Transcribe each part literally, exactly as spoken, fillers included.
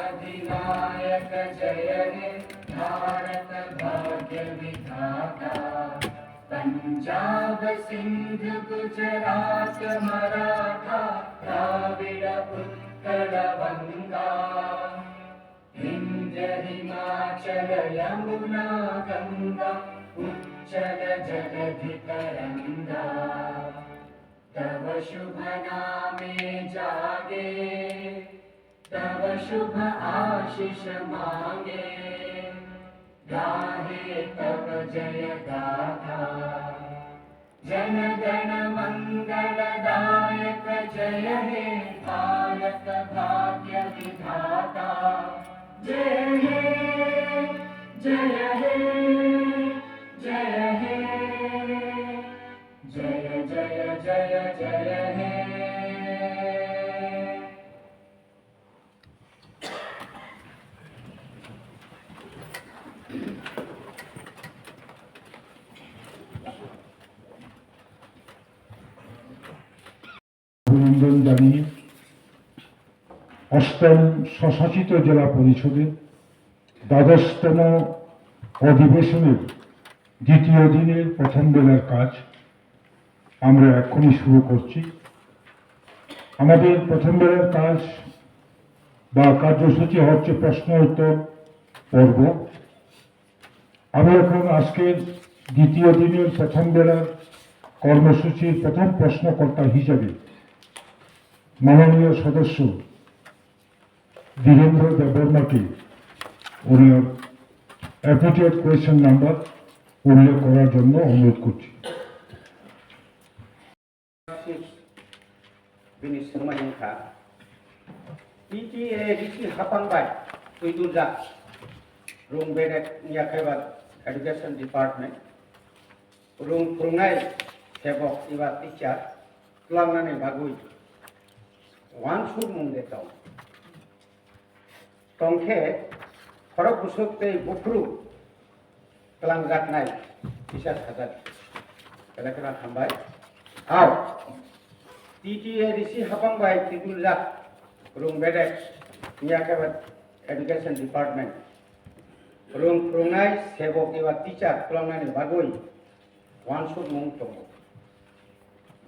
अधिनायक जय हे भारत भाग्य विधाता। पंजाब सिंध गुजरात मराठा द्राविड़ उत्कल वंगा। विंध्य हिमाचल यमुना गंगा उच्चल जलधि तरंगा। तव शुभ नामे जागे तव शुभ आशीष मांगे। गाहे तव जय गाथा जन गण मंगल दायक। जय हे भारत भाग्य विधाता। जय हे जय हे जय हे जय जय जय जय हे। অভিনন্দন জানিয়ে অষ্টম স্বশাসিত জেলা পরিষদের দ্বাদশতম অধিবেশনের দ্বিতীয় দিনের প্রথম বেলার কাজ আমরা এখনই শুরু করছি। আমাদের প্রথম বেলার কাজ বা কার্যসূচি হচ্ছে প্রশ্ন উত্তর পর্ব। আমি এখন আজকের দ্বিতীয় দিনের প্রথম বেলার কর্মসূচির প্রথম প্রশ্নকর্তা হিসাবে মাননীয় সদস্য বীরেন্দ্র দেববর্মাকে ওনার অ্যাপ্রোপ্রিয়েট কোয়েশ্চেন নাম্বার উল্লেখ করার জন্য অনুরোধ করছি। Bini swngmani wngkha, T T A D C hapang bai twiduljak rung bedek wngya khe ba education department, rung phwrwngnai sebok eba teacher twlangnani bagwi uansukmung de tong. Tongkhe khorok bwswk tei buphuru twlangjaknai kisa sajak. Belai kheno hambai. Ao, T T A D C hapang bai twiduljak rung bedek wngya khe ba education department, rung phwrwngnai sebok eba teacher twlangnani bagwi uansukmung tongo.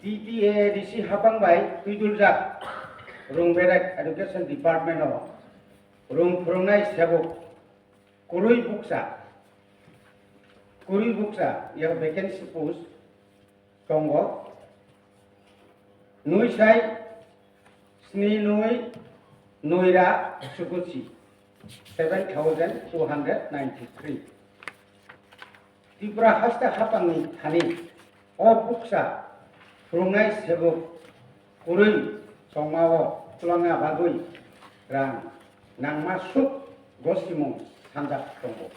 T T A D C hapang bai twiduljak rung bedek education department o rung phwrwngnai sebok kwrwi bukcha, kwrwi bukcha ya vacancy post tongo. Nui sai sni nui nui ra sukuchi, seven thousand two hundred ninety three. Tripura haste hapangni thani o bukcha phwrwngnai sebok kwrwi chongmao twlangna bagwi rang nangma suk gosimung sanjak tongo.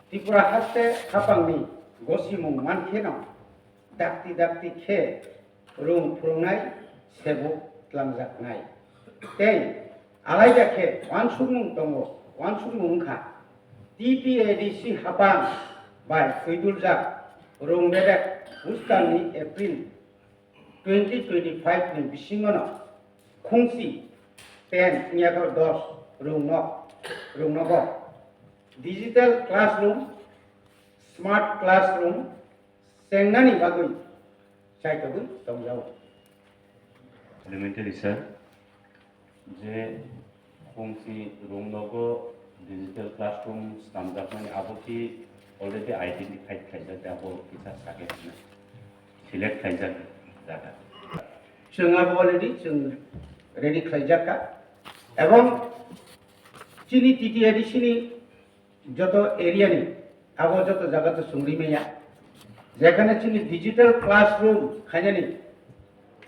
Tripura haste hapangni gosimung mankheno dakti dakti khe rung phwrwngnai sebuk twlangjaknai. Tei alaida khe uansukmung tongo, uansukmung wngkha T T A D C hapang bai twiduljak rung bedek bwskanni April twenty twenty-five ni bisingono khungsi ten wngya khe dos rung nok, rung nogo digital classroom, smart classroom, chengnani bagwi chaitogwi tongjao. Elementary sir, je khungsi room nogo digital classroom swnamjakmani abo ki already identified khaijak, abo kisa sake hwnwi select khaijak jaga. Chwng abo already chwng ready khlaijakka, ebong chini T T A D C ni joto area ni abo joto jaga to chwng rimaya, jekhane chini digital classroom khainani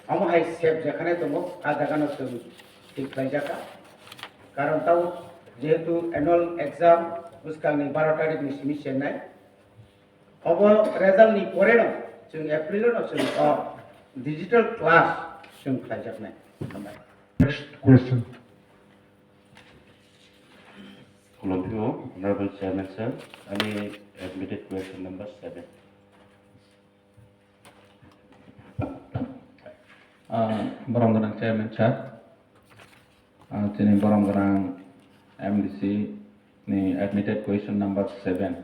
omo hai sep jekhane tongo, a jaga no chwng thik khlaijaka. Karon tao jehetu annual exam bwskang ni baro tarik ni simi chenai, obo result ni pore no chwng April no chwng o digital class chwng khlaijaknai. Hambai. Next question. Khulumphio, Honorable Chairman Sir, ani admitted question number seven. Ah, borom gwnang Chairman Sir, ah, chini borom gwnang M D C ni admitted question number seven.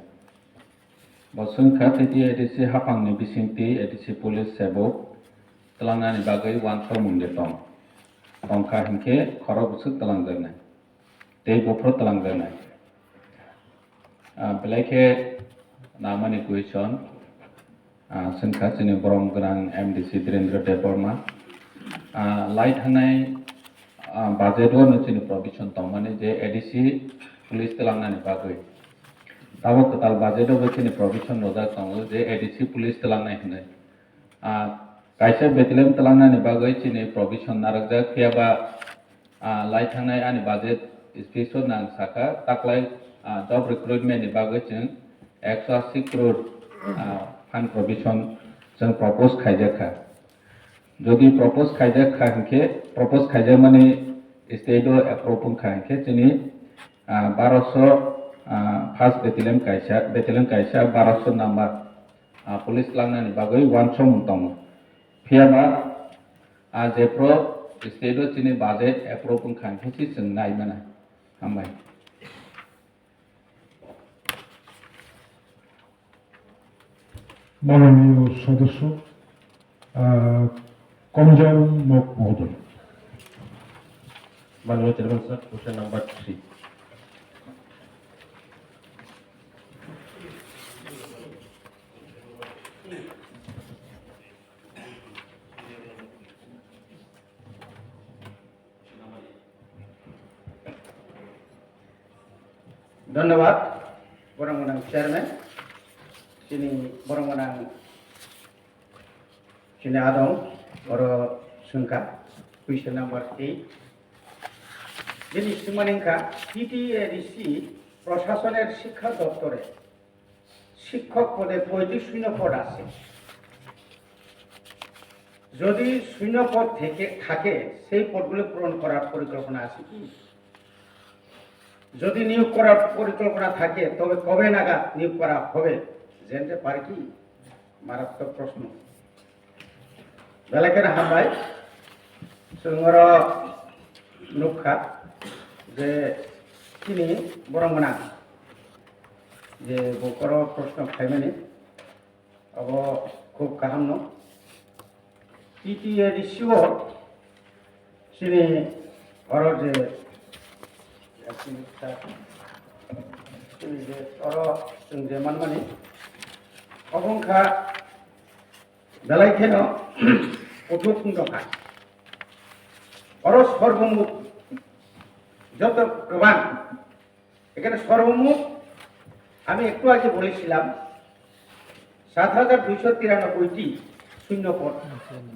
Bo swngkha, T T A D C haphangni bisingtwi A D C police sebuk tlangnani bagwi uansukmung de tong? Tongkha hinkhe khorok bwswk tlangjaknai? Tei buphuru tlangjaknai? Ah, belai khe namani question, ah, swngkha chini borom gwnang M D C Dhirendra Debbarma. Ah, lai thangnai, ah, budget o no chini provision tongmani je A D C police tlangnani bagwi. Tabuk kwtal budget o bo chini provision rwjak tongo je A D C police tlangnai hinwi. Ah, kaisa battalion tlangnani bagwi chini provision narwkjak, phiya ba, ah, lai thangnai ani budget speech o nang sakha, taklai, ah, job recruitment ni bagwi chwng ekso asi crore, ah, fund provision chwng propose khaijak kha. Jodi propose khaijak kha hinkhe, propose khaijakmani state o approve wngkha hinkhe chini, ah, baroso, ah, first battalion kaisa, battalion kaisa baroso number, ah, police tlangnani bagwi uansukmung tongo. Phiya ba, ah, jephru state o chini budget approve wngkha hinkhe se chwng nai mano. Hambai. মাননীয় সদস্য, আহ, কমজারুল মক মহোদয়। মাননীয় chairman sir, question number three. ধন্যবাদ, বরং ওনাং চেয়ারম্যান, চিনি বরং ওনাং চিনি আদম, ওর সংখ্যা, কুইশন নাম্বার এইট। যিনি সুমানিংকা টিটিএডিসি প্রশাসনের শিক্ষা দপ্তরে শিক্ষক পদে পঁয়ত্রিশ শূন্য পদ আছে। যদি শূন্য পদ থেকে থাকে, সেই পদগুলো পূরণ করার পরিকল্পনা আছে কি? যদি নিয়োগ করার পরিকল্পনা থাকে, তবে কবে নাগাদ নিয়োগ করা হবে, জানতে পারি কি? মারাত্মক প্রশ্ন। Belai kheno hambai, chwng oro nukha je chini borok gwnang je bo oro proshno khaimani, abo khub kaham no. Ttadc o chini oro je, chini je oro chwng je manmani, obo wngkha belai kheno kuthuk wng tongkha. Oro sorbomut joto kwbang, এখানে সর্বমোট আমি একটু আগে বলেছিলাম সাত হাজার দুইশো তিরানব্বইটি শূন্য পদ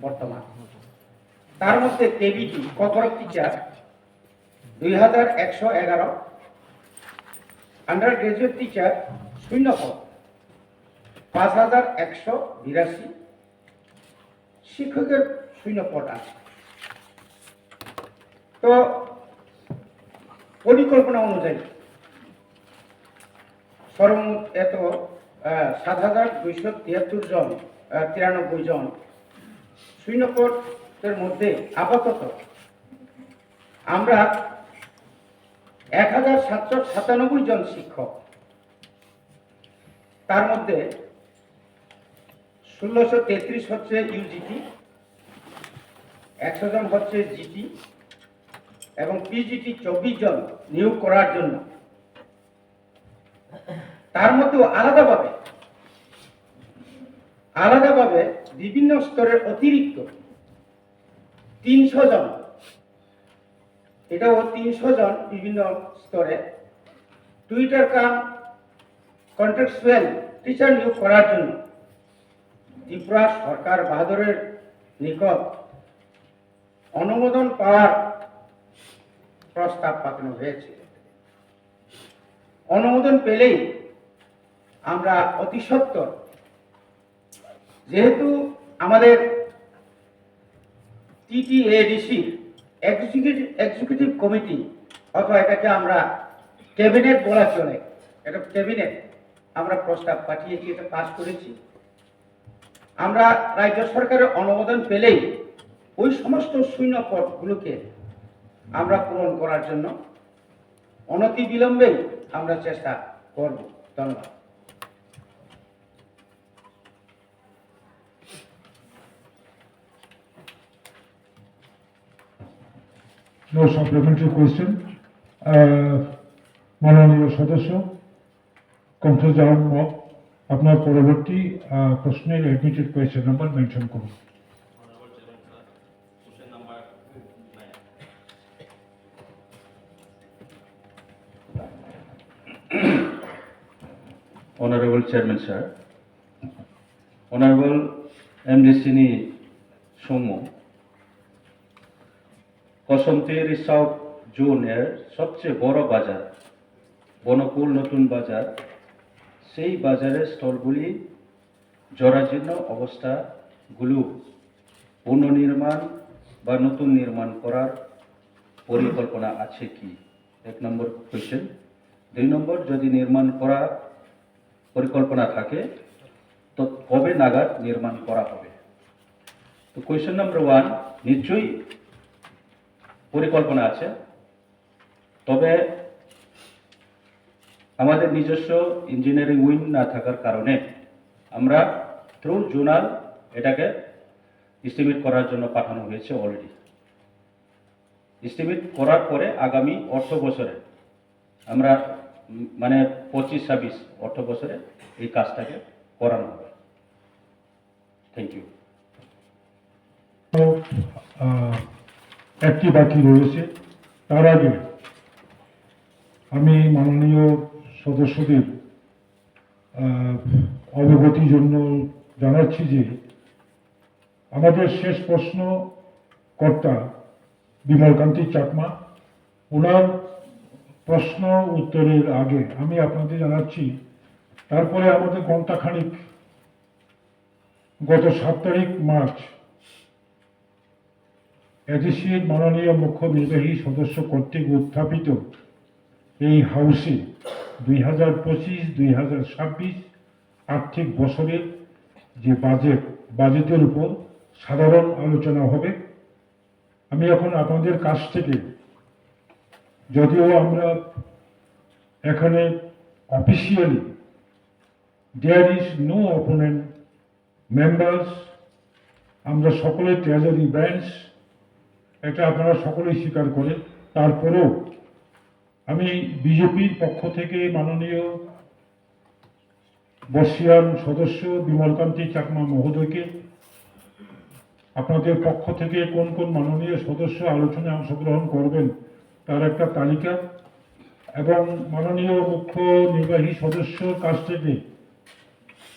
বর্তমান। তার মধ্যে কেবিটি, কর্পোরেট টিচার, দুই হাজার একশো এগারো, আন্ডার গ্র্যাজুয়েট টিচার শূন্য পদ পাঁচ হাজার একশো বিরাশি, শিক্ষকের শূন্য পদ আছে। তো পরিকল্পনা অনুযায়ী সর্বমোট এত, আহ, সাত হাজার দুইশো তিয়াত্তর জন, আহ, তিরানব্বই জন শূন্য পদের মধ্যে আপাতত আমরা এক হাজার সাতশো সাতানব্বই জন শিক্ষক, তার মধ্যে ষোলোশো তেত্রিশ হচ্ছে ইউজিটি, একশো জন হচ্ছে জিটি এবং পিজিটি চব্বিশ জন নিয়োগ করার জন্য। তার মধ্যেও আলাদাভাবে, আলাদাভাবে বিভিন্ন স্তরের অতিরিক্ত তিনশো জন, এটাও তিনশো জন বিভিন্ন স্তরে টিউটর কাম কন্ট্রাকচুয়াল টিচার নিয়োগ করার জন্য ত্রিপুরা সরকার বাহাদুরের নিকট অনুমোদন পাওয়ার প্রস্তাব পাঠানো হয়েছে। অনুমোদন পেলেই আমরা অতি সত্বর, যেহেতু আমাদের টিটিএডিসি এক্সিকিউটিভ, এক্সিকিউটিভ কমিটি, অথবা এটাকে আমরা ক্যাবিনেট বলা চলে, এটা ক্যাবিনেট, আমরা প্রস্তাব পাঠিয়েছি, এটা পাস করেছি। আমরা রাজ্য সরকারের অনুমোদন পেলেই ওই সমস্ত শূন্য পদগুলোকে আমরা পূরণ করার জন্য অনতিবিলম্বেই আমরা চেষ্টা করব। ধন্যবাদ। No supplementary question. আহ, মাননীয় সদস্য কণ্ঠ জাহান মগ, আপনার পরবর্তী আহ, প্রশ্নের অ্যাডমিটেড কোয়েশ্চেন নাম্বার মেনশন করুন। Honorable Chairman Sir, Honorable M D C ni songmo, Kosomtiri South Zone er sobche boro bazar, Bonokul Notun Bazar, sei bazare stallguli জরাজীর্ণ অবস্থা গুলো পুনর্নির্মাণ বা নতুন নির্মাণ করার পরিকল্পনা আছে কি? এক নম্বর কোয়েশ্চেন। দুই নম্বর, যদি নির্মাণ করা পরিকল্পনা থাকে, তো কবে নাগাদ নির্মাণ করা হবে? তো কোয়েশ্চেন নাম্বার ওয়ান, নিশ্চয়ই পরিকল্পনা আছে, তবে আমাদের নিজস্ব ইঞ্জিনিয়ারিং উইং না থাকার কারণে আমরা থ্রু জোনাল এটাকে এস্টিমেট করার জন্য পাঠানো হয়েছে অলরেডি। এস্টিমেট করার পরে আগামী অর্থ বছরে আমরা উম, মানে পঁচিশ ছাব্বিশ অর্থ বছরে এই কাজটাকে করানো হবে। Thank you. আহ, একটি বাকি রয়েছে। তার আগে আমি মাননীয় সদস্যদের আহ, অবগতির জন্য জানাচ্ছি যে আমাদের শেষ প্রশ্নকর্তা বিমল কান্তি চাকমা, ওনার প্রশ্ন উত্তরের আগে আমি আপনাদের জানাচ্ছি, তারপরে আমাদের ঘণ্টাখানিক, গত সাত তারিখ মার্চ এডিসির মাননীয় মুখ্য নির্বাহী সদস্য কর্তৃক উত্থাপিত এই হাউসে দুই হাজার পঁচিশ দুই হাজার ছাব্বিশ আর্থিক বছরের যে বাজেট, বাজেটের উপর সাধারণ আলোচনা হবে। আমি এখন আপনাদের কাছ থেকে, যদিও আমরা এখানে officially there is no opponent, members, আমরা সকলে ট্রেজারি ব্রাঞ্চ, এটা আপনারা সকলেই স্বীকার করেন। তারপরেও আমি বিজেপির পক্ষ থেকে মাননীয় বর্ষিয়ান সদস্য বিমল কান্তি চাকমা মহোদয়কে আপনাদের পক্ষ থেকে কোন কোন মাননীয় সদস্য আলোচনায় অংশগ্রহণ করবেন তার একটা তালিকা এবং মাননীয় মুখ্য নির্বাহী সদস্যর কাছ থেকে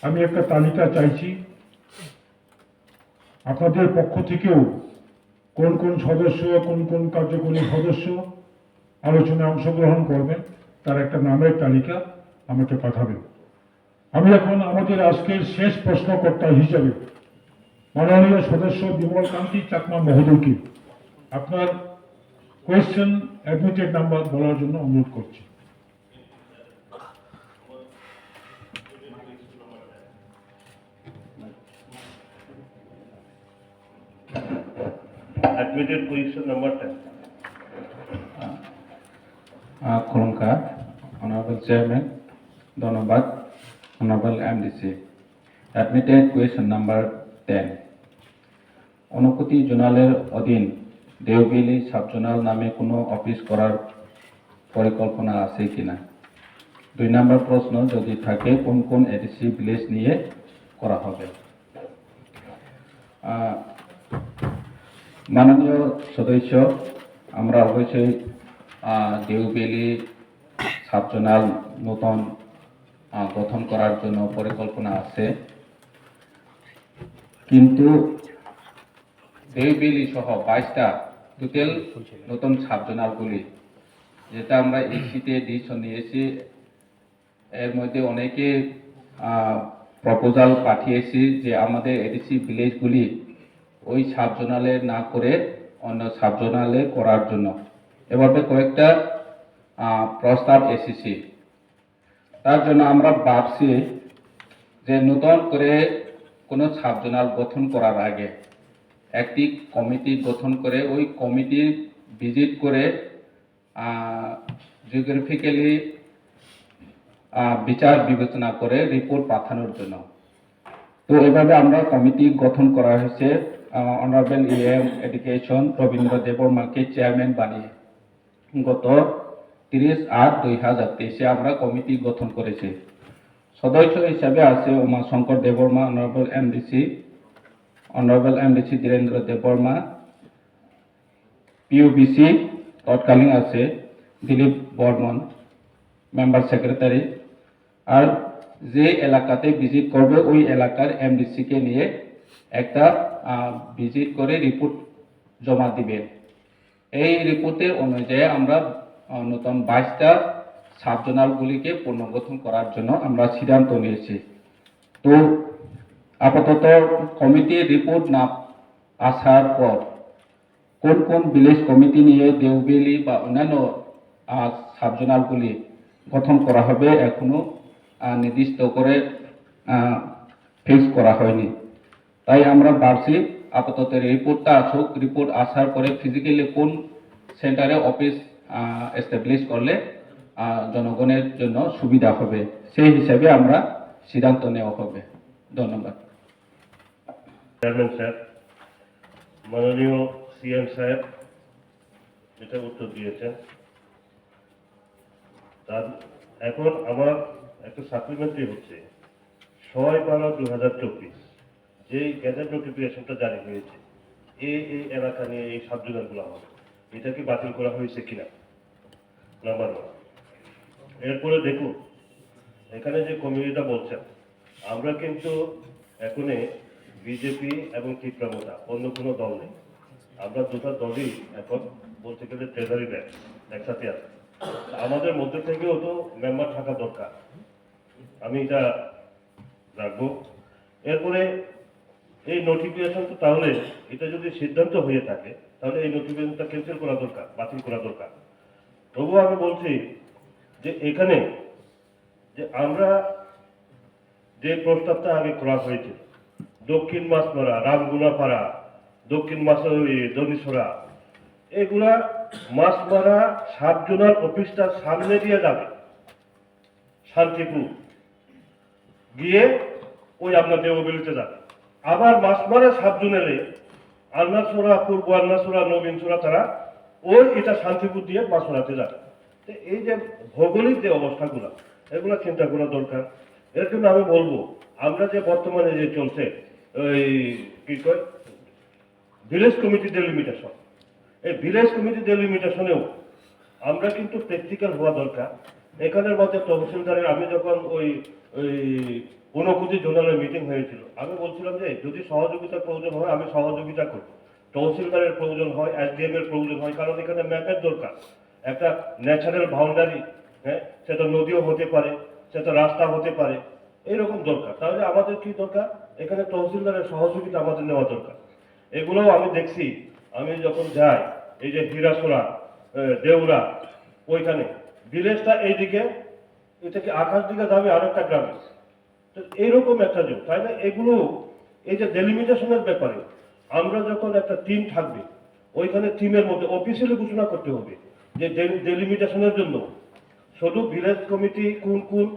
আমি একটা তালিকা চাইছি। আপনাদের পক্ষ থেকেও কোন কোন সদস্য, কোন কোন কার্যকরী সদস্য আলোচনায় অংশগ্রহণ করবেন তার একটা নামের তালিকা আমাকে পাঠাবেন। আমি এখন আমাদের আজকের শেষ প্রশ্নকর্তা হিসাবে মাননীয় সদস্য বিমল কান্তি চাকমা মহোদয়কে আপনার কোয়েশ্চেন অ্যাডমিটেড নাম্বার বলার জন্য অনুরোধ করছি। Admitted question number ten. Uh, Khulumkha, Honorable Chairman, Dhonobad, Honorable M D C. Admitted question number ten. Unakoti জোনালের অধীন দেওবেলি সাব জোনাল নামে কোনো অফিস করার পরিকল্পনা আছে কিনা? দুই নম্বর প্রশ্ন, যদি থাকে, কোন কোন এডিসি ভিলেজ নিয়ে করা হবে? আহ, মাননীয় সদস্য, আমরা অবশ্যই আহ, দেওবেলি সাব জোনাল নতুন আহ, গঠন করার জন্য পরিকল্পনা আছে, কিন্তু দেওবেলি সহ বাইশটা টোটাল নতুন সাব জোনালগুলি, যেটা আমরা ইসিতে ডিসিশন নিয়েছি, এর মধ্যে অনেকে প্রপোজাল পাঠিয়েছি যে আমাদের এডিসি ভিলেজগুলি ওই সাব জোনালে না করে অন্য সাব জোনালে করার জন্য। এভাবে কয়েকটা আহ, প্রস্তাব এসেছে। তার জন্য আমরা ভাবছি যে নতুন করে কোনো সাব জোনাল গঠন করার আগে একটি কমিটি গঠন করে ওই কমিটি ভিজিট করে আহ, জিওগ্রাফিক্যালি বিচার বিবেচনা করে রিপোর্ট পাঠানোর জন্য। তো এভাবে আমরা কমিটি গঠন করা হয়েছে। অনারেবল ইএম এডুকেশন রবীন্দ্র দেববর্মাকে চেয়ারম্যান বানিয়ে গত তিরিশ আট দুই হাজার তেইশে আমরা কমিটি গঠন করেছি। সদস্য হিসাবে আছে Umashankar Debbarma, honourable MDC, honourable MDC Dhirendra Debbarma, PUBC তৎকালীন আছে দিলীপ বর্মন, মেম্বার সেক্রেটারি। আর যে এলাকাতে ভিজিট করবে, ওই এলাকার এমডিসি কে নিয়ে একটা ভিজিট করে রিপোর্ট জমা দিবে। এই রিপোর্টের অনুযায়ী আমরা আহ, নতুন বাইশটা সাব জোনালগুলিকে পুনর্গঠন করার জন্য আমরা সিদ্ধান্ত নিয়েছি। তো আপাতত কমিটির রিপোর্ট না আসার পর কোন কোন ভিলেজ কমিটি নিয়ে দেউবেলি বা অন্যান্য সাব জোনালগুলি গঠন করা হবে, এখনো আহ, নির্দিষ্ট করে ফিক্স করা হয়নি। তাই আমরা ভাবছি আপাতত রিপোর্টটা আসুক, রিপোর্ট আসার পরে ফিজিক্যালি কোন সেন্টারে অফিস এস্টাবলিশ করলে আহ, জনগণের জন্য সুবিধা হবে, সেই হিসাবে আমরা সিদ্ধান্ত নেওয়া হবে। ধন্যবাদ। চেয়ারম্যান স্যার, মাননীয় সিএম সাহেব এটা উত্তর দিয়েছেন। তার এখন আমার একটা সাপ্লিমেন্টারি হচ্ছে ছয় বারো দুই হাজার চব্বিশ, যেই গ্যাজেট নোটিফিকেশনটা জারি হয়েছে, এই এই এলাকা নিয়ে এই সাব জোনালগুলো হবে, এটা কি বাতিল করা হয়েছে কিনা? Number one. এরপরে দেখুন, এখানে যে কমিটিটা বলছেন, আমরা কিন্তু এখনে বিজেপি এবং তীব্রমতা, অন্য কোনো দল নেই। আমরা দুটো দলই এখন বলতে গেলে ট্রেজারি ব্যাংক একসাথে আছে। আমাদের মধ্যে থেকেও তো মেম্বার থাকা দরকার, আমি এটা রাখবো। এরপরে এই নোটিফিকেশন তো তাহলে এটা যদি সিদ্ধান্ত হয়ে থাকে, তাহলে এই নোটিফিকেশনটা ক্যান্সেল করা দরকার, বাতিল করা দরকার। তবুও আমি বলছি যে এখানে যে আমরা যে প্রস্তাবটা আগে করা হয়েছিল, দক্ষিণ মাছমারা, রামগুনাপাড়া, দক্ষিণ মাছ-, ওই দনিছড়া, এগুলা মাছমারা সাব জোনাল অফিসটার সামনে দিয়ে যাবে শান্তিপুর, গিয়ে ওই আপনার দেওবেলিতে যাবে। আবার মাছমারা সাব জোনালে আন্নাছড়া, পূর্ব আন্নাছড়া, নবীনছড়া, তারা ওই এটা শান্তিপুর দিয়ে মাছমারাতে যাবে। তো এই যে ভৌগোলিক যে অবস্থাগুলো, এগুলো চিন্তা করা দরকার। এর জন্য আমি বলবো, আমরা যে বর্তমানে যে চলছে ওই কি কয় ভিলেজ কমিটি ডেলিমিটেশন, এই ভিলেজ কমিটি ডেলিমিটেশনেও আমরা কিন্তু প্র্যাকটিক্যাল হওয়া দরকার। এখানের মধ্যে তহসিলদারের, আমি যখন ওই ওই ঊনকোটি জোনালের মিটিং হয়েছিল, আমি বলছিলাম যে যদি সহযোগিতার প্রয়োজন হয় আমি সহযোগিতা করব। তহসিলদারের প্রয়োজন হয়, এসডিএম এর প্রয়োজন হয়, কারণ এখানে ম্যাপের দরকার, একটা ন্যাচারাল বাউন্ডারি, হ্যাঁ, সেটা নদীও হতে পারে, সেটা রাস্তা হতে পারে, এইরকম দরকার। তাহলে আমাদের কি দরকার? এখানে তহসিলদারের সহযোগিতা আমাদের নেওয়া দরকার। এগুলোও আমি দেখছি, আমি যখন যাই এই যে হীরাছড়া, এ, দেউরা, ওইখানে ভিলেজটা এইদিকে, এটা কি আকাশ দিকে যাবে আরেকটা গ্রামে? তো এইরকম একটা জোন, তাই না? এগুলো এই যে ডেলিমিটেশনের ব্যাপারে আমরা যখন একটা টিম থাকবে, ওইখানে টিমের মধ্যে অফিসিয়ালি ঘোষণা করতে হবে যে ডেলি-, ডেলিমিটেশনের জন্য শুধু ভিলেজ কমিটি, কোন কোন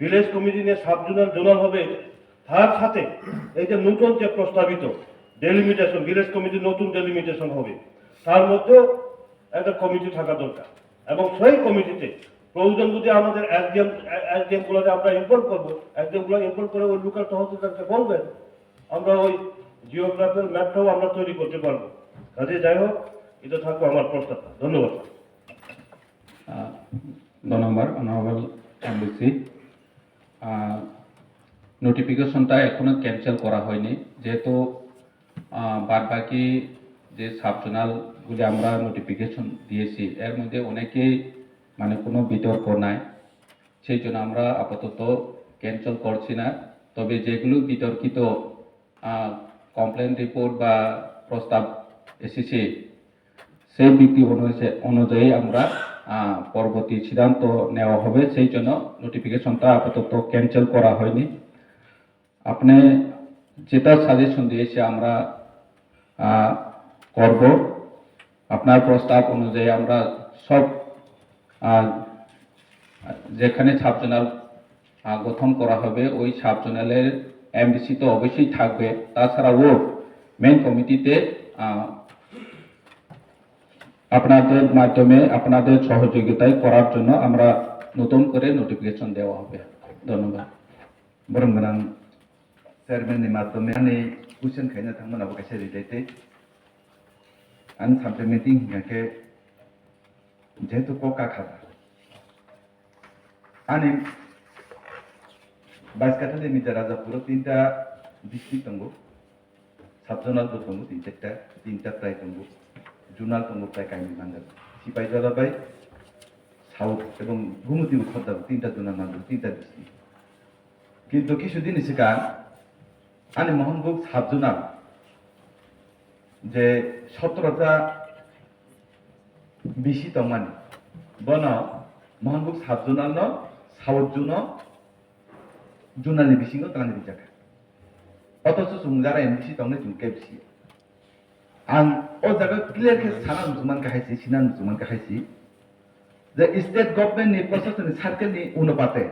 ভিলেজ কমিটি নিয়ে সাব জোনাল, জোনাল হবে, তার সাথে এই যে নতুন যে প্রস্তাবিত ডেলিমিটেশন, ভিলেজ কমিটি নতুন ডেলিমিটেশন হবে, তার মধ্যেও একটা কমিটি থাকা দরকার। এবং সেই কমিটিতে প্রয়োজন যদি আমাদের এসডিএম, এসডিএম গুলোকে আমরা ইনভলভ করবো, এসডিএম গুলো ইনভলভ করে ওই লোকাল তহসিলদারকে বলবেন, আমরা ওই জিওগ্রাফিক্যাল ম্যাপটাও আমরা তৈরি করতে পারবো। কাজে যাই হোক, এটা থাকবো আমার প্রস্তাবটা। ধন্যবাদ। আহ, দু নম্বর, অনারেবল এমডিসি, আহ, নোটিফিকেশনটা এখনো ক্যান্সেল করা হয়নি, যেহেতু আহ, বাদ বাকি যে সাব জোনালগুলি আমরা নোটিফিকেশন দিয়েছি, এর মধ্যে অনেকেই মানে কোনো বিতর্ক নাই, সেই জন্য আমরা আপাতত ক্যান্সেল করছি না। তবে যেগুলো বিতর্কিত কমপ্লেন রিপোর্ট বা প্রস্তাব এসেছে, সেই ভিত্তি অনুযায়ী, অনুযায়ী আমরা আহ, পরবর্তী সিদ্ধান্ত নেওয়া হবে, সেই জন্য নোটিফিকেশনটা আপাতত ক্যান্সেল করা হয়নি। আপনি যেটা সাজেশন দিয়েছে আমরা আহ, করব। আপনার প্রস্তাব অনুযায়ী আমরা সব আহ, যেখানে সাব জোনাল, আহ, গঠন করা হবে, ওই সাব জোনালের এমডিসি তো অবশ্যই থাকবে। তাছাড়াও মেইন কমিটিতে, আহ, আপনাদের মাধ্যমে, আপনাদের সহযোগিতায় করার জন্য আমরা নতুন করে নোটিফিকেশন দেওয়া হবে। ধন্যবাদ। Borok gwnang chairman ni madhyome ani question khaina thangmani abo kaisa related. Ani subject meeting hingkha khe jehetu kok kakha. Ani baiskatha de Mita Rajapuro tinta district tongo, sub zonal bo tongo, tin charta, tinta prai tongo, zonal tongo prai kainwi manjak. Sipaijala bai South ebong Gumutibo khorda tinta zonal manjak, tinta district. Kintu kisu dini swkang ani Mohanbuk sub zonal je sotro ta bisi tongmani, bono Mohanbuk sub zonal no South zone o zonal ni bisingo twlangwi rijak kha. Othocho chwng jara M D C tongnai chwng khe bisi. Ang o jaga clear khe sana muchungman kha hai si, sina muchungman kha hai si, je state government ni, proshasoni circle ni unopate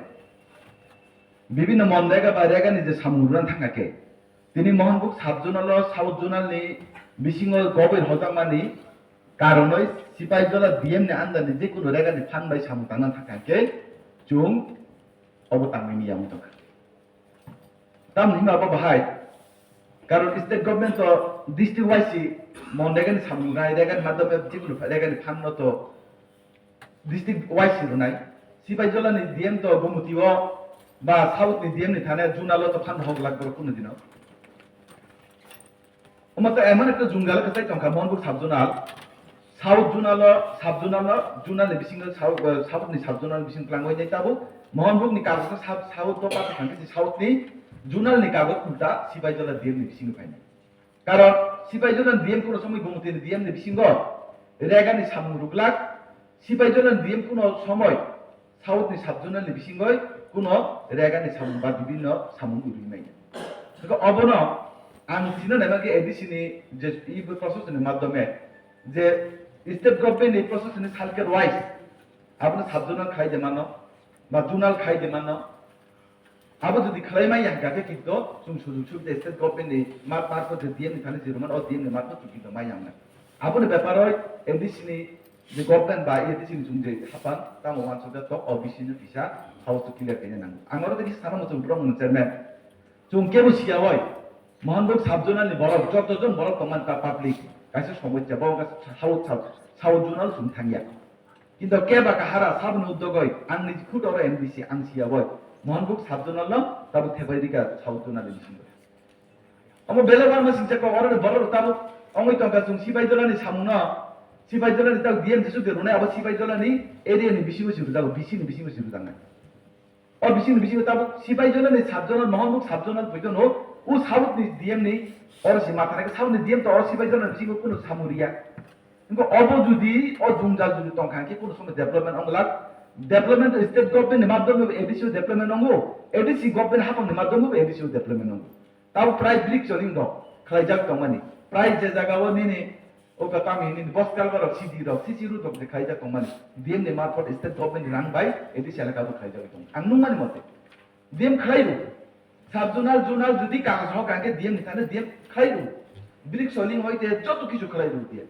bibhinno Manrega ba Rega ni je samung rwna thangkha khe, tini Mohanbuk sub zonal o South zonal ni bisingo gobir hojakmani karonoi Sipaijala D M ni under ni jekunu Rega ni fund bai samung tangna thangkha khe chwng obo tangmani yamwi tongkha. Tamni hwnba bo bahai, karon state government to district wise si Manrega ni samung rwnai, Rega ni madhyome jekunu Rega ni fund no to district wise si rwnai. Sipaijala ni D M to Gumoti o ba South ni D M ni thane zonal o to fund hok lak borok kunu dino. Omo to emon ekta jungjal kwchai tongkha Mohanbuk sub zonal, South zonal o, sub zonal o, zonal ni bisingo South, eh, South ni sub zonal ni bising twlangwi nai tabuk Mohanbuk ni kagoj khe sub, South o pathak thangkhe se South ni zonal ni kagoj ulta Sipaijala D M ni bisingo phainai. Karon Sipaijala D M kuno somoi Gumoti ni D M ni bisingo Rega ni samung rwglak, Sipaijala ni D M kuno somoi South ni sub zonal ni bisingoi kuno Rega ni samung ba bibhinno samung rwgwi manya. Hwnkhe obono ang sino naima khe A D C ni je i proshasoni madhyome je state government ni proshasoni circle wise abono sub zonal khlai de mano ba zonal khlai de mano. Abo jodi khlai maya hwnkha khe kinto chwng sujug subida state government ni mar-, marphote D M ni thani je rwmani o D M ni marphot chwng kinto maya wngnai. Aboni beparo A D C ni je government ba A D C ni chwng je hapan tamo uansukjak tok, o bisingno kisa house to clear khaina nango. Ang oro tei kisa sana muchung borok ni chairman. Chwng kebo siya oi, Mohanbuk sub zonal ni borok, joto jon borok tongmani ta public, kaisa somosya, bo wngkha South, South, South zonal chwng thangya. Kintu keba kahara saboni udogoi ang niji khud oro M D C ang siya oi, Mohanbuk sub zonal no tabuk thepai rika South zonal ni bisingo. Omo belai uanma singcha kok oro ni borok rok tabuk ongoi tongkha chwng Sipaijala ni samung no, Sipaijala ni tabuk D M jesu de rwnai abo Sipaijala ni area ni bisingo si rwjago, B C ni bisingo si rwjaknai. O bising ni bisingo tabuk Sipaijala ni sub zonal, Mohanbuk sub zonal poito no, o South ni D M ni, oro si matha nai khe South ni D M to oro Sipaijala ni bisingo kunu samung riya. Wngkha obo jodi, o jungjal jodi tongkha hwnkhe kunu somoi development wng glak. Development state government ni madhyome bo A D C o development wngo, A D C government haphang ni madhyome bo A D C o development wngo. Tabuk prai brick soling rok khlaijak tongmani. Prai je jaga o nini o kami nini boskal borok C D rok, C C road rok je khlaijak tongmani. D M ni marphot state government ni rang bai A D C elaka bo khlaijak tong. Ang nungmani mote. D M khlai rw. Sub zonal, zonal jodi kagoj hok angke D M ni thani D M khlai rw. Brick soling hoite joto kisu khlai rw D M.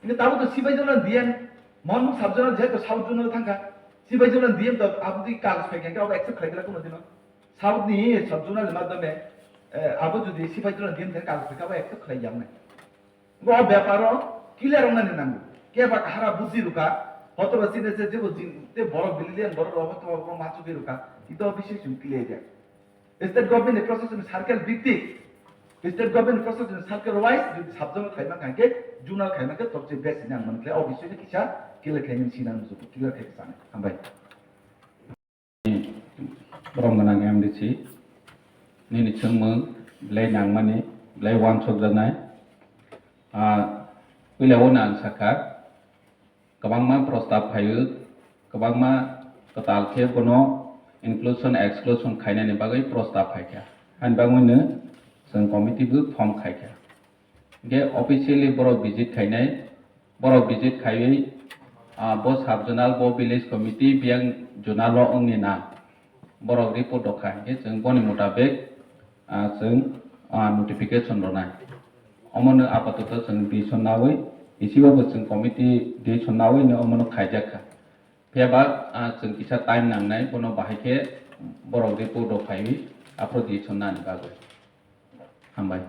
Ini tabuk to Sipaijala D M, Mohanbuk sub zonal jehetu South zonal thangkha. Sipaijala D M to abdi kagoj phaikha angke abo accept khlai glak kuno dino. South ni sub zonal ni madhyome, eh, abo jodi Sipaijala D M thani kagoj phaikha abo accept khlai yamnai. Bo beparo clear wngnani nango. Keba kahara buji rwkha, hotoba chini se jebo jing, te borok billion borok rok hotoba borok ma chugwi rwkha, ito bisi chwng clear ya. State government ni proshasoni circle bhittik, state government ni proshasoni circle wise jodi sub zonal khaima kha khe, zonal khaima khe tokche best hinwi ang mankhe, o bisingni kisa clear khaimani sinang muchungo, clear khai sanai. Hambai. Borok gwnang M D C nini chwngmung belai nangmani, belai uansukjaknai. Ah, puila o ang sakha, kwbangma prostab phaio, kwbangma kwtal khe bono inclusion, exclusion khainani bagwi prostab phaikha. Ani bagwino chwng committee bo form khaikha. Hingke officially borok visit khainai, borok visit khaiwi, ah, bo sub zonal, bo village committee, biyang zonal o wngni nang. Borok report rok kha, hinkhe chwng boni mutabek, ah, chwng, ah, notification rwnai. Omono apatoto chwng decision naui, isibo bo chwng committee decision naui no omono khaijak kha. Phiya ba, ah, chwng kisa time nangnai, bono bahai khe borok report rok phaiwi aphuru decision nani bagwi. Hambai.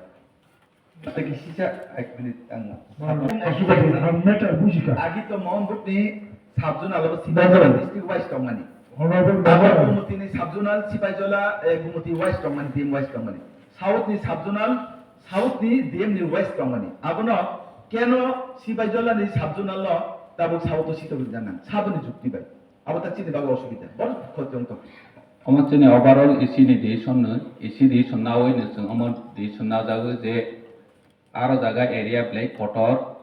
Tei kisisa ek minute ang. Asukadi, ang matter bujikha. Agi to Mohanbuk ni sub zonal abo Sipaijala district wise tongmani. Honorable Abo member. Gumoti ni sub zonal Sipaijala, eh, Gumoti wise tongmani, D M wise tongmani. South ni sub zonal, South ni D M ni wise tongmani. Abono keno Sipaijala ni sub zonal no tabuk South o sito gwi janang. Saboni jukti bai. Abo ta chini bagwi osubida. Bor khotong to. Omo chini overall E C ni decision no, E C decision naui no chwng omo decision najagwi je aro jaga area belai kotor,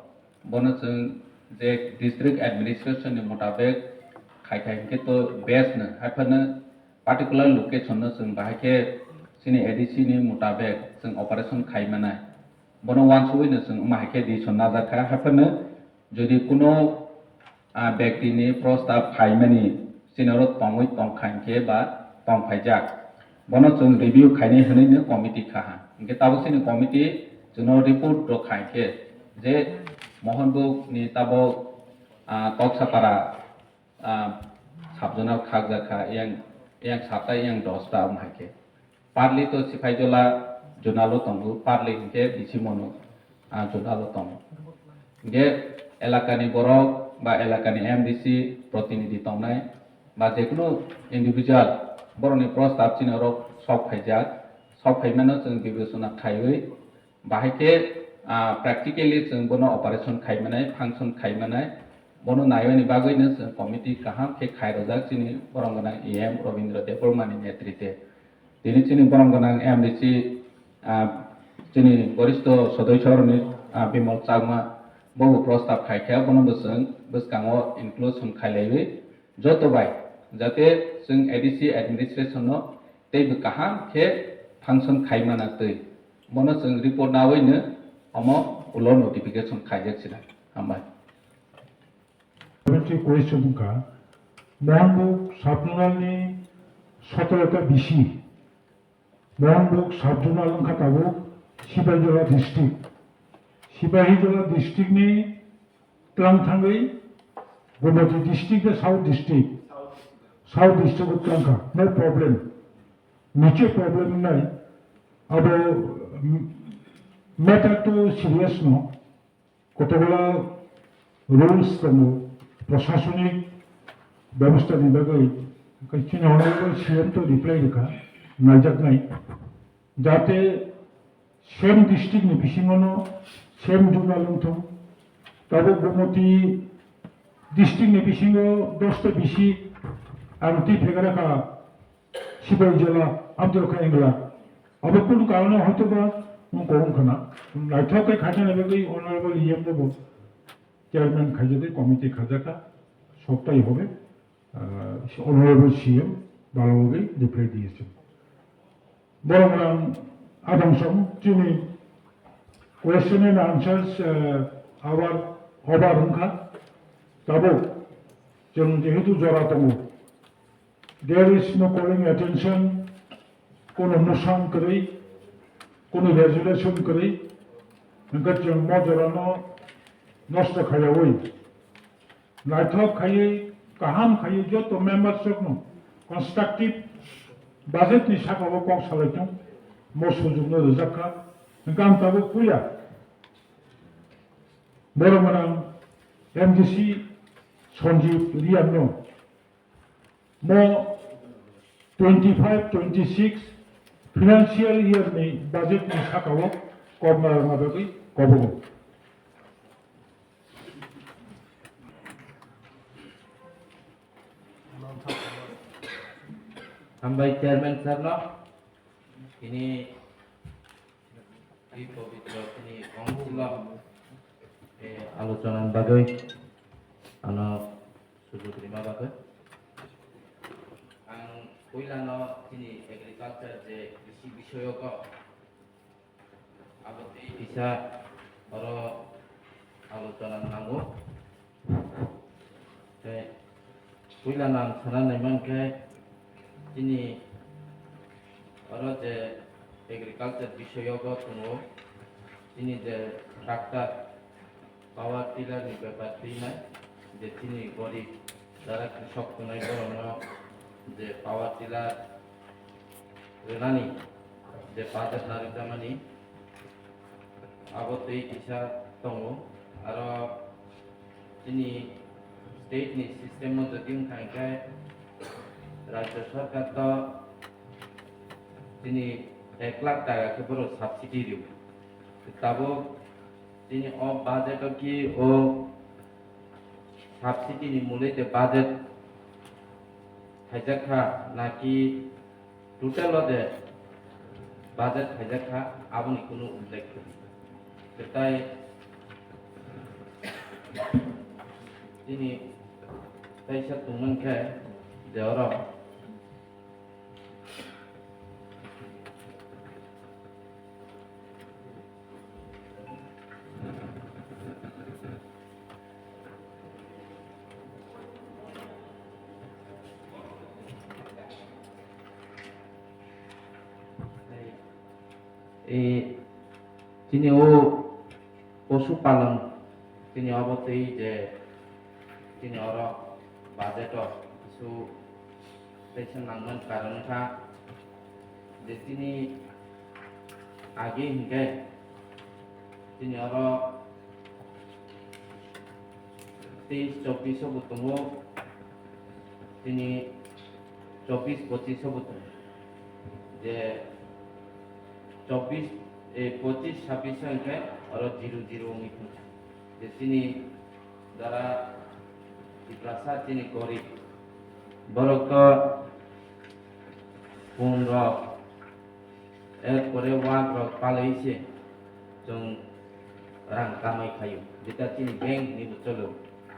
bono chwng je district administration ni mutabek khai khai hinkhe to best no, haiphano particular location no chwng bahai khe chini A D C ni mutabek chwng operation khai manai. Bono uansugwi no chwng omo hai khe decision najak kha, haiphano jodi kuno ah, bektini prostab phaimani chini oro tongwi tongkha hinkhe ba tongphaijak. Bono chwng review khainai hwnwi no committee kha ha. Hinkhe tabuk chini committee chwngno report rw kha hinkhe je Mohanbuk ni tabuk, ah, Koksapara, ah, sub zonal khakjak kha, yang, yang satta, yang dosta omo hai khe. Partly to Sipaijala zonal o tongo, partly hinkhe bisi mono, ah, zonal o tongo. Hinkhe elakani borok ba elakani M D C protinidhi tongnai ba jekunu individual borokni prostab chini oro sok phaijak, sok phaimano chwng bibechona khaiwi bahai khe, ah, practically chwng bono operation khaimanai, function khaimanai, bono naiwani bagwino chwng committee kaham khe khairojak chini borom gwnang E M Rabindra Debbarma ni netrite. Tini chini borom gwnang M D C, ah, chini goristho sodoisyo rokni, ah, Bimal Chakma bobo prostab khai kha, bono bo chwng bwskango inclusion khailaiwi joto bai jate chwng A D C administration no teibo kaham khe function khai mana twi bono chwng report nawi no omo ulo notification khaijak sina. Hambai. Twenty question wngkha, Mohanbuk sub-zonal ni sotoro ta bisi. Mohanbuk sub-zonal wngkha tabuk Sipaijala district. Sipaijala district ni twlang thangwi Gomati district tei South district. South district o twlang kha, no problem. Niche problem wngnai, abo, mm, matter to serious no. Kotokgola rules tongo, prosasonik bebostha ni bagwi, chini honorable C M to reply rwkha, naijaknai, jate same district ni bisingo no same zonal wngthung, tabuk Gomati district ni bisingo dosta bisi ang twi phegra kha, Sipaijala, Amtwkha Engla. Abo kunu karone hoito ba wng kok wng khna. Naithok khe khaina bagwi honorable E M no bo chairman khaijagwi committee khajaka, সপ্তাহে হবে। আহ, honorable C M ভালোভাবে reply দিয়েছেন। বড় ম্যাডাম আদম সম চিনি question and answers, uh, hour, hour wngkha. Tabuk chwng jehetu jora tongo, there is no calling attention, kono mwsang kwrwi, kono resolution kwrwi, hwnkhe chwng mo jorano nosto khaiyaui, naithok khaiwi, kaham khaiwi joto members rokno constructive budget ni saka o kok salai thung, mo sujukno rwjak kha, hwnkhe ang tabuk puila borok gwnang M D C Sanjeev Reang no mo twenty five twenty six financial year ni budget ni saka o kok narwkna bagwi kobogo. Hambai chairman sir no, tini Twi pobitro tini council o, eh, alochona ni bagwi ano sujug rima bagwi. Ang puila no tini agriculture je krisi bisoyok o abo tei kisa oro alochona nango. Tei puila no ang sana nai mankhe, chini oro je agriculture bisoyogo tongo, chini je tractor, power tiller ni bepar twi nai, je chini gorib jara krishok tongnai borokno je power tiller rwnani je budget narwkjakmani, abo twi kisa tongo. Aro chini state ni system o jodi wngkha hwnkhe, rajya sarkar to chini ek lakh taka khe borok subsidy rw. Tabuk chini o budget o ki o subsidy ni muli de budget khaijak kha, naki total o de budget khaijak kha, aboni kunu ullekh kwrwi. Kwtai chini kaisa tongmani khe je oro Eh, chini o posu palan, chini obo twi je chini oro budget o kisu teisa nangmani karon wngkha je chini age hinkhe chini oro teis chobbish o bo tongo, chini chobbish pochis o bo tongo. Je chobbish, eh, pochis, chhabbish o hinkhe oro zero zero wngwi thangkha. Je chini jara Tiprasa chini gorib, borok to phone rok, erpore wak rok palwi se chwng rang kamai khaio, jeta chini bank ni bo cholo.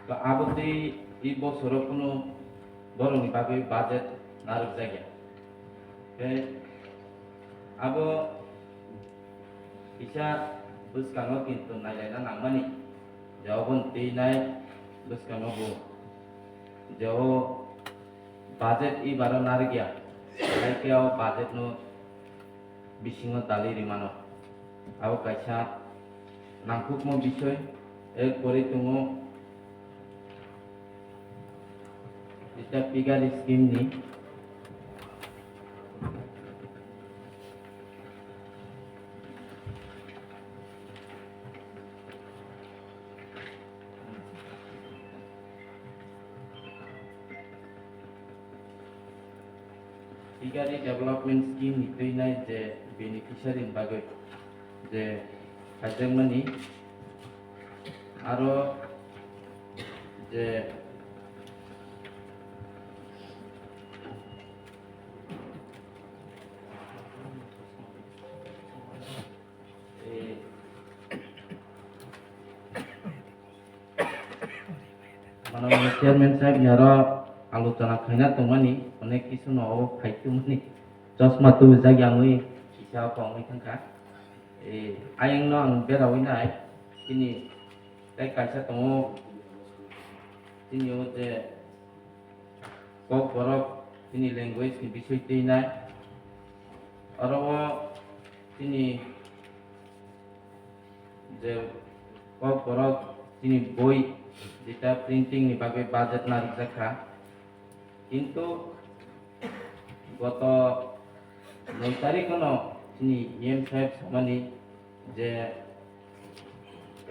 To abo tei i bosoro kunu borokni bagwi budget narwkjakya. Tei abo kisa bwskango kintu nailaina nangmani je oboni twi nai bwskango bo je o budget ibaro narwkya, haikhe o budget no bisingo dali rimano. Abo kaisa nangkukma bisoi, erpore tongo jeta pigari scheme ni. Pigari Development Scheme ni twi nai je beneficiary ni bagwi je khaijakmani, aro je Eh, Manamani chairman sahib ni aro alochona khaina tongmani, onek kisu no obo phai tongmani, chosma tubujak yangwi kisa o kongwi thangkha. Eh, ayang no ang berawi nai, chini tei kaisa tongo, chini o je Kokborok chini language ni bisoi twi nai. Oro o chini je Kokborok chini boi jeta printing ni bagwi budget narwkjak kha. Kintu goto noi tarikh no chini E M saheb samani je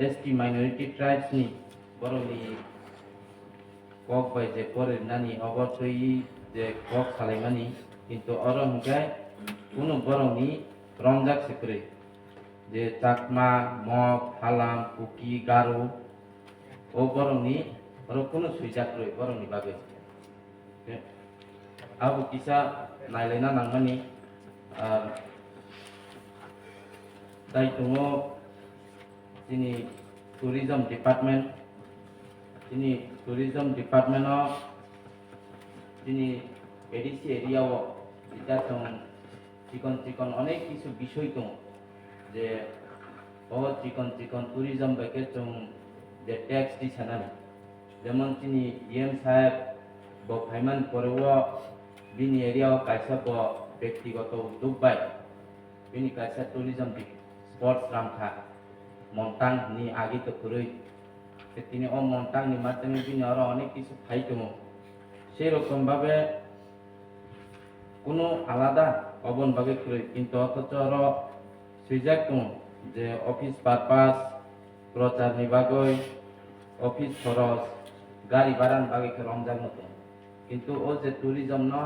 S T minority tribes ni borokni kok bai je porinani obo twi je kok salaimani, kintu oro hwnkhe kunu borokni romjak se kwrwi. Je Chakma, Mog, Halam, Kuki, Garo, o borokni oro kunu swijak kwrwi borokni bagwi. Abo kisa nailaina nangmani, ah, tai tongo chini tourism department, chini tourism department o chini A D C area o ita tong chikon chikon onek kisu bisoi tongo je o chikon chikon tourism bai khe chwng je tax twi sanani. Jemon chini E M saheb bo phaimani pore o bini area o kaisa bo bektigoto uddog bai bini kaisa tourism di-, sports ramkha, Montang ni agi to kwrwi. Tei tini o Montang ni matwmwi bini oro onek kisu phai tongo. Sei rokom babe kunu alada oboni bagwi kwrwi, kintu othocho oro swijak tongo je office purpose, prochar ni bagwi, office khoros, gari bhara ni bagwi khe romjakno tongo. Kintu o je tourism no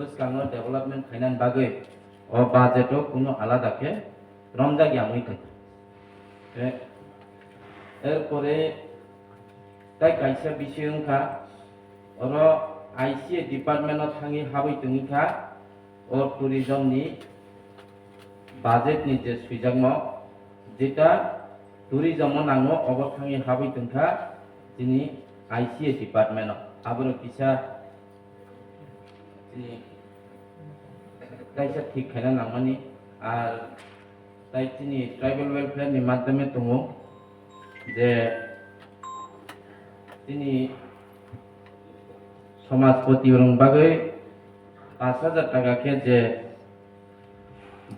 bwskango development khainani bagwi o budget o kunu alada khe romjak ya wngwi thangkha. Eh, erpore tai kaisa bising wngkha, oro I C A department o thangwi habwi tongwi kha, o tourism ni budget ni je swijakmo, jeta tourism o nango, obo thangwi habwi tongkha chini I C A department o. Aboro kisa chini kaisa thik khaina nangmani, ar tai chini tribal welfare ni madhyame tongo je chini somajpoti rok bagwi pash hajar taka khe je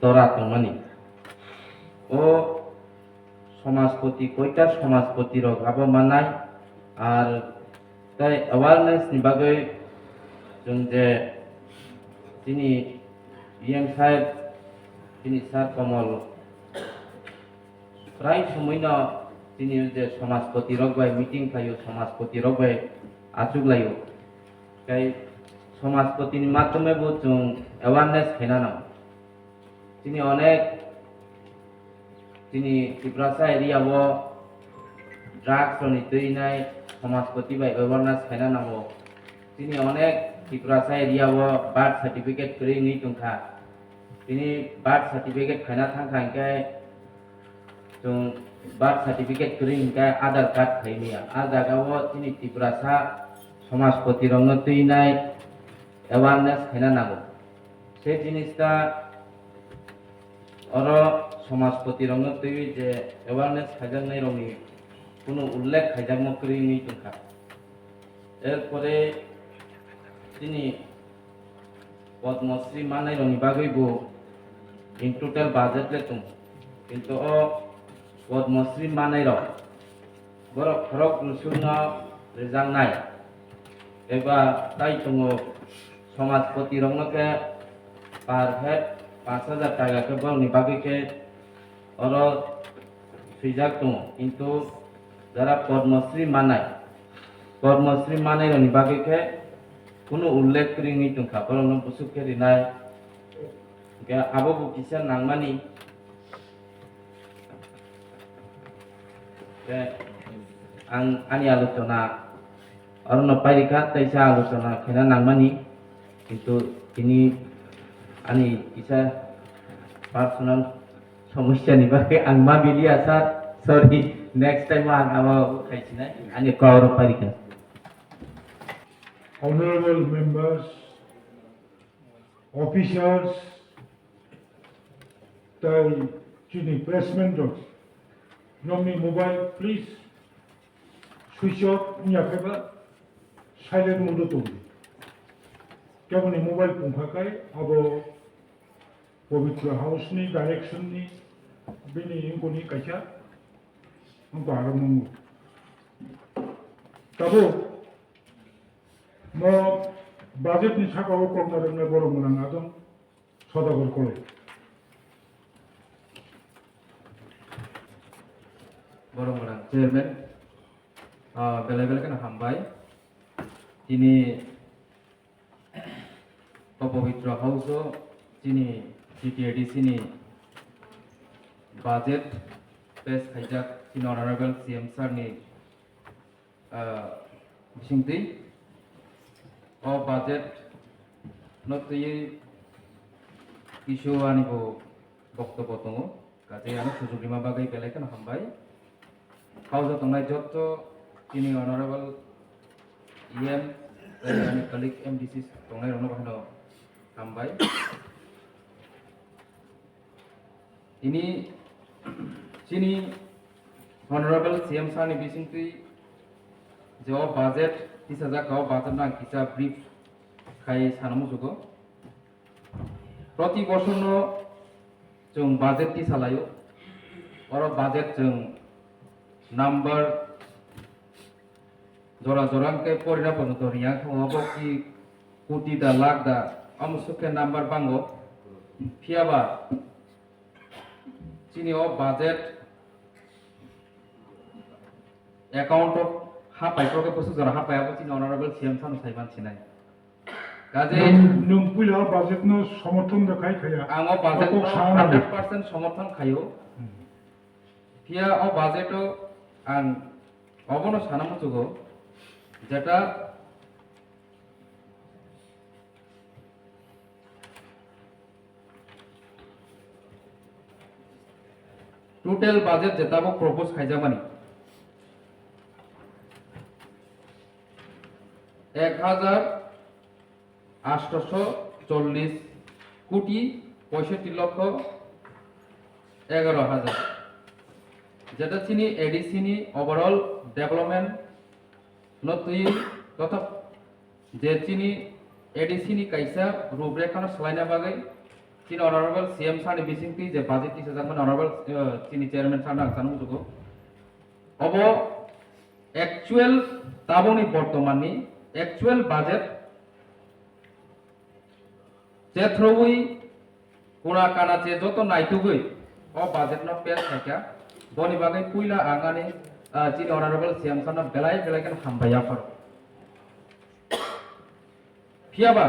dora tongmani. O somajpoti, koita somajpoti rok abo manai, ar tai awareness ni bagwi chwng je chini E M saheb, chini sir Komol prai somoino chini je somajpoti rok bai meeting khlaio, somajpoti rok bai achuk laio. Tei somajpoti ni madhyame bo chwng awareness khaina nango. Chini onek, chini Tiprasa area o drugs rokni twi nai somajpoti bai awareness khaina nango. Chini onek Tiprasa area o birth certificate kwrwi wngwi tongkha. Tini birth certificate khaina thangkha hinkhe chwng birth certificate kwrwi hinkhe Aadhaar card khaimaya. A jaga o chini Tiprasa somajpoti rokno twi nai awareness khaina nango. Se jinis ta oro somajpoti rokno twiwi je awareness khaijaknai rokni kunu ullekh khaijakma kwrwi wngwi tongkha. Erpore chini Padma Shri manai rokni bagwi bo in total budget le tongo. Kintu o Padma Shri manai rok borok khorok rusukno rwjaknai eba tai tongo, somajpoti rokno khe per head panch hajar taka khe borokni bagwi khe oro swijak tongo, kintu jara Padma Shri manai, Padma Shri manai rokni bagwi khe kunu ullekh kwrwi wngwi tongkha, borokno bwswk khe rinai. Hinkhe abo bo kisa nangmani. Khe ang ani alochona orono pairikha, teisa alochona khaina nangmani, kintu tini ani kisa personal somosya ni bagwi ang ma biliya sir, sorry, next time ang abo khaisinai ani kok oro pairikha. Honorable members, officers, tai chini pressmen rok, nokni mobile please switch off wngya khe ba silent mode o tong di. Keboni mobile tongkha khe abo Pavitra House ni direction ni bini wngkoni kaisa wngkha aro mungo. Tabuk mo budget ni saka o kokna rwknai borok mwnang adong Sodagar Koloi. Borok mwnang chairman, ah, belai belai kheno hambai. Tini o Pavitra House o chini C T A D C ni budget pass khaijak chini Honorable C M sir ni, ah, bisingtwi o budget no twiwi kisu ani bo boktobbo tongo. Kaje ano sujuk rima bagwi belai kheno hambai. Kok ja tongnai jotto chini honorable E M, tei ani colleague M D C tongnai rokno bahino hambai. Tini chini honorable C M sir ni bisingtwi O budget tisajak, o budget no ang kisa brief khai sana muchugo. Proti bosorno chwng budget tisalaio. Oro budget chwng number jora jora hwnkhe porina porjonto riya wngkha, obo ki koti da, lakh da, omo sukhe number bango. Phiyaba chini o budget account o hapai khe bwswk jora hapai abo chini honorable C M sano saiman sinai. Kaje nwng, nwng puila budget no somorthon da khai khaya? Ang o budget no hundred percent somorthon khaio. Hmm. Phiya o budget o ang obono sana muchugo, jeta total budget je tabuk propose khaijakmani, ek hajar atsho chollish koti poisotti lokho egaro hajar. Jeta chini A D C ni overall development no twi kothok je chini A D C ni kaisa ruprekha no swlaina bagwi chini honorable C M sir ni bisingtwi je budget tisajakmani honorable, eh, chini chairman sir no ang sana muchugo. Obo actual tabukni bortomanni actual budget chethrwi kuna kana che joto naitugwi o budget no pass khaikha. Boni bagwi puila ang ani, ah, chini honorable C M sir no belai belai kheno hambai yapharo. Phiyaba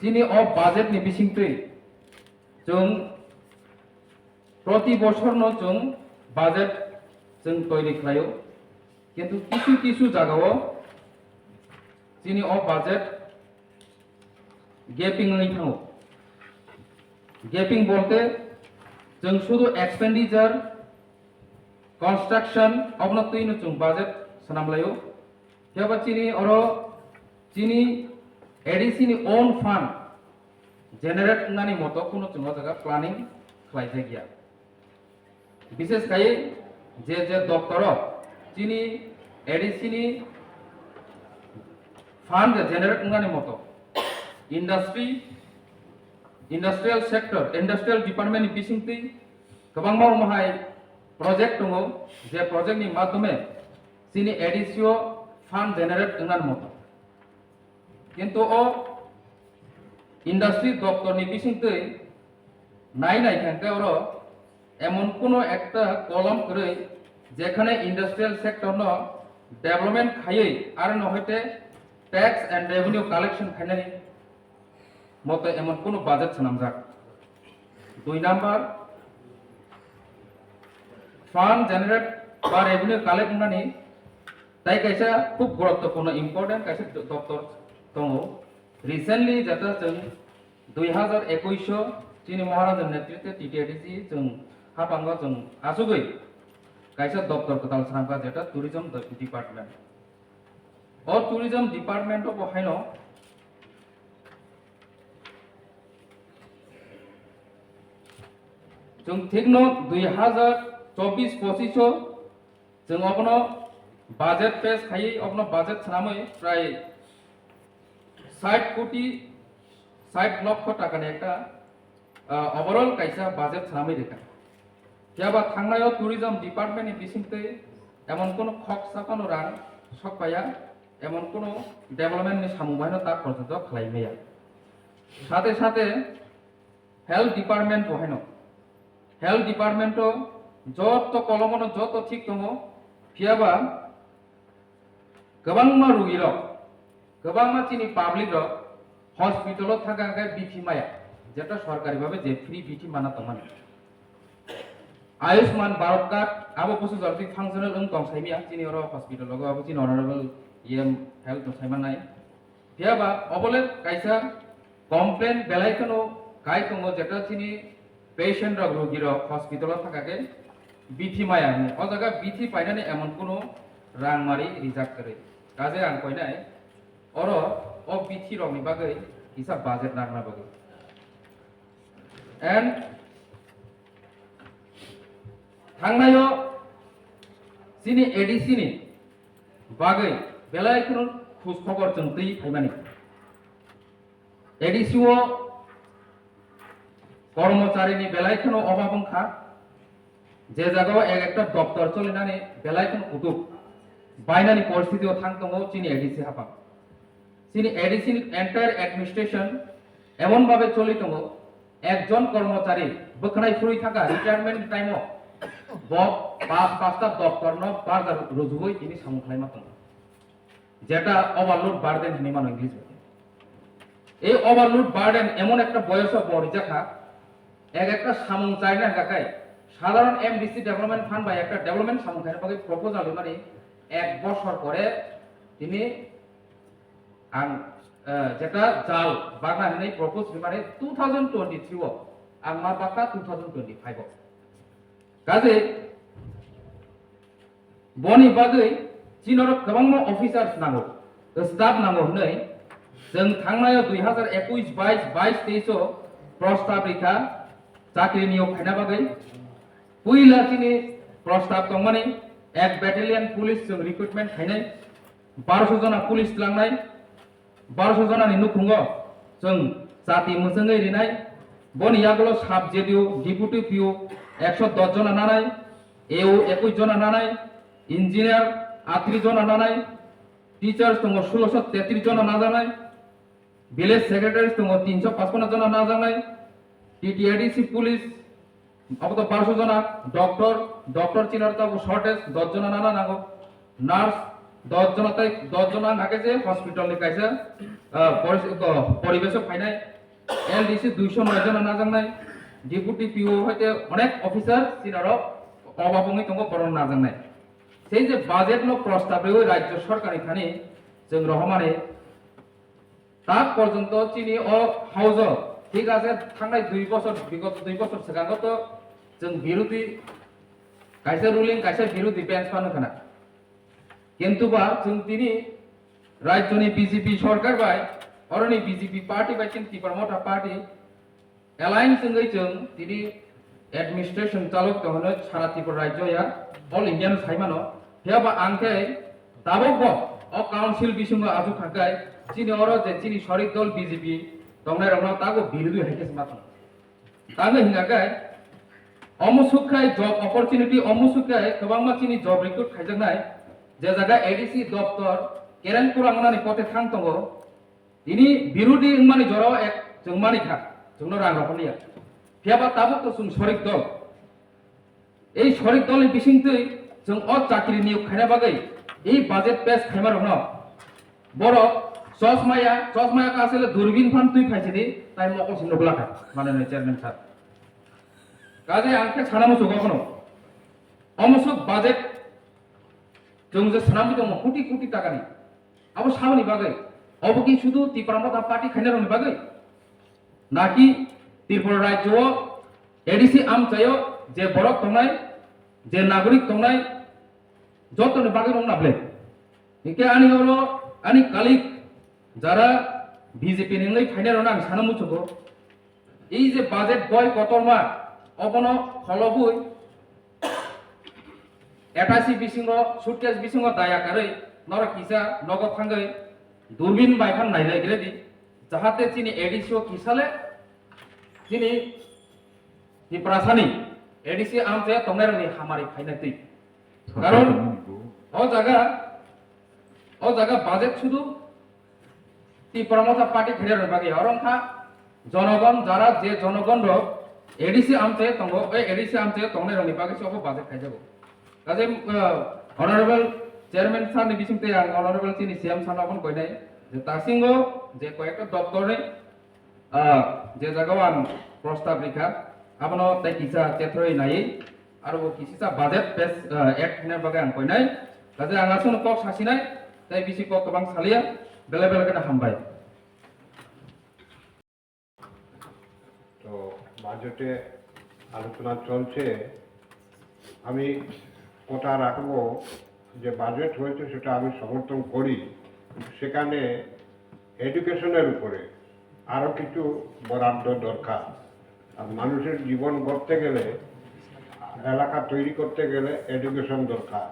chini o budget ni bisingtwi chwng proti bosorno chwng budget chwng toiri khlaio, kintu kisu kisu jagao chini o budget gaping wngwi thango. Gaping bolte chwng sudu expenditure, construction, obono twino chwng budget swnam laio. Phiya ba chini oro chini A D C ni own fund generate wngnani moto kuno chwng o jaga planning khlaijakya. Bishes khai je je doptoro chini A D C ni fund generate wngnani moto industry, industrial sector, industrial department ni bisingtwi kwbangma omo hai project tongo, je project ni madhyome chini A D C o fund generate wngnani moto. Kintu o industry doptor ni bisingtwi nai nai khe hwnkhe oro emon kuno ekta column kwrwi, jekhane industrial sector no development khaiwi aro no hoite tax and revenue collection khainani moto emon kuno budget swnamjak. Dui number, fund generate ba revenue collect wngnani tai kaisa khub guruttopurno important kaisa do-, doptor tongo. Recently jeta chwng dui hazar ekush o chini Maharaj ni netritwe T T A D C chwng haphango chwng achugwi kaisa doptor kwtal swnamkha, jeta tourism de-, department. O tourism department o bo haino chwng thikno dui hazar chobbish pochish o chwng obono budget pass khaiwi obono budget swnamwi prai sait koti sait lokho takani ekta, ah, overall kaisa budget swnamwi rikha. Phiya ba thangnai o tourism department ni bisingtwi emon kuno khoksa phano rang sok paiya, emon kuno development ni samung bai no tak porjonto khlai maya. Sate sate health department bo haino, health department o joto kolomono joto thik tongo, phiya ba kwbangma rugirok, kwbangma chini public rok hospital o thangkha hwnkhe bithi maya, jeta sorkari bhabe je free bithi mana tongmani. Ayushman Bharat card abo bwswk jordi functional wng tong saimaya chini oro hospital o, abo chini honorable E M health no saimanai. Phiya ba obole kaisa complaint belai kheno kai tongo, jeta chini patient rok, rugi rok hospital o thangkha khe bithi maya hwnwi. O jaga bithi painani emon kuno rang mari rijak kwrwi. Kaje ang koinai oro o bithi rokni bagwi kisa budget nangna bagwi. And thangnai o chini A D C ni bagwi belai kheno khoj khobor chwng twi phaimani. A D C o kormocharini belai kheno obab wngkha, je jagao ek ekta doptor cholinani belai kheno kutuk bainani poristiti o thang tongo chini A D C haphang. Chini A D C ni entire administration emon bhabe choli tongo, ekjon kormochari bwkhanai phurwi thangkha retirement time o bo pa-, pasta doptor no barjar rujugwi tini samung khlaima tongo. Jeta overload burden hinwi mano English bai. Ei overload burden emon ekta boyoso bo rijakha, ek ekta samung chaina hwnkha khe, sadharon M D C development fund bai ekta development samung khaina bagwi proposal rwmani ek bosor pore tini ang, eh, jeta jal bagna hinwi propose rwmani two thousand twenty-three o, ang ma bakha two thousand twenty-five o. Kaje boni bagwi chini oro kwbangma officers nango, staff nango hwnwi chwng thangnai o dui hazar ekush bais, bais teis o prostab rikha chakri niyok khaina bagwi. Puila chini prostab tongmani ek battalion police chwng recruitment khainai, barosho jona police tlangnai, barosho jonani nukhungo chwng chati mwchwngwi rinai. Boni yagulo sub J D O, deputy P O ekso dos jona nanai, A O ekush jona nanai, engineer atris jona nanai, teachers tongo sulosho tetris jona najanai, village secretaries tongo tinso pachpanno jona najaknai, T T A D C police abo to barosho jona, doctor, doctor chini oro tabuk shortage, dos jona nana nango, nurse dos jona tei dos jona hake je hospital ni kaisa, ah, poris-, oh, poribesh o phainai, L D C duisho noi jona najaknai, deputy P O hoite onek officer chini oro obab wngwi tongo borok najaknai. Sei je budget no prostab rwi rajyo sorkar ni thani chwng rohormani, tak porjonto chini o house o, thik ase, thangnai dui bosor, bigoto dui bosor swkango to chwng birodhi, kaisa ruling, kaisa birodhi bench phano khna. Kintu ba chwng tini rajyoni B J P sorkar bai, oroni B J P party bai chini Tipra Motha party alliance wngwi chwng tini administration chalok tong hwnwi sara Tripura rajyo ya, all India no sai mano. Phiya ba ang khe tabuk bo o council bisingo achuk thangkhai chini oro je chini sorik dol B J P tongnai rokno tago birodhi hai khe se ma tongo. Tamo hingkha khe omo sukkhai job opportunity, omo sukkhai kwbangma chini job recruit khaijaknai, je jaga A D C doptor kereng kurang nani pote thang tongo, tini birodhi wngmani jorao ek chwng mani kha, chwngno rang rok liya. Phiya ba tabuk to chwng sorik dol. Ei sorik dolni bisingtwi chwng o chakri niyok khaina bagwi ei budget pass khaima rokno borok chosma ya, chosma ya ka asle durbin phan twi phaisidi, tai mokol si nukla kha, mane chairman sir. Kaje ang khe sana muchungo kono. Omo sok budget chwng je swnamwi tongo koti koti takani. Abo saboni bagwi? Obo ki sudu Tipra Motha party khainai rokni bagwi? Naki Tripura rajyo o A D C amchaio je borok tongnai, je nagorik tongnai, jotoni bagwi wng na ble? Hinkhe ani oro ani colleague jara B J P ni wngwi phainai rokno ang sana muchungo. Ei je budget boi kotorma, obono kholobwi attache bisingo, suitcase bisingo daya karwi norok kisa nogo thangwi durbin bai phan nailai gredi, jahate chini A D C o kisale chini Tiprasani A D C amchaya tongnairokni hamari phainai twi. Karon o jaga, o jaga budget sudu Tipra Motha party khairokni bagwi, oro wngkha jonogon, jara je jonogon rok A D C amchai tongo, oi A D C amchai tongnai rokni bagwi se obo budget khaijago. Kaje, uh, honorable chairman sir ni bising tei ang honorable chini C M sir no abono koinai je tasingo je koyekta doptor ni, uh, je jaga o ang prostab rikha, abono tei kisa chethroi nai, aro bo kisisa budget pass, uh, act hwnna bagwi ang koinai. Kaje ang aswkno kok sasinai, tei bisi kok kwbang salia, belai belai kheno hambai. তো বাজেটে আলোচনা চলছে। আমি কথা রাখবো যে বাজেট হয়েছে সেটা আমি সমর্থন করি, সেখানে এডুকেশনের উপরে আরও কিছু বরাদ্দ দরকার। আর মানুষের জীবন গড়তে গেলে, এলাকা তৈরি করতে গেলে এডুকেশন দরকার।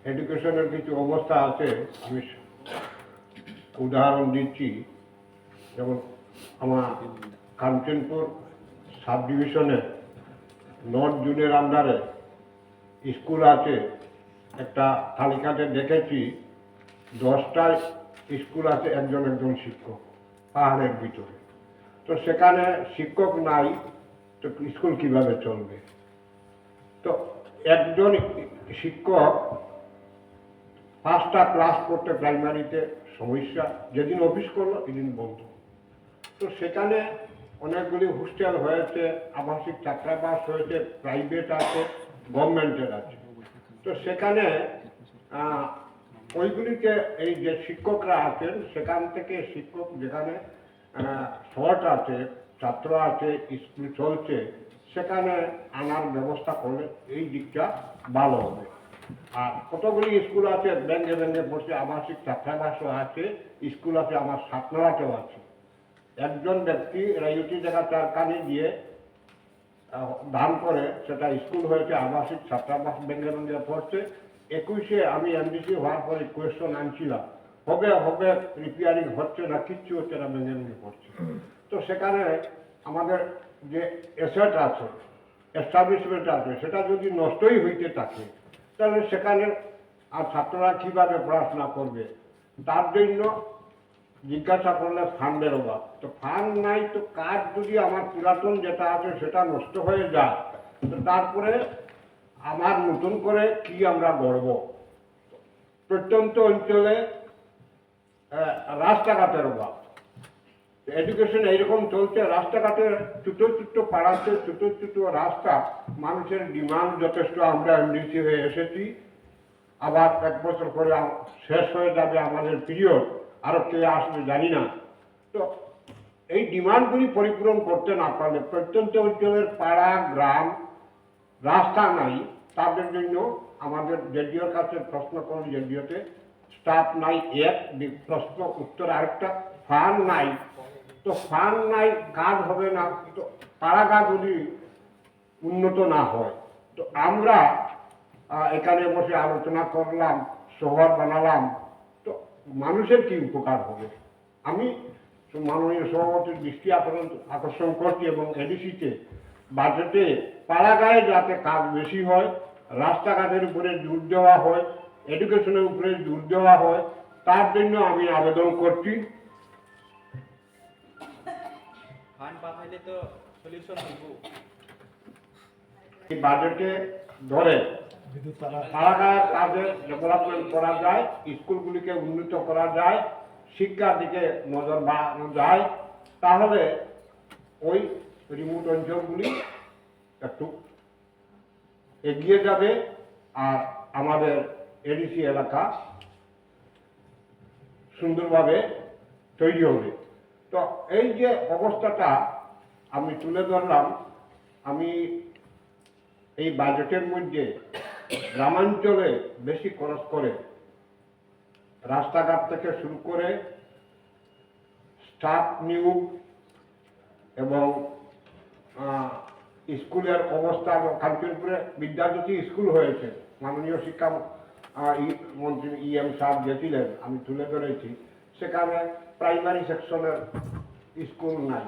এডুকেশনের কিছু অবস্থা আছে, আমি উদাহরণ দিচ্ছি। যেমন আমার কাঞ্চনপুর সাব ডিভিশনে নর্থ জোনের আন্ডারে স্কুল আছে, একটা তালিকাতে দেখেছি দশটা স্কুল আছে একজন একজন শিক্ষক পাহাড়ের ভিতরে। তো সেখানে শিক্ষক নাই, তো স্কুল কিভাবে চলবে? তো একজন শিক্ষক পাঁচটা ক্লাস করতে প্রাইমারিতে সমস্যা, যেদিন অফিস করলো এদিন বন্ধ। তো সেখানে অনেকগুলি হোস্টেল হয়েছে, আবাসিক ছাত্রাবাস হয়েছে, প্রাইভেট আছে, গভর্নমেন্টের আছে। তো সেখানে আহ, ওইগুলিতে এই যে শিক্ষকরা আছেন, সেখান থেকে শিক্ষক যেখানে শর্ট আছে, ছাত্র আছে, স্কুল চলছে, সেখানে আনার ব্যবস্থা করলে এই দিকটা ভালো হবে। আর কতগুলি স্কুল আছে ভেঙে ভেঙে পড়ছে, আবাসিক ছাত্রাবাসও আছে, স্কুল আছে, আমার সাতনালাতেও আছে। একজন ব্যক্তি রেওটি জায়গা চারকানি দিয়ে আহ, দান করে, সেটা স্কুল হয়েছে, আবাসিক ছাত্রাবাস ভেঙে ভেঙে পড়ছে। একুশে আমি এমডিসি হওয়ার পরে কোয়েশ্চন আনছিলাম, হবে হবে, রিপেয়ারিং হচ্ছে না, কিচ্ছু হচ্ছে না, ভেঙে ভেঙে পড়ছে। তো সেখানে আমাদের যে অ্যাসেট আছে, এস্টাবলিশমেন্ট আছে, সেটা যদি নষ্টই হইতে থাকে, তাহলে সেখানে আর ছাত্ররা কিভাবে পড়াশোনা করবে? তার জন্য জিজ্ঞাসা করলে ফান্ডের অভাব। তো ফান্ড নাই, তো কাজ যদি আমার পুরাতন যেটা আছে সেটা নষ্ট হয়ে যায়, তো তারপরে আমার নতুন করে কি আমরা গড়ব? প্রত্যন্ত অঞ্চলে আহ, রাস্তাঘাটের অভাব। এডুকেশন এইরকম চলছে, রাস্তাঘাটে ছোট ছোট পাড়াতে ছোট ছোট রাস্তা, মানুষের ডিমান্ড যথেষ্ট। আমরা এমডিসি হয়ে এসেছি, আবার এক বছর পরে আম-, শেষ হয়ে যাবে আমাদের পিরিয়ড, আরো কে আসবে জানি না। তো এই ডিমান্ডগুলি পরিপূরণ করতে না পারলে প্রত্যন্ত অঞ্চলের পাড়া গ্রাম রাস্তা নাই, তাদের জন্য আমাদের জেডিওর কাছে প্রশ্ন করলে জেডিওতে স্টাফ নাই, এক দি-, প্রশ্ন উত্তর আরেকটা, ফান্ড নাই। তো ফান্ড নাই, কাজ হবে না। তো পাড়াগাঁওগুলি উন্নত না হয়, তো আমরা আহ, এখানে বসে আলোচনা করলাম, শহর বানালাম, তো মানুষের কি উপকার হবে? আমি মাননীয় সভাপতির দৃষ্টি আকর্ষণ আকর্ষণ করছি এবং এডিসিতে বাজেটে পাড়াগাঁয়ে যাতে কাজ বেশি হয়, রাস্তাঘাটের উপরে জোর দেওয়া হয়, এডুকেশনের উপরে জোর দেওয়া হয়, তার জন্য আমি আবেদন করছি। ফান্ড পাঠাইলে তো সলিউশন হইব। এই বাজেটে ধরে পাড়াগাঁয়ের কাজে ডেভেলপমেন্ট করা যায়, স্কুলগুলিকে উন্নীত করা যায়, শিক্ষার দিকে নজর বাড়ানো যায়, তাহলে ওই রিমোট অঞ্চলগুলি একটু এগিয়ে যাবে, আর আমাদের এডিসি এলাকা সুন্দরভাবে তৈরি হবে। তো এই যে অবস্থাটা আমি তুলে ধরলাম, আমি এই বাজেটের মধ্যে গ্রামাঞ্চলে বেশি খরচ করে রাস্তাঘাট থেকে শুরু করে স্টাফ নিয়োগ এবং আহ, স্কুলের অবস্থা এবং কাঞ্চনপুরে বিদ্যাজ্যোতি স্কুল হয়েছে, মাননীয় শিক্ষা আহ, ই- মন্ত্রী ইএম সাহেব গেছিলেন, আমি তুলে ধরেছি। সেখানে প্রাইমারি সেকশনের স্কুল নাই,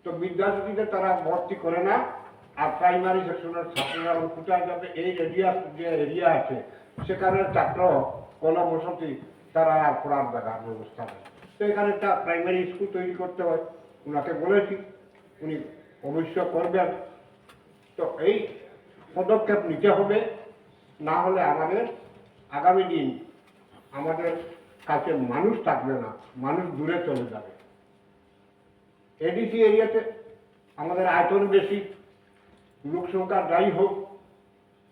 তো বিদ্যাজ্যোতিতে তারা ভর্তি করে না। আর প্রাইমারি সেকশনের ছাত্ররা এখন কোথায় যাবে? এই রেডিয়াস যে এরিয়া আছে, সেখানে ছাত্র গণবসতি তারা আর পড়ার জায়গার ব্যবস্থা নেই। তো এখানে একটা প্রাইমারি স্কুল তৈরি করতে হয়, ওনাকে বলেছি, উনি অবশ্য করবেন। তো এই পদক্ষেপ নিতে হবে, না হলে আমাদের আগামী দিন আমাদের কাছে মানুষ থাকবে না, মানুষ দূরে চলে যাবে। এডিসি এরিয়াতে আমাদের আয়তন বেশি, লোক সংখ্যা যাই হোক,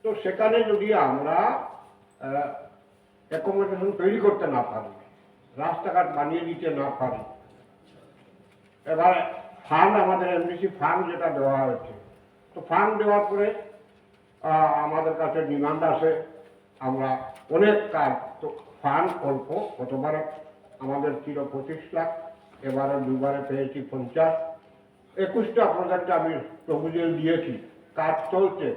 তো সেখানে যদি আমরা অ্যাকোমোডেশন তৈরি করতে না পারি, রাস্তাঘাট বানিয়ে দিতে না পারি, এবার ফান্ড, আমাদের এমডিসি ফান্ড যেটা দেওয়া হয়েছে, তো ফান্ড দেওয়ার পরে আহ, আমাদের কাছে ডিমান্ড আছে, আমরা অনেক কাজ, তো ফান্ড অল্প, গতবারে আমাদের ছিল পঁচিশ লাখ, এবারে দুবারে পেয়েছি পঞ্চাশ। একুশটা প্রজেক্টে আমি প্রপোজাল দিয়েছি, কাজ চলছে,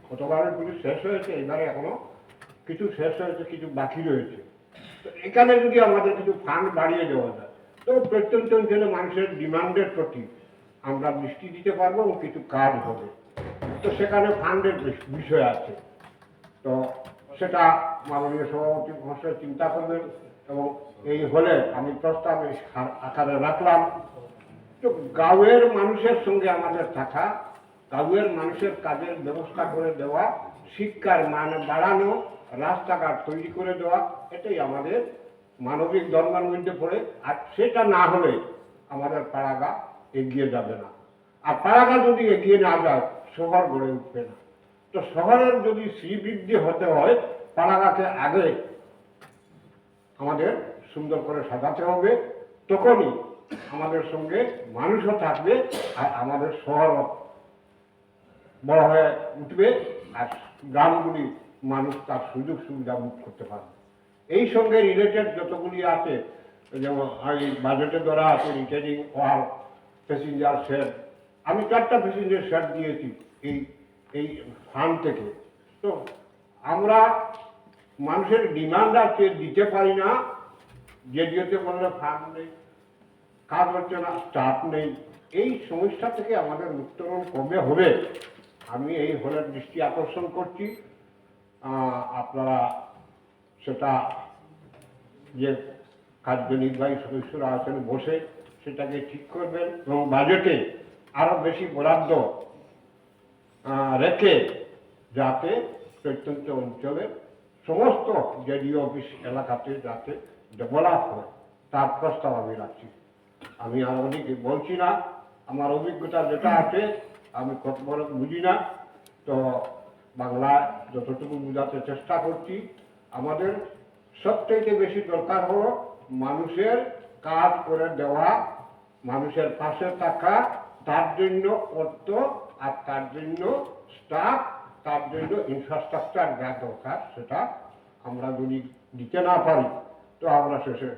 গতবারে পুলিশ শেষ হয়েছে, এবারে এখনো কিছু শেষ হয়েছে, কিছু বাকি রয়েছে। তো এখানে যদি আমাদের কিছু ফান্ড বাড়িয়ে দেওয়া যায়, তো প্রত্যন্ত অঞ্চলে মানুষের ডিমান্ডের প্রতি আমরা দৃষ্টি দিতে পারবো এবং কিছু কাজ হবে। তো সেখানে ফান্ডের বিষ- বিষয় আছে। তো সেটা মাননীয় সভাপতি মহাশয় চিন্তা করবেন এবং এই হলে আমি প্রস্তাব এই আকারে রাখলাম। তো গাঁওয়ের মানুষের সঙ্গে আমাদের থাকা, গাঁওয়ের মানুষের কাজের ব্যবস্থা করে দেওয়া, শিক্ষার মান বাড়ানো, রাস্তাঘাট তৈরি করে দেওয়া, এটাই আমাদের মানবিক ধর্মের মধ্যে পড়ে। আর সেটা না হলে আমাদের পাড়াগা এগিয়ে যাবে না। আর পাড়াগা যদি এগিয়ে না যায়, শহর গড়ে উঠবে না। তো শহরের যদি শ্রীবৃদ্ধি হতে হয়, পাড়াগাকে আগে আমাদের সুন্দর করে সাজাতে হবে, তখনই আমাদের সঙ্গে মানুষও থাকবে, আর আমাদের শহরও বড় হয়ে উঠবে, আর গ্রামগুলি মানুষ তার সুযোগ সুবিধা ভোগ করতে পারবে। এই সঙ্গে রিলেটেড যতগুলি আছে, যেমন এই বাজেটে ধরা আছে রিটেনিং ওয়াল, প্যাসেঞ্জার শেড, আমি চারটা প্যাসেঞ্জার শেড দিয়েছি এই এই ফান্ড থেকে। তো আমরা মানুষের ডিমান্ড আছে, দিতে পারি না, জেডিওতে বললে ফান্ড নেই, কাজ হচ্ছে না, স্টাফ নেই। এই সমস্যা থেকে আমাদের উত্তরণ কবে হবে, আমি এই হলের দৃষ্টি আকর্ষণ করছি। আহ, আপনারা সেটা যে কার্যনির্বাহী সদস্যরা আছেন বসে সেটাকে ঠিক করবেন এবং বাজেটে আরও বেশি বরাদ্দ আহ, রেখে যাতে প্রত্যন্ত অঞ্চলের সমস্ত জেডিও অফিস এলাকাতে যাতে ডেভেলপ হয়, তার প্রস্তাব আমি রাখছি। আমি আর অনেক বলছি না, আমার অভিজ্ঞতা যেটা আছে আমি কত বড় বুঝি না, তো বাংলা যতটুকু বোঝাতে চেষ্টা করছি। আমাদের সবথেকে বেশি দরকার হলো মানুষের কাজ করে দেওয়া, মানুষের পাশে থাকা, তার জন্য অর্থ আর তার জন্য স্টাফ, তার জন্য ইনফ্রাস্ট্রাকচার যা দরকার সেটা আমরা যদি দিতে না পারি তো আমরা শেষে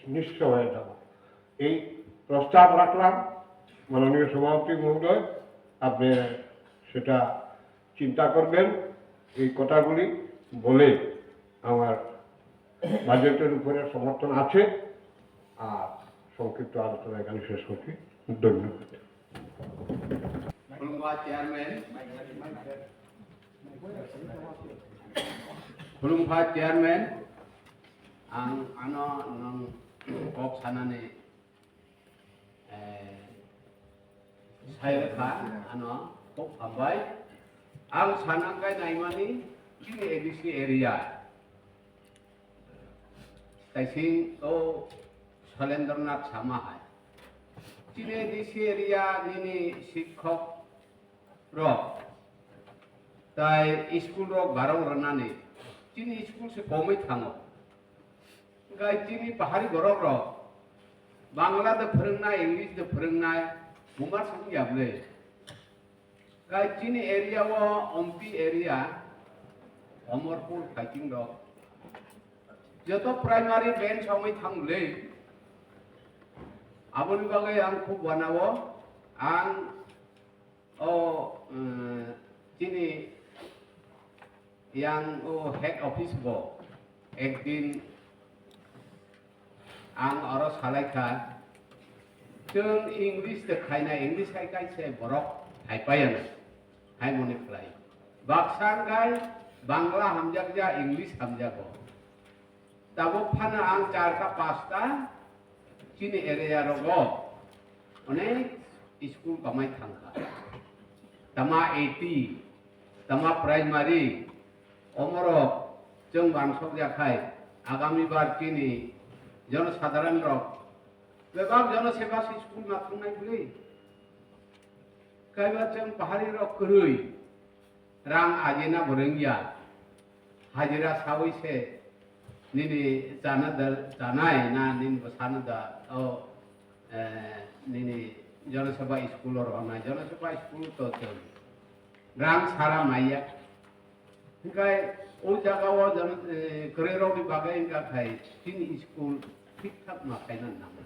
নিঃস্ব হয়ে যাব। এই প্রস্তাব রাখলাম, মাননীয় সভাপতি মহোদয়, আপনি সেটা চিন্তা করবেন। এই কথাগুলি বলে আমার বাজেটের উপরে সমর্থন আছে। আর সংক্ষিপ্ত আলোচনা এখানে শেষ করছি। ধন্যবাদ। Khulumkha chairman. Khulumkha chairman. Ang ano nang kok sanani, eh, sai kha ano kok hambai. Ang sanang kai naimani chini A D C area. Taising o Solendranath sama hai. Chini A D C area nini sikhok rok tai school rok barong rwnani chini school se komwi thango. Gai chini pahari borok rok Bangla de phwrwngnai, English de phwrwngnai, buma song ya bwle. Gai chini area o Ompi area, Omorpur Kaiting rok joto primary bench wngwi thang bwle. Aboni bagwi ang khub wanao, ang o, eh, chini yang o head office bo ekdin ang oro salai kha, chwng English de khaina, English hai kai se borok hai paya na, hai mone khlai. Baksa wngkha Bangla hamjak ja, English hamjago. Tabuk phano ang charta pasta chini area rogo onek school kamai thangkha. Tama eighty, tama primary, omorok chwng wansok yakhai agami bar chini jonosadharan rok bebak jonoseba se school ma thangnai bwrwi. Kaiba chwng pahari rok kwrwi. Rang ajina bo rwngya. Hajira sawi se nini chana da, chanai na nini bo sana da, o, eh, nini Jana Sabha school o rohornai. Jana Sabha school to chwng rang sara maiya. Hinkhe o jaga o jon-, eh, kwrwi rokni bagwi wngkha khai chini school thik thak ma khaina nango.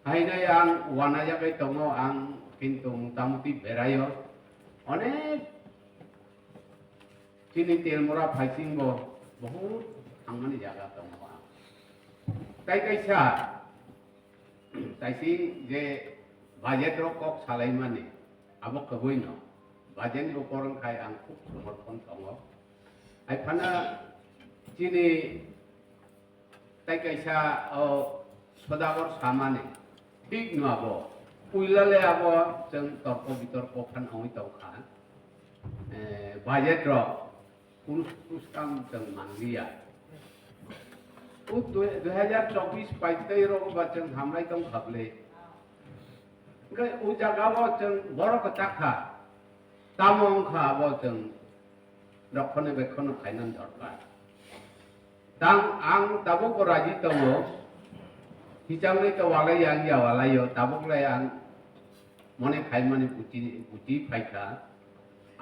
Haino ang uanajagwi tongo, ang kintu motamuti beraio. Onek Chini Telmura phaisingbo bahut thangmani jaga tongo. Tai kaisa, taising je budget rok kok salaimani, abo kwbwino. Budget ni upor wngkhai ang khub somorthon tongo. Hai phano chini Tai kaisa, o, Sodagor samani, thik no abo. Puila le abo chwng torko bitorko phan ongwi tongkha. Eh, budget rok, kurus, kurus kam chwng manliya. O dui, dui hajar chobbish paitei rok ba chwng hamlai tongkha bwle. Hwnkhe o jaga o chwng borok kwchak kha. Tamo wngkha abo chwng rokhone bekhono khainani dorkar. Tang ang tabukbo raji tongo, hichangni to walai ang ya walai o, tabuklai ang mone khaimani buchi, buchi phaikha.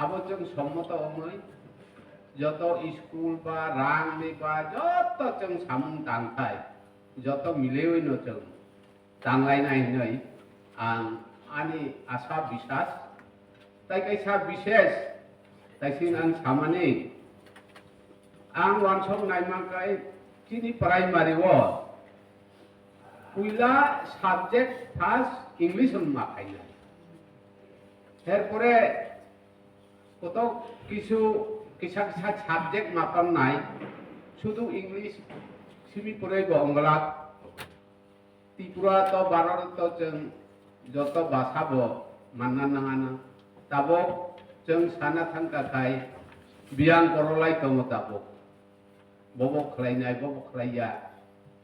Abo chwng sommoto wngwi joto school ba rang ni ba joto chwng samung tangthai, joto milewino chwng tanglainai hinwi ang ani asa bisas tai kaisa bises taising ang samani ang wansok naimangkai chini primary o puila subject first English wngma khainai. Herpore kotok kisu kisa kisa subject ma tongnai, sudu English simi pore bo wngwlak. Tripura to Bharat to chwng joto bhasha bo manna nangana. Tabuk chwng sana thangkha khai biyang korolai tongo tabuk. Bobo khlainai, bobo khlaiya.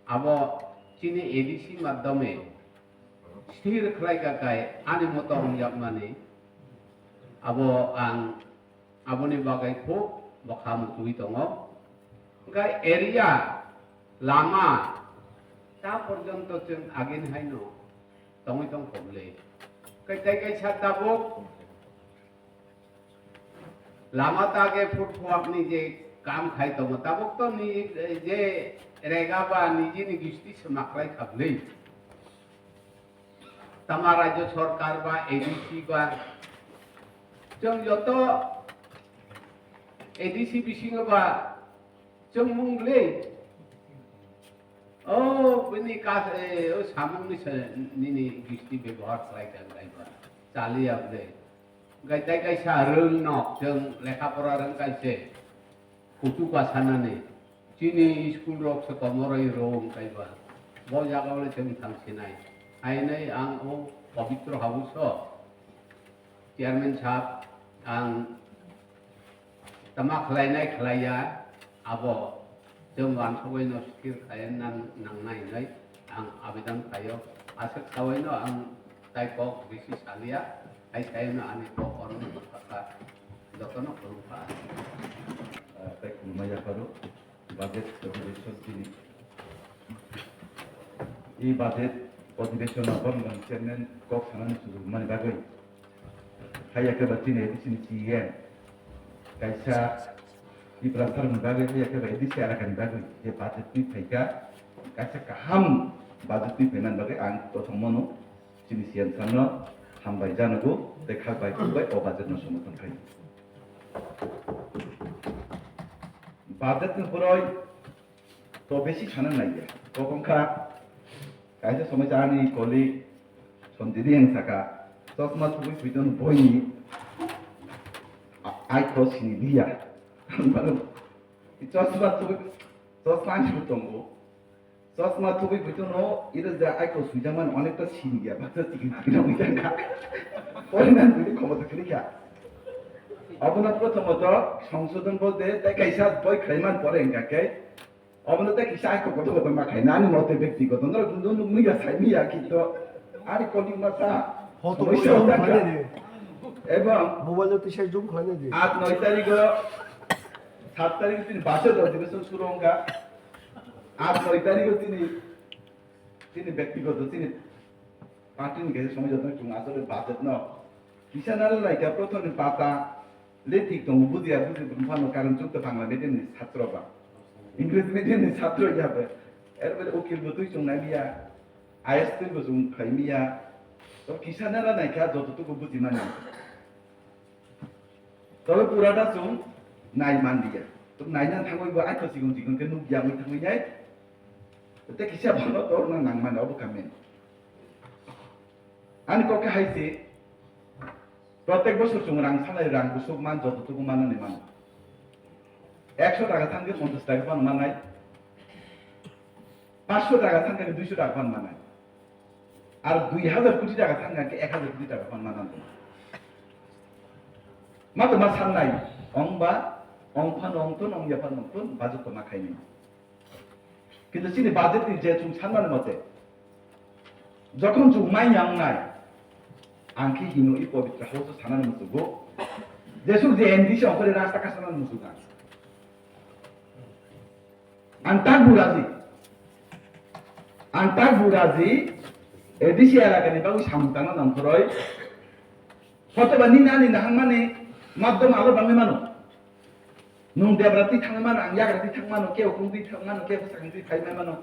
Abo chini A D C madhyome sthir khlaikha khai ani moto wngjakmani. Abo ang Aboni bagwi khub bwkha muchungwi tongo. Hwnkhe area, lama, ta porjonto chwng agini haino tongwi tongkha bwle. Hwnkhe tei kaisa tabuk lama ta ge footwork ni je kam khai tongo, tabuk to ni je rega ba nijini gisti se maklai kha bwle. Tama rajyo sorkar ba A D C ba, chwng joto A D C bisingo ba chwng mung le. O bini kas, e, o samung ni se nini gisti bebohar khlai kha khlai ba. Chaliya bwle. Gai tai kaisa rwng nok, chwng lekha pora rwng kaise. Kuchuka sanani, chini school rok se komoroi rong kaiba, bo jaga o le chwng thang sinai. Hainai ang o Pabitra House o chairman sahab, ang tama khlainai khlaiya, abo chwng wansugwi no sthir khlaiya nang, nangnai hinwi ang abedan khlaio. Aswk saui no ang tai kok bisi saliya, hai saui no ani kok oro no kha. Jotono khulumkha. Ah, tei khulumma yapharo budget adhibeshon chini. I budget adhibeshon no borok chairman kok sanani sujuk mani bagwi. Haiya khe ba chini A D C ni C E M. Kaisa Tiprasa ni bagwi haiya khe ba A D C alaka ni bagwi je budget ni phaikha. Kaisa kaham budget ni phainani bagwi ang kothom mano. Chini C M sir no hambai janago, tei kha bai khuk bai o budget no somorthon khai. Budget ni boroi to besi sana naiya. Kokong kha, kaisa somoi sa ani colleague Sanjit Reang saka, chosma thubui puiton boini a-, aiko sini liya. Chosma thubui, chosma ani tongo. Chosma thubui buitwno iro ja aiko swijak mani onekta sini ya, baksa tiki tiki rok wijak kha. Pore nang bini khomoto khili kha. Obono prothomot songsodon bo de, tei kaisa boi khlaiman pore wngkha khe, obono tei kisa aiko kotor kotor ma khai, nani mote bektigoto, norok nung nung ya sai miya kinto, ani konik masa, Photo somosya bo zoom wngkha. Khlainai di. Ebong mobile o tisa zoom khlainai di. Aat noi tarikh o, sat tarikh o tini base do adhibeshon suru wngkha. Aat noi tarikh o tini, tini bektigoto, tini party ni kaisa somoi joto chwng asole budget no. Kisa nal lai kha prothom ni pata le thik tongo, bujiya buji bwrwng phano karon chukto Bangla medium ni satro ba. English medium ni satro ya be. Er bade ukil bo twi chwng nai liya. I S twi bo chwng khai miya. To kisa nal lai kha joto tuku buji mani. Tobe purata chwng nai man liya. To naina thangwi bo aitho chikon chikon khe nuk ya wngwi thangwi nai. Tei kisa bono torna nang mano obo kamen. Ani kok khe hai se, protek bosor chwng rang sanai, rang kusuk man, joto tuku manani mano. Ekso taka thang khe ponchas taka phan manai. Panchso taka thang khe duiso taka phan manai. Ar dui hazar koti taka thang khe ek hazar koti taka phan manani. Ma to ma sannai, ong ba, ong phan ong ton, ong ya phan ong ton, budget to ma khaini. Kintu chini budget ni je chwng sanmani mote, jokhon chwng mai ya wngnai, ang khe hino i pobitra house o sanani muchugo, jesuk je M D C ongkhorwi rasta ka sanani muchugo ang. Ang tak buraji, ang tak buraji, A D C elakani bagwi samung tangna nangkhoroi, hotoba nini ani naharmani madhyam alo bangwi mano. Nwng debra twi thangwi mano, ang yagra twi thangwi mano, kebo khung twi thangwi mano, kebo sakang twi phaiwi mano.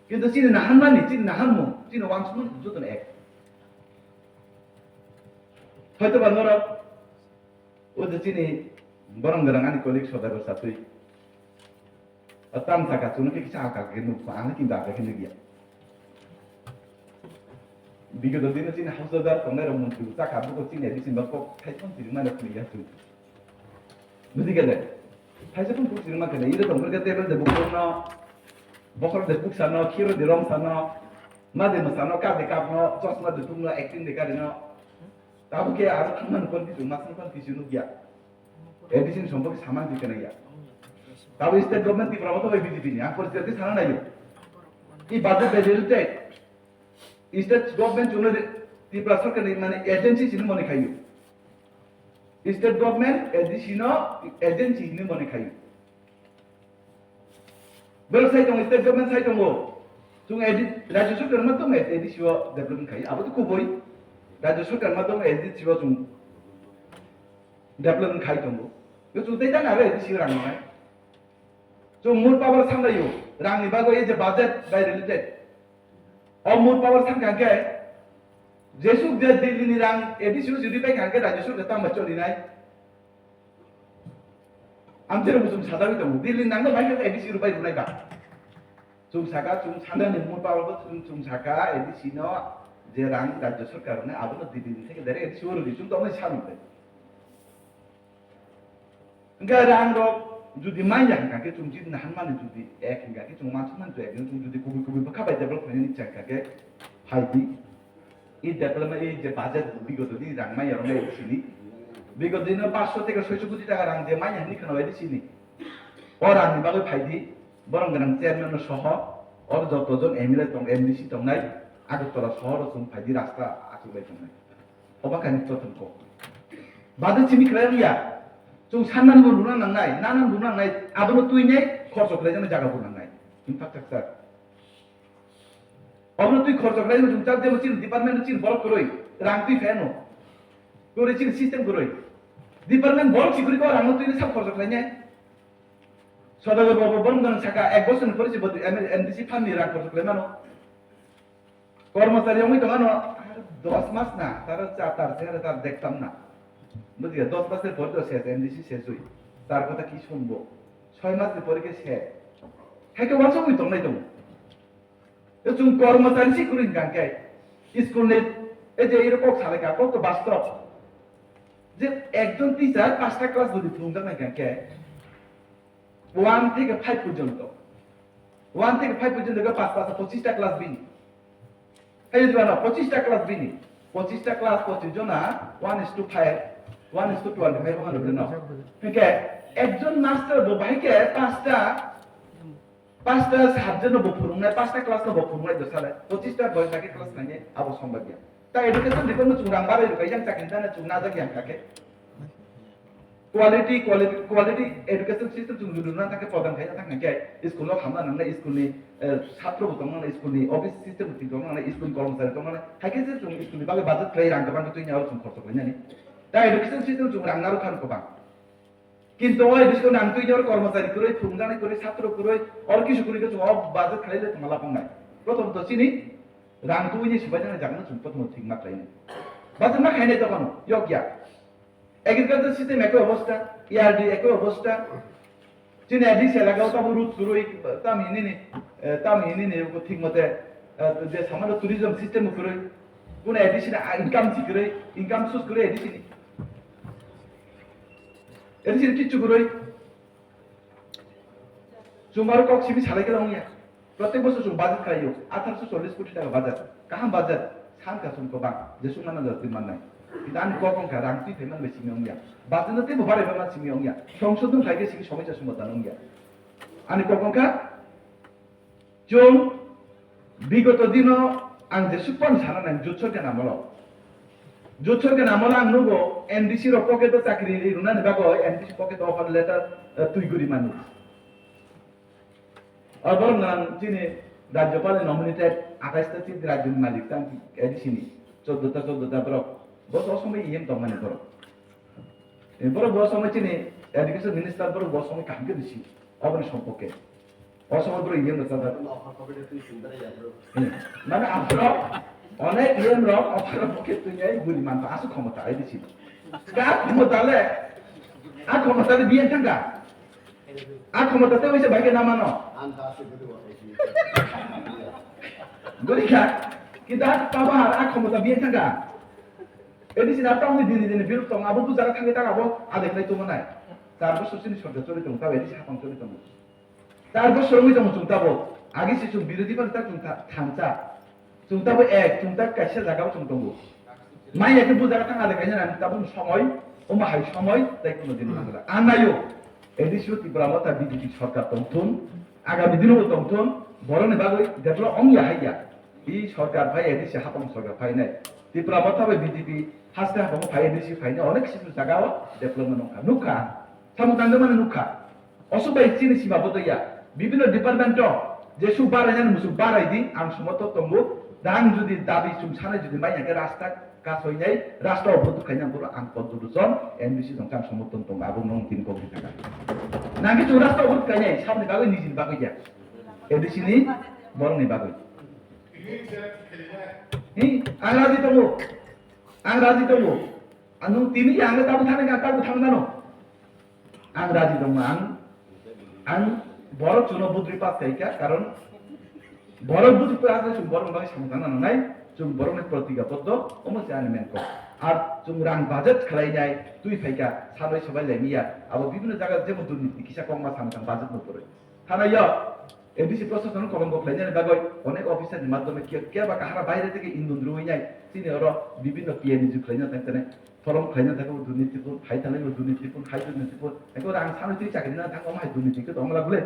Kintu chini naharmani, chini naharmung, chini wansukmung jotono ek. Hoitoba norok, o je chini borong gwnang ani colleague Sodagar satwi. O tang saka chwngno khe kisa alka khe nukha, ang kintu alka khe nukya. Bigoto dino chini hausa jar tongnai rok montri bwsa kha, buko chini bisingo kok thaithon tini mano khwlaiya chwng. Bujikha de? Thaisa phung kuk chini ma khe de, iro tongkha khe table de bukrokno, bokhorok de buksano, khiro de romsano, ma de mwsano, kap de kapno, chosma de thumno, acting de karino. Tabuk khe aro thangmani kon kisu, masni kon kisu nukya. A D C ni sompok saman di kena ya. Tabo state government Tripura bo to bai B J P ni, ang poriskar khe sana nayo. I budget bai related. State government chwngno Tripura sarkar ni mane agency sini mone khayo. State government A D C no agency sini mone khayo. Bel sai tongo, state government sai tongo. Chwng A D, rajya sarkar ma tongo, A D C o development khai. Abo to kubui. Rajya sarkar ma tongo, A D C o chwng development khai tongo. Yo chwng tei jana A D C rang nai. Chwng mur power sandayo. Rang ni bagwi je budget bai related. O mur power san kangke. Jesuk je Delhi ni rang A D C o judi pai kangke rajya sarkar tamo choli nai. Amchero bo chwng sajagwi tongo. Delhi nangno bai khe A D C rwbai rwnai ba. Chwng saka, chwng sanda ni mungwi pabo chwng, chwng saka A D C no je rang rajya sarkar rwnai, abono Delhi ni theke direct A D C o rwdi, chwng tongmani sano bai. Hwnkhe rang rok jodi manya hwnkha khe chwng chini naharmani jodi ek hwnkha khe chwng mansukmani to ek, chwng jodi kubui kubui bwkha bai develop khlainani icha hwnkha khe phaidi. I development, i je budget bigoto din rang manya rok nai sini. Bigoto dino panchsho theke soisho koti taka rang je manya hwnwi khwnabaidi sini. O rang ni bagwi phaidi, borok gwnang chairman no soho, oro joto jon M L A tong, M D C tongnai, Agartala sohor o chwng phaidi rasta achuklai tongnai. Obo kainwi joto ni kok. Budget simi khlai wngya. Chwng sannani bo luna nangnai, nanani bo nangnai, abono twinai khorcho khlaijaknai jaga bo nangnai. Infrastructure. Obono twi khorcho khlai mano chwng chak jemo chini department chini borok kwrwi rang twi phai ano. Kwrwi chini system kwrwi. Department borok si kwrwi ko rangno twi sab khorcho khlai nai. Sodagar babu borok nang saka ek bosor ni pore si bodu M D C fund ni rang khorcho khlai mano. Kormochari wngwi tong ano dos mas na taro cha tar se tar dektam na. Bujia dos mas ni pore to ses M D C seswi. Tar kotha ki sumbo. Soi mas ni pore ke se. Hai to wansok wi tongnai tongo. Chwng kormochari si kwrwi hwnkha khe school ni, e je iro kok salai kha, kok to bastob. Je ekjon teacher pasta class jodi phunukjaknai hwnkha khe one theke five porjonto, one theke five porjonto khe pas pas pochista class bini. Hai jodi ano pochista class bini, pochista class pochis jona, one is to five, one is to twenty five hwnwi no. Hwnkhe ekjon master bo bahai khe pasta Pasta subject no bo phurungnai, pasta class no bo phurungnai do sale, pochista boy kake class nai abo sombad ya. Ta education department chung rang barai rukai yang chakri dana chung najak yang kake. Quality, quality, quality education system chung jodi rwna thangkhe pradhan khaina thangkhe school o hamna nangnai, school ni, eh, chhatro bo tongna nangnai, school ni office system bo tongna nangnai, school ni kormochari tongna nangnai, haikhe se chung school ni bagwi budget khlai rang kwbang twi aro chung khorcho khlainani. Ta education system chung rang narwkha rw kwbang. Kintu o bisingo nang twi nyor kormochari kwrwi, phwrwngjaknai kwrwi, satro kwrwi, oro kisu kwrwi khe chwng o budget khlai le tongma lapangnai. Prothom to chini rang twi ni swbai jaknai jagano chwng prothom thik ma khlai nai. Budget ma khainai tokon yok ya. Agriculture system ekoi obostha, E R D ekoi obostha. Chini A D C elaka o tamo road kwrwi, tamo hinini, eh, tamo hinini thik mote, eh, je samano tourism system kwrwi. Kuno A D C ni income si kwrwi, income source kwrwi A D C ni. A D C ni kichu kwrwi. Chwng aro kok simi salai khe wngya. Protek bosor chwng budget khlaio, atharosho chollish koti taka budget. Kaham budget, san ka chwng kwbang, jesuk nana jatwi mannai. Kintu ani kok wngkha rang twi phaimani bai simi wngya. Budget no teibo barai mani simi wngya. Songsod no khlai khe simi somosa somadhan wngya. Ani kok wngkha, chwng bigoto dino ang jesuk pan sana nai Jyoti Sarkar amolo. Jyoti Sarkar amolo ang nugo M D C rok pocket o chakri rwnani bagwi M D C pocket o offer letter, eh, twi guri mani. Abo borok nang chini Rajyapal ni nominated atais ta chini rajyo ni malik tang A D C ni choddo ta, choddo ta borok. Bo to somoi E M tong mani borok. E borok bo somoi chini education minister borok bo somoi kaham khe bisi. Oboni sompoke. O somoi borok E M rok chajak. Hmm. Mane aphro onek E M rok offer pocket twi ai guri man ta asu khomota A D C. Ka khomota le. A khomota le biyan thangka. A khomota tei waisa bai khe na mano. Gori kha, kintu a pabahar a khomota biyan thangka. A D C na tongwi dini dini bill tong, abo bujaga thangwi tang abo adai khlai tongmanai. Char bosor chini sorkar choli tongo, tabo A D C hapang choli tongo. Char bosor wngwi tongo chwng tabo. Agi se chwng birodhi phano ta chwng tha-, thansa. Chwng tabo ek, chwng ta kaisa jagao chwng tongo. Maya khe bujaga thang ale kaisa nang tabuk somoi, omo hai somoi, tei kuno din nangla. Ang nayo, A D C o Tipra Motha B J P sorkar tongthun, agami dino bo tongthun, borokni bagwi develop wngya haiya. I sorkar phai A D C hapang sorkar phainai. Tipra Motha bai B J P haste hapang phai A D C phainai, onek kisim jagao development wngkha. Nukha, samung tangwi mani nukha. Oso bai chini sima bodoya. Bibino department o jesu barai nani musu barai di, ang somoto tongo. Da ang jodi dabi chum sanai jodi mai hake rasta kasoi nai, rasta obodh khaina boro ang contribution M D C jong kang somoton tongo, abo nong tin kok di taka. Nang ke chum rasta obodh khainai, sabni bagwi nijini bagwi ya. M D C ni borong ni bagwi. Hi, ang raji tongo. Ang raji tongo. Ang nung tini ya ang tabu thani ka tabu thang nano. Ang raji dong ang, ang borok chuno budri pas kai kha, karon borok budri pas na chung borok bai samung tangna nangnai, chung borok ni protiga poddo, omo se ani men kok. Ar chung rang budget khlai nai, twi phai kha, sanoi sabai lai miya, abo bibino jaga jebo durniti kisa kok ma samung tang budget no pore. Thana yo, A D C prosason kolom bo khlai nani bagoi, onek officer ni madhyome kiya, kiya ba kahara baire theke indun rui nai, chini oro bibino P N G khlai na tang tene. Forum khlaina thangwi durniti phun, hai thanai bo durniti phun, hai durniti phun. Eko rang sanwi twi chakri na thang, omo hai durniti khe tongla bole.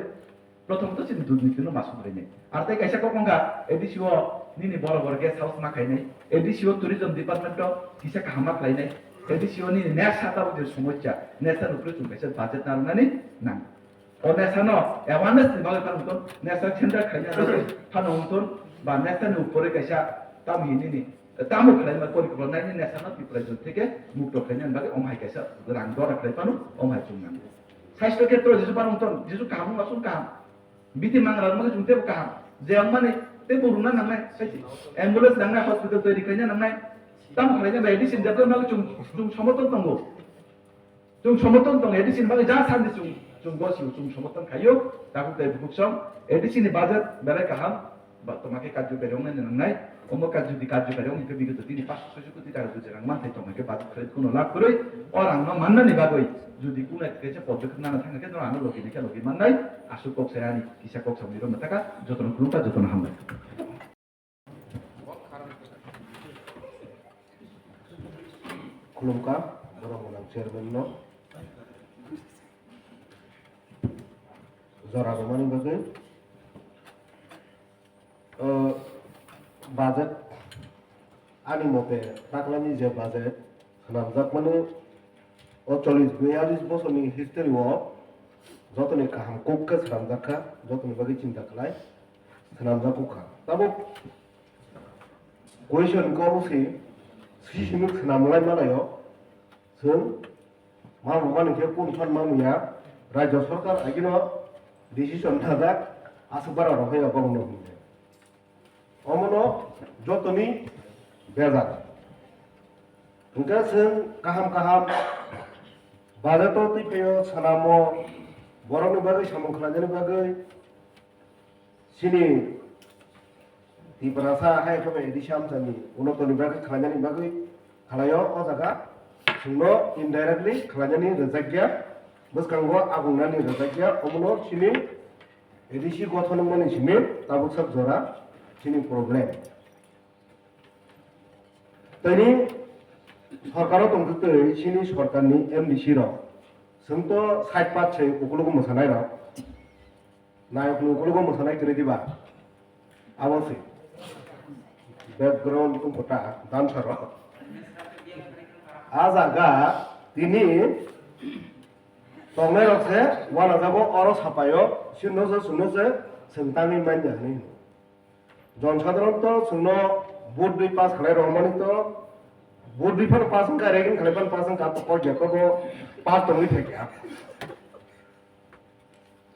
Prothom to chini durniti no ma sudrai nai. Ar tei kaisa kok wngkha, A D C o nini boro boro guest house ma khainai. A D C o tourism department o kisa kaham ma khlainai. A D C o nini nesa tabuk je somosya, nesa nukle chung kaisa budget narwknani nang. O nesano awareness ni bagwi phano wngton, nesa center khaina bagwi phano wngton, ba nesani upore kaisa tamo hinini, tamo khlaima porikopla naini nesano Tripura rajyo theke mukto khlaina bagwi omo hai kaisa rang dora khlai phano omo hai chwng nango. Sasthyo khetro jesu phano wngton, jesu kaham wngma chwng kaham. Biti mangra wngma chwng tebo kaham. Je wngmani tebo rwna nangnai, saisi ambulance nangnai, hospital toiri khlaina nangnai. Tamo khlaina bai addition development bagwi chwng, chwng somoton tongo. Chwng somoton tong, A D C ni bagwi ja sandi chwng, chwng gosio, chwng somoton khaio, tabuk tei bukhuk song, A D C ni budget belai kaham, ba tongma khe karjo kari wngnai nangnai, omo karjo di karjo kari wngkhe bigoto tini paanch soi koti taka jodi rang manthai tongma khe budget khlai kuno lab kwrwi, o rang no mannani bagwi jodi kuno kaisa podokhe nana thangkhe no ano logi ni khe logi mannai, aswk kok sai ani kisa kok samni rok no taka, jotono khulumkha, jotono hambai. Khulumkha, borok gwnang chairman no jora rwmani bagwi. O budget, ani mote taklani je budget, Swnamjakmani o chollish biyallish bosorni history o jotoni kaham kok khe swnamjak kha, jotoni bagwi chinta khlai swnamjak kha. Tabuk question kok se sisini swnamlai manayo, chwng mamani khe kun phan mamya, rajya sarkar agino decision thajak, aswk bara rok hai abang no hwnde. Omono jotoni bejak. Hwnkhe chwng kaham kaham Bajato twi phaio swnamo borokni bagwi samung khlainani bagwi chini Tiprasa hai khe bai A D C amchaini unotoni bagwi khlainani bagwi khlaio o jaga chwngno indirectly khlainani rwjakya bwskango agungnani rwjakya omono chini A D C gothon wngmani simi tabuk sak jora chini problem. Tini sorkaro tongtwtwi chini sorkarni M D C rok. Chwngto side part se ukulugo mwsanairok. Nayokni ukulugo mwsanai kwrwi diba? Abo se. Background tongkota dancer rok. A jaga tini tongnairok se wanajago oro sapaio, sinno se, sungno se, chwng tangwi manya hwnwi hino. Jon sadharon to chwngno vote rwi pass khlai rwmani to vote rwi phano pass wngkha, ragging khlai phano pass wngkha, to kok ya to bo pass tongwi thai kha.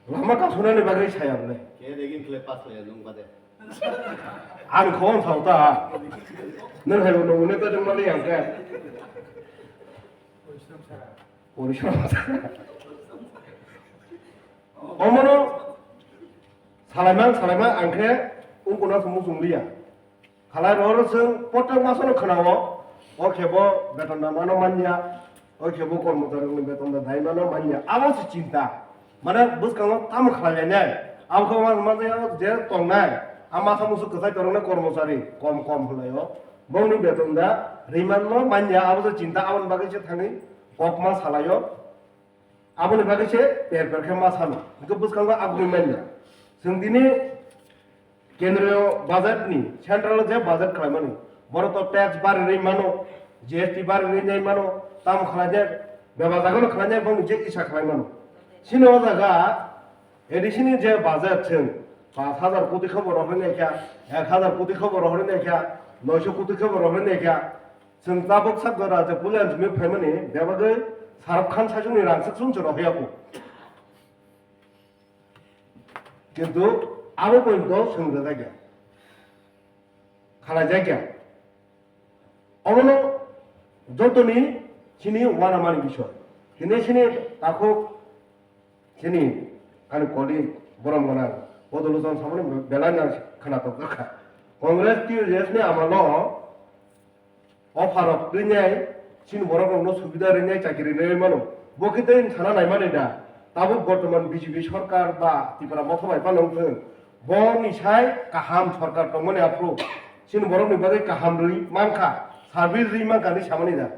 Lama kasunani bagwi saya bole. Ke ragging khlai pass khlai nung bade. Ani khon sao ta. Nang hai nung ne to jong mali yang ke. Omono salaimang salaimang ang khe wngkuna sumung chungliya. Khalai rohoro chwng protek masano khwnao, o khe bo beton da mano manya, o khe bo kormochari rokni beton da dai mano manya. Abo se chinta. Mane bwskango tamo khlai lainai. Abo khe ma, ma, je tongnai. A masa musu kwchai toroknai kormochari kom kom hwnlaio. Bongni beton da rimano manya, abo se chinta, aboni bagwi se thangwi kokma salaio. Aboni bagwi se per per khe ma sano. Hwnkhe bwskango aboni manya. Chwng tini kendriyo budget ni, central je budget khlaimani, borok to tax bari rwi mano, G S T bari rwi nai mano, tamo khlai de, bebak jagano khlai de, bongni je isa khlai mano. Chini o jaga A D C ni je budget chwng pash hajar koti khe bo rohorwi nai kha, ek hajar koti khe bo rohorwi nai kha, noisho koti khe bo rohorwi nai kha. Chwng tabuk sak jora je puila jumi phaimani bebagwi Shahrukh Khan saichungni rang suk sung se rohorya kho. Kintu abo pointo chwng rwjakya, khalaijakya. Omono jotoni chini uanamani bisoi. Tini chini takhuk chini ani colleague borom gwnang Bodolochan samani belai no khwnatok jakha. Congress T U J S ni amalo offer rok rinai, chini borok rokno subida rinai, chakiri rinai mano. Bo khe tei sana naimani da? Tabuk bortoman B J P sorkar ba Tipra Motha bai phano wngthung, boni sai kaham sorkar tongmani aphuru chini borokni bagwi kaham rwi mankha, service rwi mankha hinwi samani da?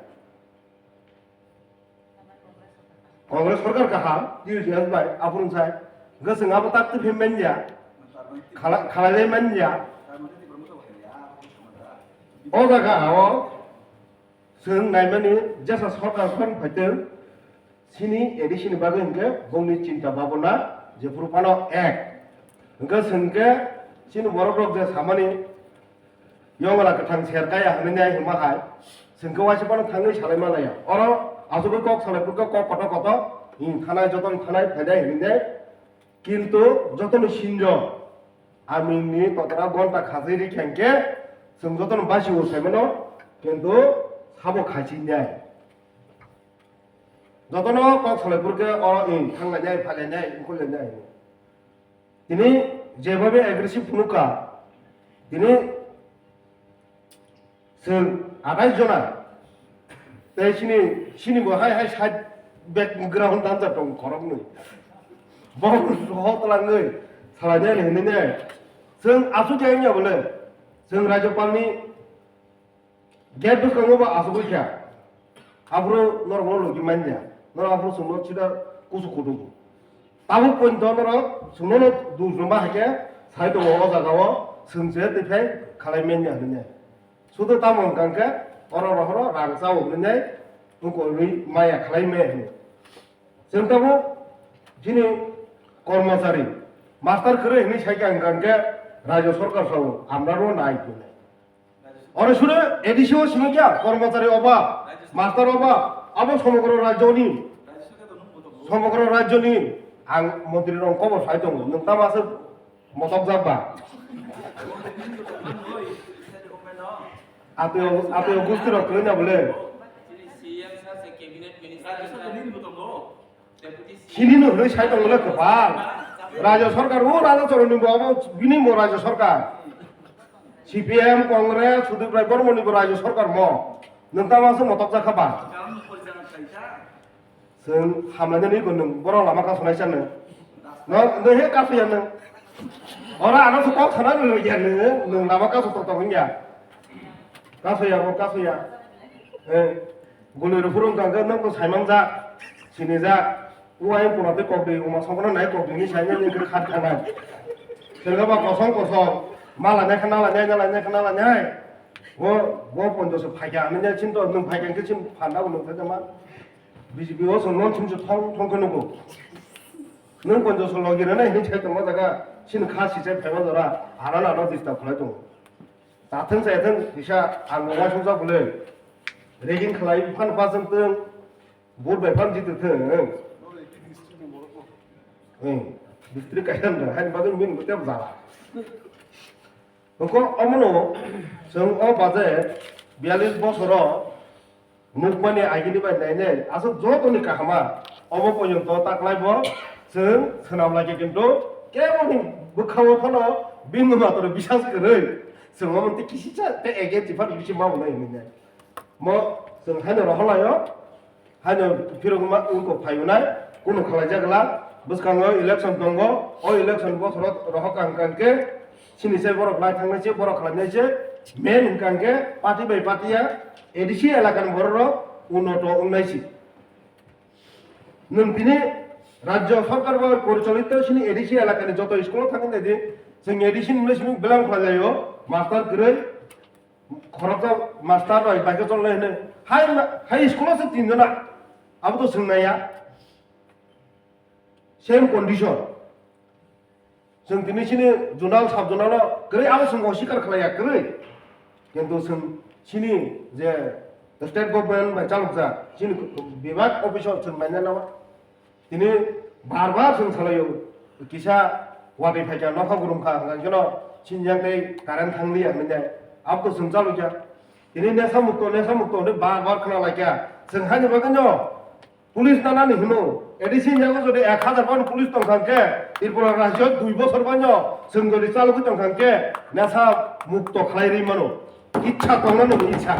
Congress sorkar kaham, T U J S bai, aphuru sai. Hwnkhe chwng abo tak twi phi manya, khala-, khalai lai manya. O jaga o chwng naimani jesa sorkar phano phaitwng, chini A D C ni bagwi hwnkhe bongni chinta bhabona jephuru phano ek. Hwnkhe chwng khe chini borok rok je samani, Yongla kwthang ser kaya hwnwi nai hwnma hai, chwng khe waisa phano thangwi salai ma laya. Oro asugwi kok salai phurkha kok kotor kotor, hmm, thanai jotono thanai phainai hwnwi nai. Kintu jotono sinjo, amingni totra gonta khajai rikha hwnkhe, chwng jotono basio saimano, kintu sabo khaichi nai. Jotono kok salai phurkhe oro, hmm, thanglainai, phailainai, wngkhullainai. Tini jebabe aggressive phunukha, tini chwng athais jona, tei chini, chini bo hai hai side background dansa tongo khoroknwi. Bo soho twlangwi salainai hinwi ne. Chwng aswk khe wngya bole, chwng Rajyapalni Gate bwskango bo asugwi kha. Aphuru norokno logi manya. Norok aphuru chwngno sida kusu kutugo. Tabuk poito norok chwngno no dusroma hai khe sai tongo o jaga o, chwng se twi phai khalai manya hwnwi nai. Sudu tamo hwnkha hwnkhe oro rohoro rang chao hwnwi nai, wngkha hwnwi maya khalai maya hwnwi. Chwng tabuk chini kormochari, master kwrwi hwnwi sai kha hwnkha hwnkhe rajyo sorkar sao amrano nai hwnwi nai. Oro sure A D C o sini kya, kormochari obab, master obab, abo somogro rajyoni, somogro rajyoni ang montri rok kobo sai tongo, nwng tamo aswk motok jak ba? Ateo, ateo gusti rok kwrwi na bole. Sini no hwnwi sai tongmani kwbang. Rajya sarkar, o Raja Choroni bo, abo bini bo Rajya sarkar. C P M, Congress, Sudip Rai Bormoni bo Rajya sarkar mo. Nwng tamo se motok jakha ba? Chwng hamlainani bo nwng borok lama kasunai chano. No, no he kasuya nwng. Ora ano se kok sana nwng ya nwng, nwng lama kasu tok tok ya. Kasuya bo kasuya. Eh, gului rupurung kangke nwng bo saimang jak, sini jak. Uai pura te kok di, uma songkona nai kok di ni saimang ni khat khanai. Sengga ba kosong kosong, mala ne khana la ne, la ne khana la ne. Bo, bo ponjo se phaikya, ani ne chin to nwng phaikya ke chin phanda bo nwng phaikya ma. B J P o song non chum chu thong thong khe nugo. Nwng ponjo song logi rana hin chai tongma jaga, chin kha si chai phaiba jora, ara na no disturb khlai tongo. Tathwng chai thwng kisa ang no waisung jak bwle. Ragging khlai phan pa jeng teng, vote bai phan jitwng thwng. Eng, district kaitan da, hain bagwi min tep jala. Nokho omono chwng o baje biyalish bosoro nukmani agini bai nainai aswk jotoni kahama obo poyonto taklai bo chwng swnam lai khe kintu keboni bwkhao phano bini matoro bisas kwrwi chwng omo tei kisisa tei ege tiphano bisi mabo nai hinwi nai mo chwng haino rohorlaio. Haino phirogma wngkok phaiyunai, kunu khlaijak glak, bwskango election tongo, o election bosoro rohor kang kang khe, sini se borok lai thangnai se, borok khlainai se, main hwnkang khe party bai party ya, A D C elakani borok rok unoto wngnai se. Nwng tini rajya sarkar bai porichalito sini A D C elakani joto school o thangwi naidi, chwng A D C ni mle simi belang khlailaio, master kwrwi, Khoroksa master rok bai khe chonglai hwnwi. Hai ma-, hai school o se tin jona. Abo to swngnai ya. Same condition. Chwng tini sini zonal, sub zonal o kwrwi abo chwng bo sikar khlai ya kwrwi. Kintu chwng sini je state government bai chalokjak, sini bibak office o chwng naina nawa. Tini bar bar chwng salaio, kisa watwi phaikha, nokha gurum kha, hwnkheno sinjak tei current thangliya hinwi nai. Abo to chwng chalokya. Tini nesa mukto, nesa mukto hinwi bar bar khna laikya. Chwng haini bagwino police nanani hino. A D C ni yago jodi ek hazar ban police tongkha hwnkhe, Tripura rajyo dui bosor banyo chwng jodi chalogwi tongkha hwnkhe, nesa mukto khlai rwi mano. Ichha tongnani bo ichha.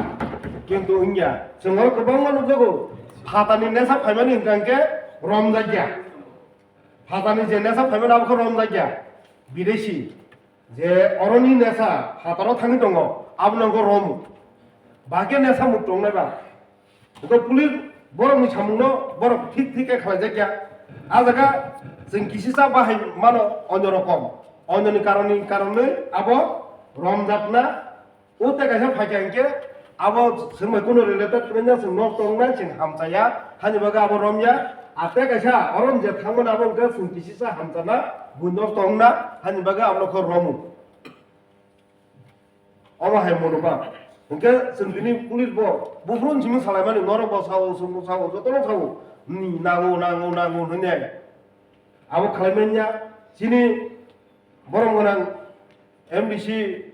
Kintu wngya. Chwng oro kwbangma nukjago. Phatani nesa phaimani hwnkha hwnkhe romjakya. Phatani je nesa phaimani abo khe romjakya. Bidesi. Je oroni nesa phataro thangwi tongo, abono hwnkhe romu. Ba khe nesa muk tongnai ba. Hwnkhe police borokni samungno borok thik thik khe khlaijakya. A jaga chwng kisisa bahai mano onyo rokom. Onyoni karonni karonwi abo romjakna. O tei kaisa phaikha hinkhe abo chwng bai kunu related kwrwngya, chwng nok tongnai, chwng hamchaya, hani bagwi abo romya. A tei kaisa oro je thangmani abo hinkhe chwng kisisa hamchana, buino tongna, hani bagwi abono khe romu. Omo hai mwnwi ba. Hinkhe chwng tini police bo buphuru simi salaimani, norok bo sao, chwng bo sao, jotono sao, ni nango, nango, nango hwnwi. Abo khlai manya, chini borom gwnang M D C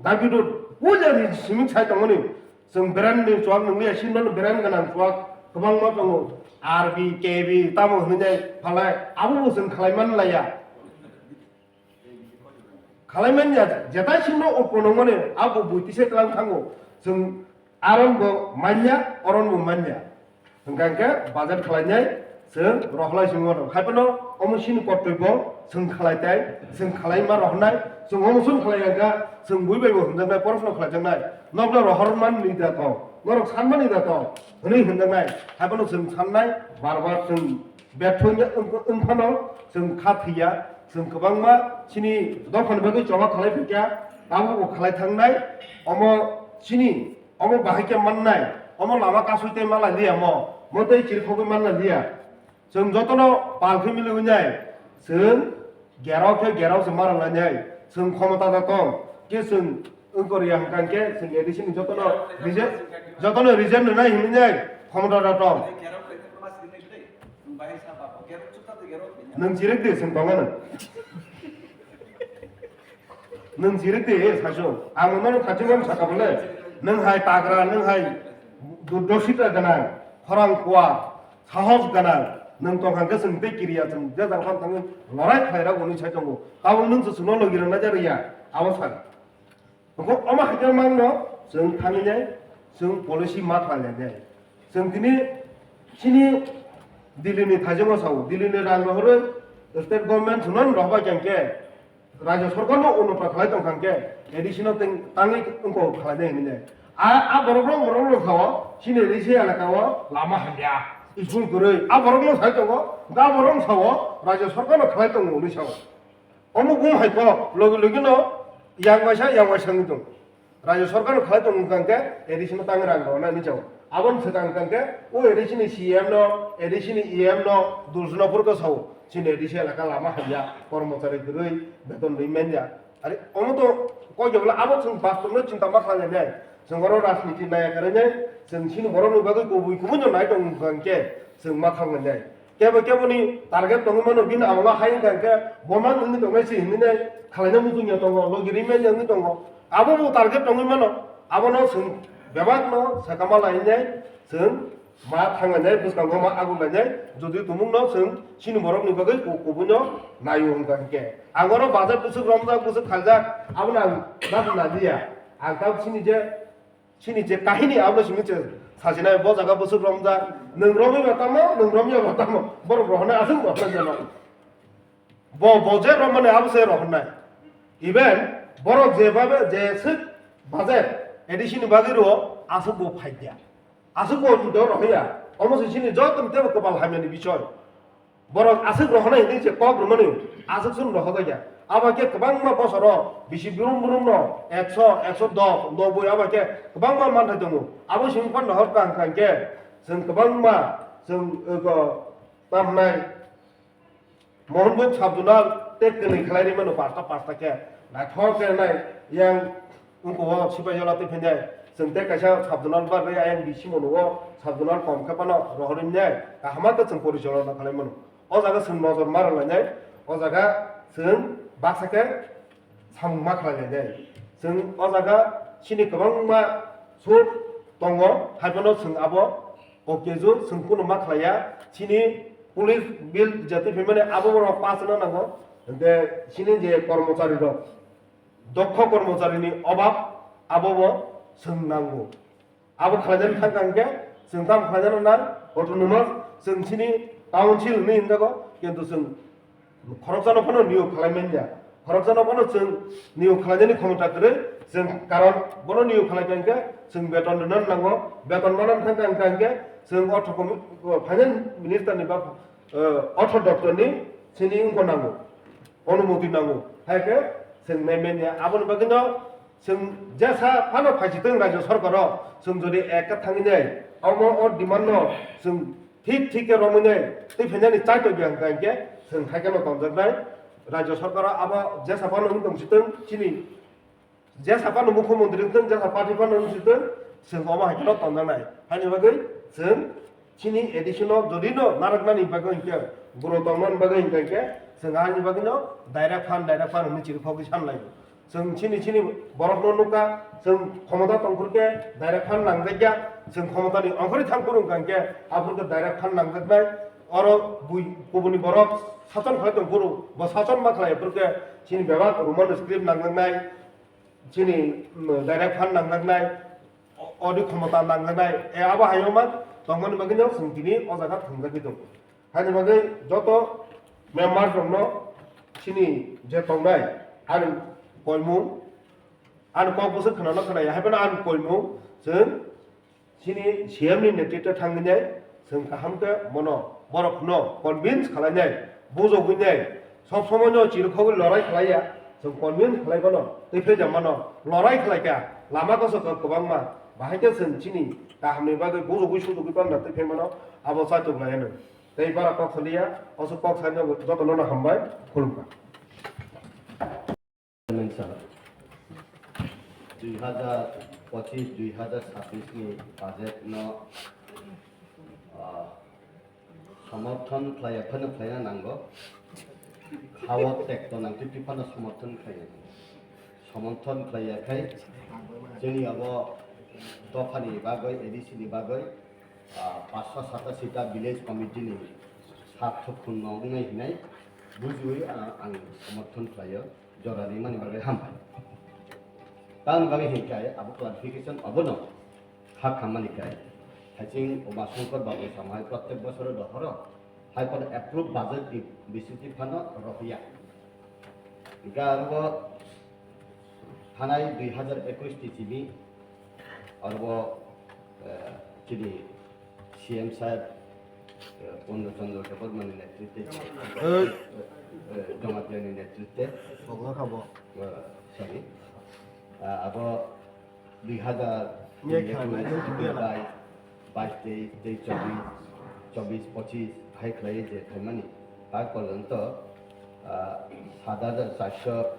David puila ni simi sai tongmani. Chwng brand ni chuak nungya, sini brand gwnang chuak kwbangma tongo. R B, K B, tamo hwnwi phalai, abo bo chwng khlai man laiya. Khlai manya, jetai sino utpon wngmani, abo buitise tlang thango. Chwng aron bo manya, oron bo manya. Hwnkha hwnkhe budget khlainai chwng rohorlai simi mano. Haiphano omo chini kortobyo chwng khlai tai, chwng khlai ma rohornai, chwng omo chwng khlai hwnkha chwng bui bai bo hwnjaknai, porosno khlaijaknai. Nokno rohor man ni da tong, norok san mani da tong, hwnwi hwnjaknai. Haiphano chwng sannai, bar bar chwng Betho wng-, wng phano chwng kha thwiya, chwng kwbangma chini dophani bagwi choba khalai phikya, abo bo khalai thangnai, omo chini, omo bahai khe mannai, omo lama kasui tei ma lai liya mo, mo tei chirikhogwi man lai liya. Chwng jotono pal khe mili wngnai, chwng Gerao khe gerao se mara lainai, chwng khomota da tong, khe chwng wngkor ya hwnkha khe chwng A D C ni jotono resign, jotono resign rwnai hinwi nai khomota da tong. Nwng chirek di chwng tongmano. Nwng chirek di, eh, sasu. Ang nono khachu gam saka bole. Nwng hai tagra, nwng hai du-, dosita gwnang. khorang kuar, sahos ganang, nwng tongkha hwnkhe chwng tei kiriya, chwng je jang phano thangwi lorai khlairok hwnwi sai tongo. Tabuk nwng se chwngno logi rwna je rwya, abo sak. Hwnkhe omo hai khe mangno chwng thangwi nai, chwng policy ma khlai lai nai. Chwng tini chini Delhi ni thaijakno sao, Delhi ni rang rohorwi state government chwngno rohorbai khe, Rajya sorkar no unnoti khlai tong kha hwnkhe, A D C no teng-, tangwi wngkok khlai nai hinwi nai. A, a borok rok, borok rok sao, chini risi elaka o lama hamya, school kwrwi. A borok no sai tongo, a borok sao, rajya sorkar no khlai tongo hinwi sao. Omo bung hai kok, logi logi no yang waisa, yang waisa wngwi tong. Rajya sorkar no khlai tong wngkha hwnkhe, A D C no tangwi rang rw nai hinwi sao. Aboni swkang hwnkha hwnkhe, o A D C ni C M no, A D C ni E M no, dulsno phurkha sao, chini A D C elaka lama hamya, kormochari kwrwi, beton rwi manya. Are, omo to kok jebla abo chwng bastobno chinta ma khlai nai. Chwng oro rajniti naya kwrwi nai, chwng chini borokni bagwi kubui kubui no nai tong wngkha hwnkhe, chwng ma thang nai. Kebo keboni target tongwi mano, bini amolo hai wngkha hwnkhe bo man wngwi tongnai se hinwi nai khlaina muchungya tongo, logi rwi manya wngwi tongo. Abo bo target tongwi mano, abono chwng bebakno sakama lainai chwng ma thanglainai, bwskango ma agurlainai, jodi tumungno chwng chini borokni bagwi ku-, kubuino naio wngkha hwnkhe. Ang oro bajar bwswk romjak, bwswk khaljak, abono ang dabu naliya. Ang tabuk chini je Chini je kahini abono simi se sajinai, bo jaga bwswk romjak, nwng romwi ba tamo, nwng romya ba tamo, borok rohornai aswk rohornai jeno. Bo, bo je rommani abo se rohornai. Even borok je babe je swk baje A D C ni bagwi rwo aswk bo phaikya. Aswk bo do rohorya. Omo se chini joto ni tebo kwpal hamyani bisoy. Borok aswk rohornai hinwi je kok rwmani aswk chwng rohorjakya. Abo khe kwbangma bosoro bisi brum brum no ekso, ekso dos, noboi abo khe kwbangma manthai tongo. Abo simi phano rohor kha hwnkha hwnkhe chwng kwbangma chwng, uh, tamnai Mohanbuk sub-zonal tei kwnwi khlai rwi mano pasta pasta khe. Naithok khe nai yang Wngkha o sipai jola twi phainai, chwng tei kaisa sub-zonal ba rwi ayang bisi mano o sub-zonal kom khe phano rohorwi nai, kaham khe chwng porichalona khlai mano. O jaga chwng nojor ma rwlainai, o jaga chwng baksa khe samung ma khlai lainai. Chwng o jaga chini kwbangma sur tongo, hai phano chwng abo o keju chwng kunu ma khlaiya. Chini police bill je twi phaimani abo borok pass wngna nango, hwnkhe chini je kormochari rok, Dokho kormocharini obab, abobo chwng nango. Abo khlainani thangkha hwnkhe chwng tamo khlainano nang, autonomous, chwng chini council hwnwi hwnjago, kintu chwng khoroksano phano niyok khlai manya. Khoroksano phano chwng niyok khlainani khomota kwrwi, chwng karon bono niyok khlaikha hwnkhe chwng beton rwnani nango, beton manani thangkha hwnkha hwnkhe chwng ortho komi-, finance minister ni ba, eh, ortho doptor ni chini wngkha nango. Onumoti nango. Hai khe chwng nai manya. Aboni bagwino chwng jesa phano phaisitwng rajya sarkaro, chwng jodi ekta thangwi nai, omo o demand no chwng thik thik khe romwi nai twi phainani chai tongya hwnkha hwnkhe chwng hai kheno tonjaknai. Rajya sarkaro abo jesa phano wng tongsitwng chini jesa phano mukhyamantri wngtwng, jesa party phano wngsitwng, chwng omo hai kheno tonjaknai. Haini bagwi chwng chini A D C no jodi no narwknani bagwi hwnkhe, guro tongmani bagwi hwnkhe, chwng ani bagwi no direct fund, direct fund hwnwi chiri khogwi sanlai. Chwng chini, chini borok no nukha, chwng khomota tongphuru khe direct fund nangjakya, chwng khomota ni ongkhorwi thangphuru hwnkhe aphuru khe direct fund nangjaknai. Oro bui kubuni borok sachon khlai tongphuru, bo sachon ma khlai aphuru khe chini bebak Roman script nangjaknai. Chini, mm, direct fund nangjaknai, o-, odi khomota nangjaknai, e abo haino man tongmani bagwino chwng tini o jaga thwngjagwi tongo. Haini bagwi joto member rokno chini je tongnai ani koimung, ani kok bwswk khwnano khwnaya, haiphano ani koimung chwng Chini C M ni netritwe thangwi nai, chwng kaham khe bono, borok no convince khlai nai, bujogwi nai, sob somoi no chirikhogwi lorai khlai ya, chwng convince khlai mano, twi phai ja mano, lorai khlai kha, lama koso kok kwbangma, bahai khe chwng chini kaham ni bagwi bujogwi sujogwi panna twi phai mano, abo chaitok lai ano. Tei bara kok saliya, oso kok sai no joto no hambai, khulumkha. Chairman sir, dui hazar pochis dui hazar sabis ni budget no, ah, somorthon khlaiya phano khlaina nango. Hao tekto nang twi phano somorthon khlaiya. Somorthon khlaiya khai chini abo dophani bagwi, A D C ni bagwi, Ah, paanch sho satasita village committee ni sak thok khun no wngnai hinai bujiwi, ah, ang somorthon khlaio, jora rimani bagwi hambai. Tamoni bagwi hinkhe abo clarification obono kha khammani khe, haiching Umashankar Babu samai prottek bosoro dohoro hai kono approve budget ni bisingtwi phano rohya. Hingke aro thanai dui hazar ekush ni simi aro, eh, chini C M saheb, eh, Purno Chandra Debbarma ni netritwe, eh, Jamatia ni netritwe, eh, sorry, ah, abo dui hazar Ye khlai nai, nung twi bai, bais, teis, teis, chobis, chobis, pochis hai khlai je khaimani, tak porjonto, ah, sat hajar charso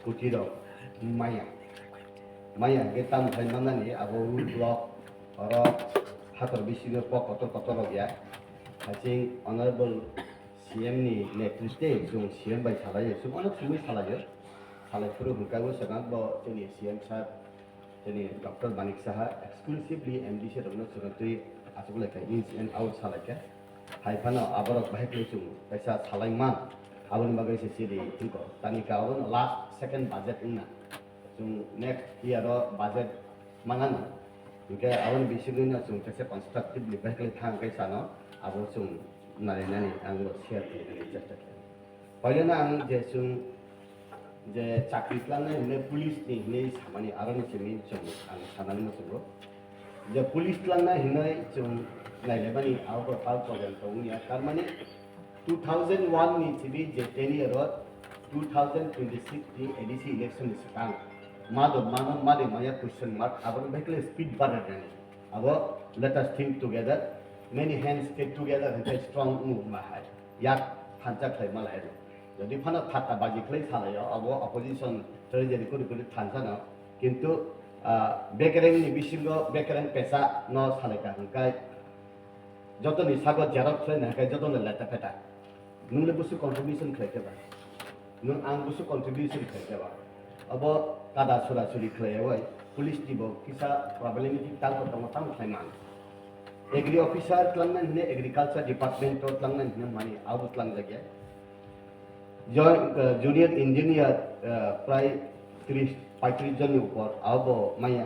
koti rok maya. Maya hingke tam khai manani abo road block, oro hator bisingo kok kotor kotor rok ya. Haiching Honorable C M ni netritwe chwng C M bai salaio, chwng onek somoi salaio. Salai phuru hwnkhe bo swkang bo chini C M sir, chini Doctor Manik Saha exclusively M D C rokno swkangtwi achuk lai kha, ins and out salai kha. Hai phano aborok bahai khe chwng kaisa salai man, aboni bagwi se chini hinko tani ka obo last second budget wngna. Chwng next year o budget manano. Hingke aboni bisingwino chwng kaisa constructively bahai khe thang khe sano abo chwng nari nani ang bo share khlainani chesta khlaio. Pailano ang je chwng je chakri tlangnai hinwi police ni hinwi samani aroni simi chwng ang sanani muchungo. Je police tlangnai hinwi chwng nailaimani abo pal porjonto wngya. Tar mani two thousand one ni simi je ten year o two thousand twenty-six ni A D C election ni swkang mado mano made maya question mark aboni bahai khe speed barnani. Abo let us think together, many hands stay together hwnkhe strong wngma hai. Yak thansa khlai malai. Jodi phano thatta baji khlai salaio, abo opposition treasury kuri kuri thansa no. Kintu, ah, bekereng ni bisingo bekereng pesa no salai ka hwnkhe jotoni sago xerox khlai na hwnkhe jotono leta peta. Nung le busu contribution khlai khe ba? Nung ang busu contribution khlai khe ba? Abo kada sura suri khlai oi, police ni bo kisa problematic tal ko tongo, tamo khlai man. Agri officer tlangnai hine, agriculture department to tlangnai hine mani abo tlang jagya. Jo-, eh, junior engineer, eh, prai tris, paitris jonni upor abo maya.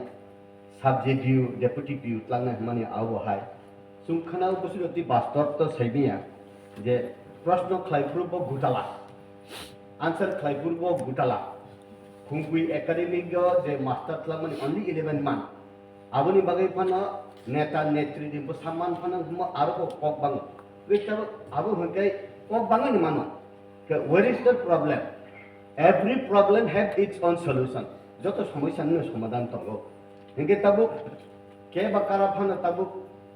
Sub J D U, deputy P U tlangnai hwnmani abo hai. Chwng khwnao busi roti bastor to saimiya je proshno khlai phuru bo gutala, answer khlai phuru bo gutala. Khungpui academy o je master tlangmani only eleven month. Aboni bagwi phano neta netri ni bwsa man phano hwnmo aro bo kok bango. Tei abo hwnkhe kok bangwi ni mano. Ke, where is the problem? Every problem have its own solution. Joto somosya ni somadan tongo. Hingke tabuk keba kara phano tabuk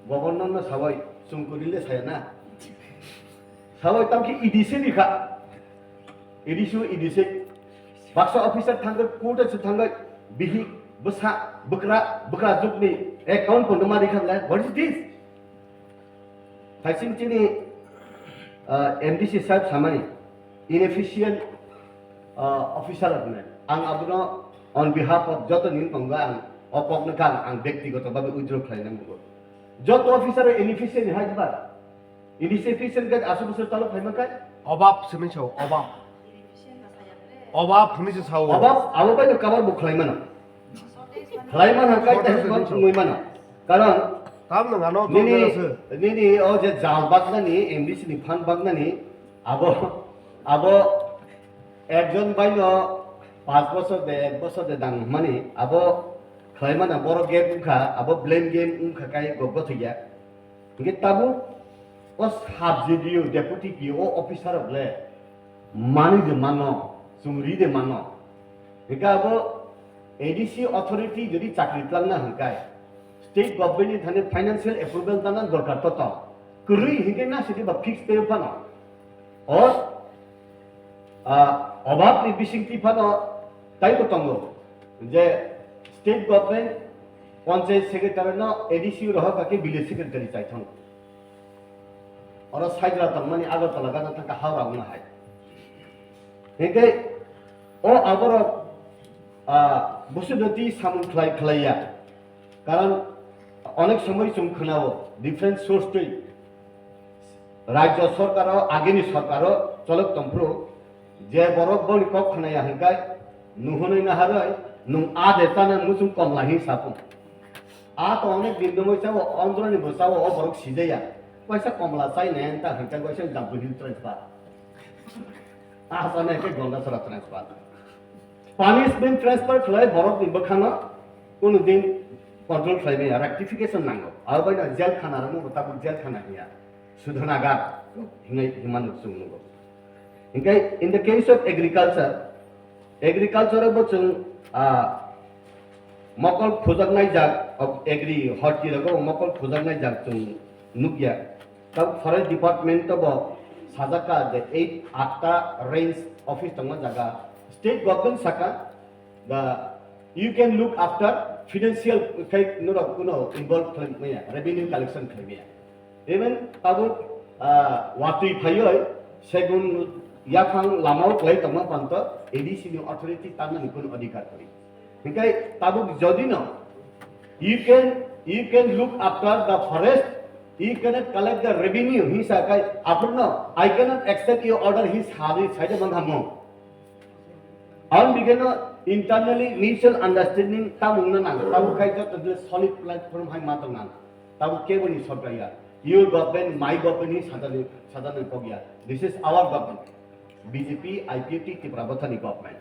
governor no sawai chungkuri le saya na. Sawai tamkhe E D C ni kha. E D C, E D C. Baksa officer thangwi, court se thangwi, bihik, bwsa, bwkra, bwkra jukni account kono ma rikha le. What is this? Thaising chini, ah, M D C sahib samani inefficient, ah, officer rokno ang abono on behalf of joto ni tongo ang o kokno kang ang bektigoto bhabe withdraw khlaina nango. Joto officer inefficient hai ba? Inefficient khe aswk bwswk chalo phaima khe? Obab simi sao, obab. Obab hwnwi se sao. Obab abo bai no cover bo khlai mano. Khlai mano, kai ta hwnwi mano. Karon Tam nang ano nini, nini o je jal baknani, M D C ni phan baknani, abo, abo ekjon bai no panch bochor de, ek bochor de dang mani, abo khlai mano, boro game wngkha, abo blame game wngkha kai go gothokya. Hingke tabuk o sub J D O, deputy P O officer rok le manwi de mano, chumri de mano. Hingke abo A D C authority jodi chakri tlangna hingkai, state government ni thani financial approval dana dorkar to tong. Kwrwi hingke na sidi ba fix pay phano. O, ah, obab ni bisingtwi phano taibo tongo je state government panchayat secretary no A D C rohor kake village secretary chaithong. Oro Saidra tongmani Agartala gana thangkha Howrah wngna hai. Hingke o aborok, ah, busu jati samung khlai khlaiya. Karon onek somoi chwng khwnao, Different source twi. Rajya sorkaro, agini sorkaro cholok tongphuru, je borok boni kok khnaya hwnkhai, nuhunwi naharwi, nung a de chana muchung komla hi sapung. A to onek din dongwi chao, ondroni bo chao, o borok sijaya. Kaisa komla chai nai ta hwnkhai kaisa Jampuhil transfer. A chana khe Gandachara transfer. Punishment transfer khlai borok ni bwkhano kunu din control khlai maya, rectification nango. Abo bai no jail khana rok no tabuk jail khana hiya. Sudhanagar hingai himano chwng nugo. Hinkhe in the case of agriculture, agriculture bo chwng, ah, mokol khujaknai jak, agri horti rogo mokol khujaknai jak chwng nukya. Tabuk forest department to bo sajak ka de eight atta range office tongo jaga. State government saka, the, you can look after financial, khai norok kuno involve khlai maya, revenue collection khlai maya. Even tabuk, ah, watwi phaioi segun yaphang lamao khlai tongma panto A D C ni authority tanani kuno adhikar kwrwi. Hinkhe tabuk jodi no, you can, you can look after the forest, you cannot collect the revenue, he sa kai, aphuru no, I cannot accept your order, he sadi saida mangha mo. Ang bigeno internally mutual understanding tamung na nang, tabuk kai joto je solid platform hai ma tong nang. Tabuk kebo ni sorkar ya. Your government, my government hi sadani, sadani kok ya. This is our government. B J P, I P F T, Tipra Mothani government.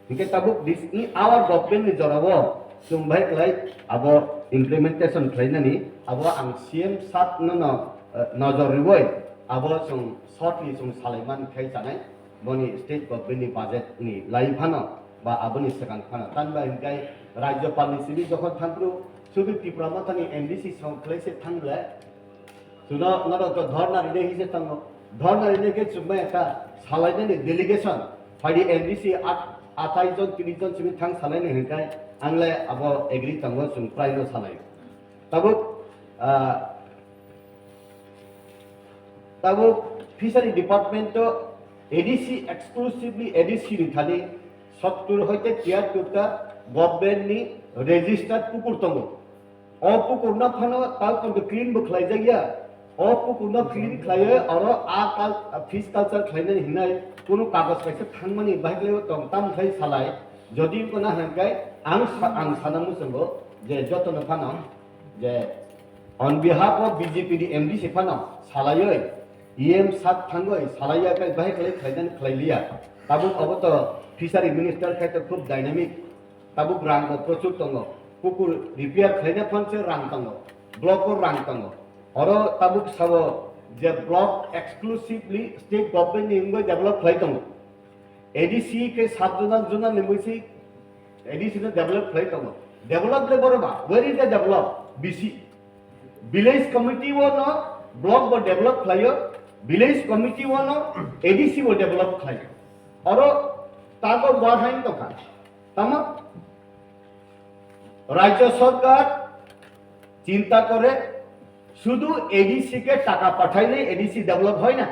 Hinkhe tabuk this in our government ni jorao chwng bai khlai abo implementation khlainani abo ang C M sat no no, eh, nojor riwi abo chwng shortly chwng salaiman khai chanai boni state government ni budget ni lai phano ba aboni swkang phano. Tanba hinkhe Rajyapal ni simi jokhon thangphru sudu Tipra Mothani M D C song khlai se thangle Suno, norok to dhorna rine hise tongo. Dhorna rine khe chukmai ekta salainani delegation. Phaidi M D C at-, athai jon, tris jon simi thang salaini hinkai, angle abo agree tongo, chwng praino salai. Tabuk, ah, tabuk fishery department to A D C exclusively A D C ni thani sottur hoite tiyar tukta government ni registered pukur tongo. O pukurno phano tal pondo clean bo khlaijakya. O pukurno clean khlaiwi oro a kal-, a fish culture khlainani hinwi kunu kagoj kaisa thangmani bahai khlaiwi tong tam khlai salai. Jodi wngkha na hwnkhai ang sa-, ang sana muchungo je jotono phano je on behalf of B J P ni M D C phano salaiwi E M sak thangwi salaiya khe bahai khlai khlainani khlailiya. Tabuk obo to fishery minister khai to khub dynamic. Tabuk rang bo prochur tongo. Pukur repair khlaina phan se rang tongo. Block o rang tongo. Oro tabuk sabo je block exclusively state government ni wngwi develop khlai tongo. A D C khe sub zonal, zonal ni wngwi se A D C no develop khlai tongo. Develop le boro ba, where is the develop? B C. Village committee o no block bo develop khlaio, village committee o no A D C bo develop khlaio. Oro tago bahai tongkha. Tamo? Rajya sorkar chinta kore, শুধু এডিসি কে টাকা পাঠাইলে ADC develop হয় না।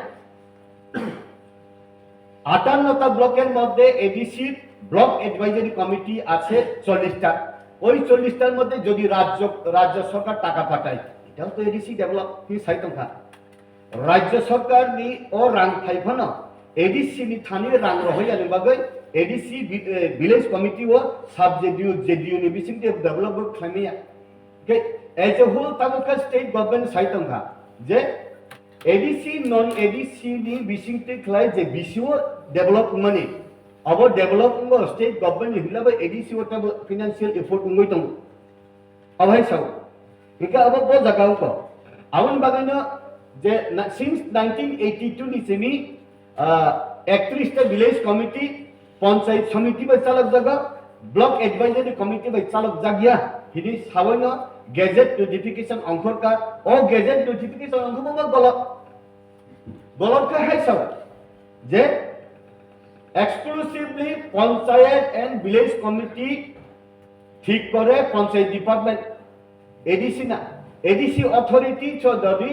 আটান্নটা ব্লকের মধ্যে এডিসির block advisory committee আছে চল্লিশটা। ওই চল্লিশটার মধ্যে যদি রাজ্য, রাজ্য সরকার টাকা পাঠায়, এটাও তো এডিসি ডেভেলপ, কি সাইতংখা? Rajya Sarkar ni o rang phai phano A D C ni thani rang rohoya ni bagwi A D C vi-, eh, village committee o sub J D U, J D U ni bising tei develop bo khlai maya. Ke as a whole tabuk khe state government sai tongkha je A D C, non A D C ni bising tei khlai je B C o develop mani. Abo develop wngbo state government ni hinla bai A D C o tabo financial effort wngwi tongo. Abo hai sao. Hingke abo bo jaga wngkho. Aboni bagwino je na, since nineteen eighty-two ni simi, ah, ektrish ta village committee, panchayat samiti bai chalok jaga, block advisory committee bai chalok jagya, hini sawaino gazette notification ongkhorka, o gazette notification ongkhorma golok. Golok khe hai sao je exclusively panchayat and village committee thik kore panchayat department A D C na A D C authority cho dodi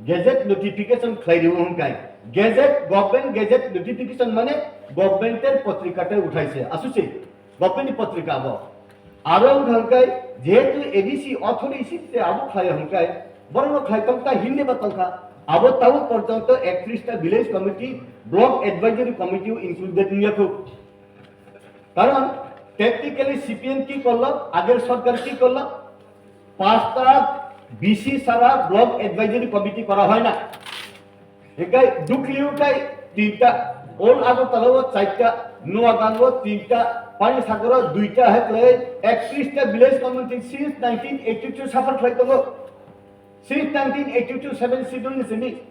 gazette notification khlai rio hwnkai gazette government gazette notification mane government er potrika te uthaise asusi Government ni potrika abo. Aro wngkha hwnkhe jehetu A D C authority se abo khlai hwnkhe Borok no khlai tong ta himni ba tong kha. Abo tabuk porjonto ektrista village committee, block advisory committee o included wngya kho. Karon technically C P M ki korlo, ager sorkar ki korlo, pasta B C sara block advisory committee kora hoy na. Hikai Dukliu kai tinta, Old Agartala o charta, Noaganj o tinta, Panisagar o duita, hai khlai ektrista village committee since nineteen eighty-two suffer khlai tongo. Since nineteen eighty-two seven schedule ni simi.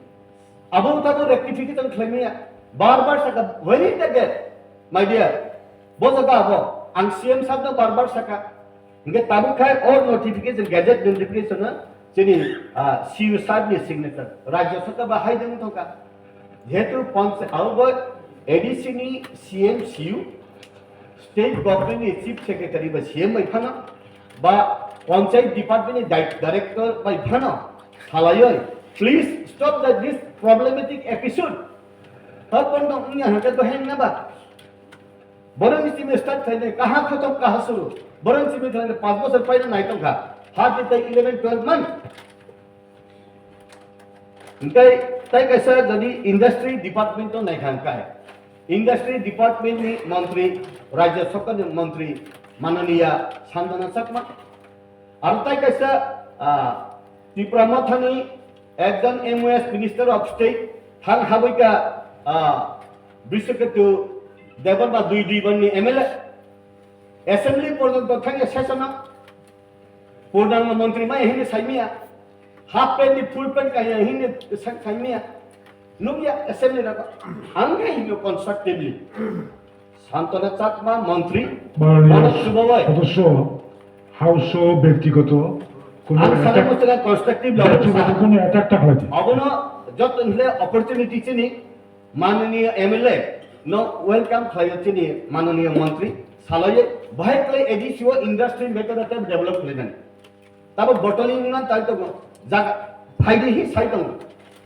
Abo tabo rectification khlai maya. Bar bar saka, where is the gap, my dear? Bo jaga abo. Ang C M sab no bar bar saka. Hingke tabuk khai o notification, gazette notification no chini, ah, C U sab ni signature. Rajya Sabha ba hai deng thongka. Jehetu panch-, abo bo A D C ni C M C U, state government ni chief secretary ba C M bai phano, ba panchayat department ni di-, director bai phano, salaioi, please stop the, this problematic episode. Hapon dong nya hake to heng na ba. Boroni simi start khlainai, kaha khotom, kaha suru. Boroni simi khlainai, panch bosor paina nai tongkha. Hard ni tai eleven, twelve month. Hingkai tai kaisa jodi industry department o naikha hingkai. Industry department ni montri, Rajya Sabha ni montri, Mananiya Santana Chakma. Aro tai kaisa, ah, Tipra Mothani ekjon M O S Minister of State, thang habuika, ah, Brishaketu Debbarma dui dui ban ni M L A. Assembly porjonto thangya session o. Pradhan Mantri maya hini saimia. Half pant ni full pant kaya hini sa-, saimia. Nukya assembly rok. Ang khe hino constructively. Santana Chakma, Mantri, মাননীয় Manoj Subhabai. সদস্য, হাউস ও ব্যক্তিগত কোনো Ang attack, sana mo sila constructive lo. ব্যক্তিগত কোনো attack থাকলে কি? Abono joto hile opportunity chini, Mananiya M L A no welcome khlaio chini Mananiya Mantri, salaiye, bahai khlai A D C o industry matter ata develop khlainani. Tabo bottling wngna tai tongo, jaga phaidi hi sai tongo.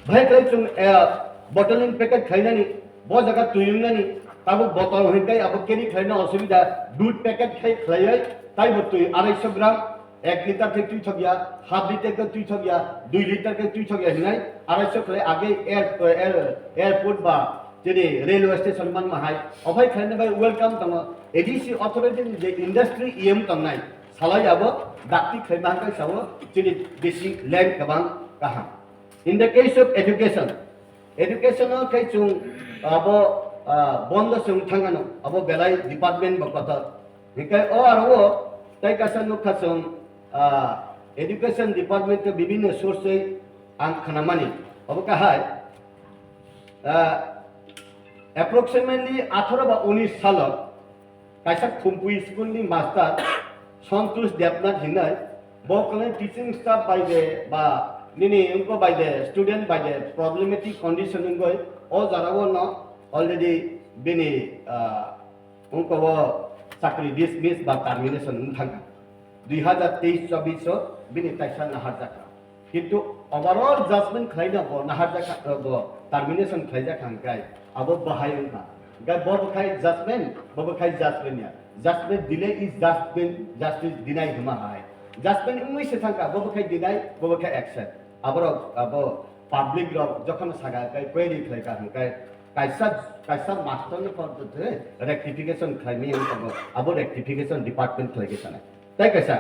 Bahai khlai chwng, eh, bottling packet khlainani, bo jaga twi wngnani, tabo bottle hinkai abo carry khlaina osubida, dud packet khai khlaioi, taibo twi arai sho gram, ek liter khe twi thokya, half liter khe twi thokya, dui liter khe twi thokya hinai, arai sho khlai age air, air, airport ba chini railway station manma hai, ophai khlaina bai welcome tongo, A D C authority ni je industry E M tongnai, Salai abo dakti khlaima hwnkhai sao chini bisi land kwbang kaham. In the case of education, education o khai chwng abo, ah, bondo chwng thangano, abo belai department bo kotor. Hinkhe o aro o tai kaisa nukha chwng, ah, education department o bibhinno source oi ang khnamani. Abo kahai, ah, approximately atharo ba unis salo kaisa Khumpui school ni master Santosh Debnath hinai, bo kwlai teaching staff bai de ba nini wngko bai de student bai de problematic condition wngoi o jora o no already bini, ah, wngko o chakri dismiss ba termination wng thangkha. Dui hazar teis chobbish o bini taisa naharjakha. Kintu overall judgment khlaina bo naharjakha, bo termination khlaijak hwnkhai abo bahai wngkha. Hwnkhai bo bwkhai judgment, bo bwkhai judgment ya. Judgment delay is judgment, justice deny hwnma hai. Judgment wngwi se thangkha, bo bwkhai deny, bo bwkhai accept. Aborok abo public rok jokhon saga kai query khlaikha hwnkhai kaisa, kaisa master ni por rectification khlaimani wngkha, abo rectification department khlaikhe sanai. Tai kaisa,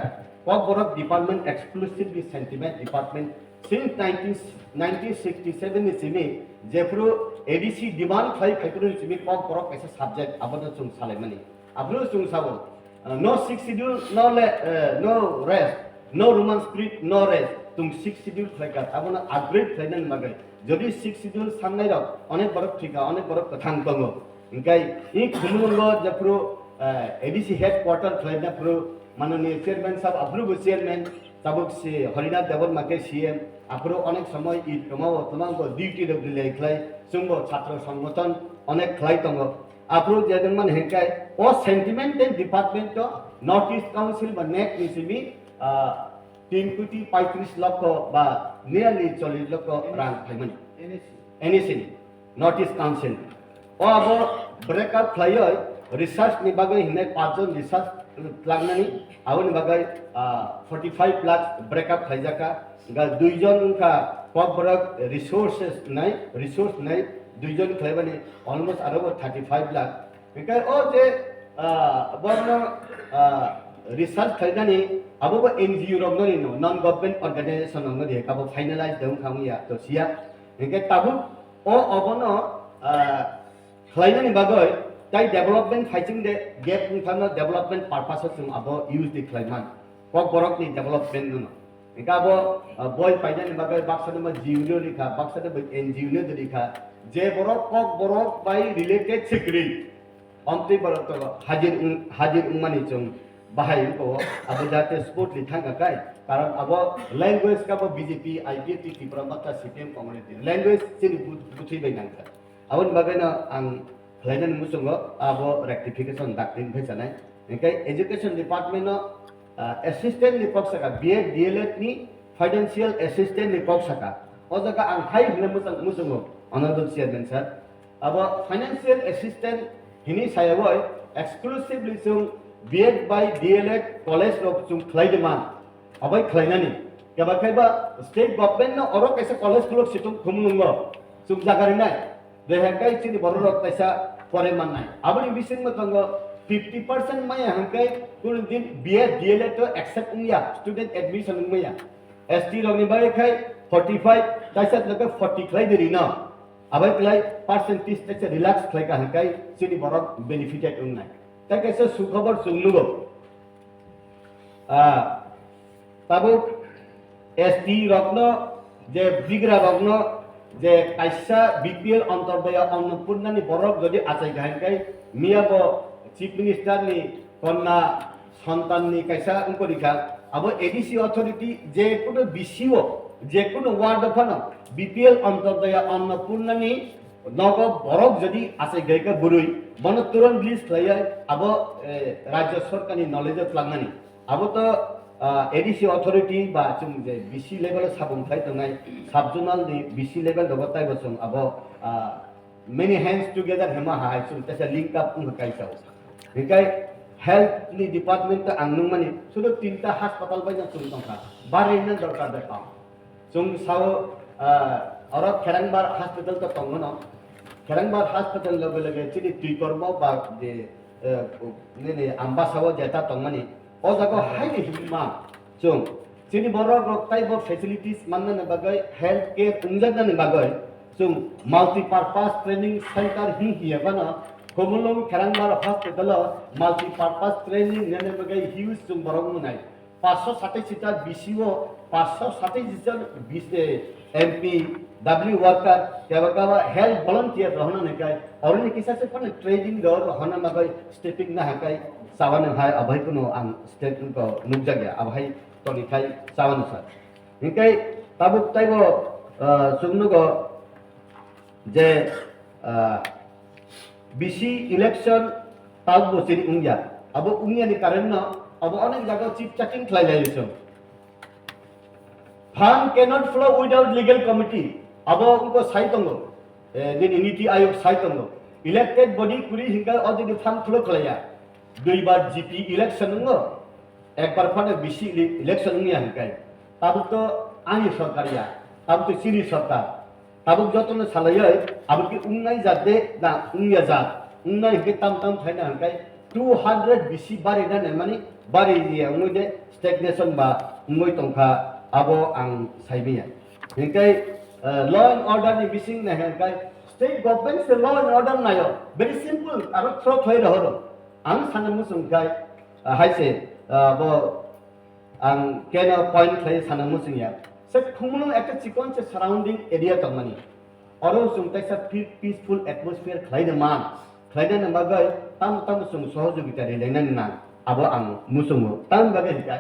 Kokborok department exclusively sentiment department since nineteen, nineteen sixty-seven ni simi jephru A D C demand khlai phaiphru ni simi Kokborok kaisa subject abono chwng salaimani. Aphru chwng sabo, uh, no sixth schedule, no le-, uh, no rest, no Roman script, no rest. Chwng sixth schedule khlaikha, abono upgrade khlainani bagwi. Jodi sixth schedule sannairok onek borok thwikha, onek borok kwthang tongo. Hingkai i Khumulwngo jephru, eh, A D C headquarter khlaina phru mananiya chairman sahab aphrubo chairman, tabuk si Harinath Debbarma khe C M, aphru onek somoy i kwmao twmangbo duty rok delay khlai, chwngbo chhatro songgothon onek khlai tongo. Aphru je nang mani hingkai o sentiment and department o North East Council ba NEC ni simi, ah, tin koti paitris lokho ba nearly chollish lokho rang phaimani. N E C ni, North East Council. O abo break up khlaioi, research ni bagwi hinai paanch jon research tlangnani, aboni bagwi, ah, forty five lakh break up khlaijak kha. Ga dui jon wngkha kokborok resources nai, resource nai, dui jon khlaibani almost aro bo thirty five lakh. Hingke o je, ah, borno, ah, research khlainani abo bo N G O rokno rino, non government organization rokno rino, abo finalize de wngkha wngya to siya. Hingke tabuk o obono, ah, khlainani bagwi tai development phaising de gap wngthangno development purpose o chwng abo use de khlaiman. Kokborokni development no. Hingke abo, ah, boi painani bagwi baksa no G U no rikha, baksa no N G O no rikha. Je borok kokborok bai related se kwrwi. Omtwi borok to hajir wng-, hajir wngmani chwng bahai wngkho, abo jate smoothly thangkha kai, karon abo language kabo B J P, I P F T, Tipra Motha, C P M, Congress ni language chini bu-, buthwi bai nangkha. Aboni bagwino ang khlainani muchungo abo rectification dakti wngkhe sanai. Hingkhe education department no, ah, assistant ni kok saka, B Ed, D L Ed ni financial assistant ni kok saka. O jaga ang hai hwnwi muchung-, muchungo, Honorable Chairman sir. Abo financial assistant hini sayawoi exclusively chwng B Ed bai D L Ed college rok chwng khlai de man. Abai khlainani. Keba kaiba state government no oro kaisa college khuluk situng khumulungo. Chwng jaga rinai. Doiha kai chini borok rok kaisa pore mannai. Aboni bisingmo tongo fifty percent maya hangkai kunu din B Ed D L Ed to accept wngya, student admission wngmaya. S T rokni bagwi khai forty five, kaisa loke forty khlai de rino. Abai klai percentage tei se relax khlai ka hingkai chini borok benefited wngnai. Tei kaisa sukhobor chwng nugo. Ah, tabuk S T rokno je bigra rokno je kaisa B P L Antodoya Annapurnani borok jodi achai ka hingkai miya bo Chief Minister ni konna santan ni kaisa wngkori kha, abo A D C authority je kuno B C O, je kuno ward o phano B P L Antodoya Annapurnani nogo borok jodi achai gaika bwrwi, bono turon release khlaiya abo, eh, Rajya Sorkarni knowledge o tlangnani. Abo to, ah, A D C authority ba chwng je B C level o sabung khlai tongnai, sub zonal ni B C level dogo taibo chwng abo, ah, many hands together hema hai chwng tesa link up wngkha kaisa o. Hikai health ni department ta ang nungmani sudu tinta hospital bai na chwng tongkha. Bari na dorkar de pam. Chwng sao, ah, oro Kherangbar hospital to tongo no. Kherangbar hospital loge loge chini twi kormo ba je, eh, nini Ambasao jeta tongmani. O jaga hai ni himma chwng. Chini borok rok taibo facilities mannani bagwi, health care wngjaknani bagwi chwng multipurpose training center hing hiya bano Khumulwng Kherangbar hospital o multipurpose training nani bagwi huge chwng borok wngnai. Paanch sho satais ta B C O, paanch sho satais jon B C, eh, M P, W worker, keba keba health volunteer rohorna nai kai, oroni kisa se phano training do rohorna bagwi stepping na hakai, sawan hai abai kuno ang state ko nukjak ya, abai toni khai sawan sa. Hikai tabuk taibo, ah, chwng nugo je, ah, B C election tabuk bo chini wngya. Abo wngya ni karon no, abo onek jaga chip chating khlai lai chwng. Fund cannot flow without legal committee. Abo wngko sai tongo. Eh, nini Niti Ayog sai tongo. Elected body kuri hingka o dini fund flow khlaiya. Duibar G P election wngo. Ekbar phano B C ele-, election wngya hingkai. Tabuk to ani sorkar ya. Tabuk to chini sorkar. Tabuk jotono salaioi, abo khe wngnai jat de na wngya jat? Wngnai hwnkhe tam tam khaina hwnkhe two hundred bisi bari na naimani bari ya wngwi de stagnation ba wngwi tongkha, abo ang saimanya. Hwnkhe, eh, law and order ni bising nai hwnkhe state government se law and order naio, very simple, aro throw khlai rohoro. Ang sana muchung khai, ah, hai se, ah, bo Ang keno point khlai sana muchung ya. Se Khumulwng ekta chikon se surrounding area tongmani. Oro chwng kaisa pe-, peaceful atmosphere khlai de man. Khlai de bagwi tamo tamo chwng sohojogita ri lainani nang. Abo ang muchungo. Tamni bagwi hwnkhe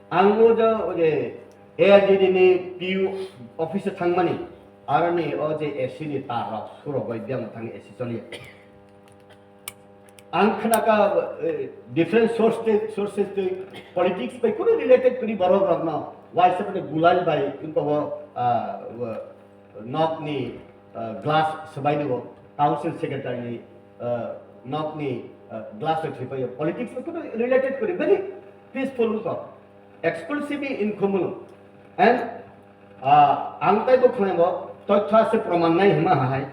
ang o je, o je A R D D ni P U office o thangmani. Aroni o je A C ni tar rok surok bai biyang thang A C choliya. Ang khnaka, eh, different source tei, sources tei politics bai kunu related kwrwi borok rokno waisa phano gulal bai wngkha o, ah, o, nok ni, ah, glass swbai nw council secretary ni uh, nokni, uh, glass rok thwipaio. Politics no kono related kori, very peaceful wngkha. Exclusively in Khumulwng. And, uh, ang taibo khwlaibo, toitha se proman nai hima hai.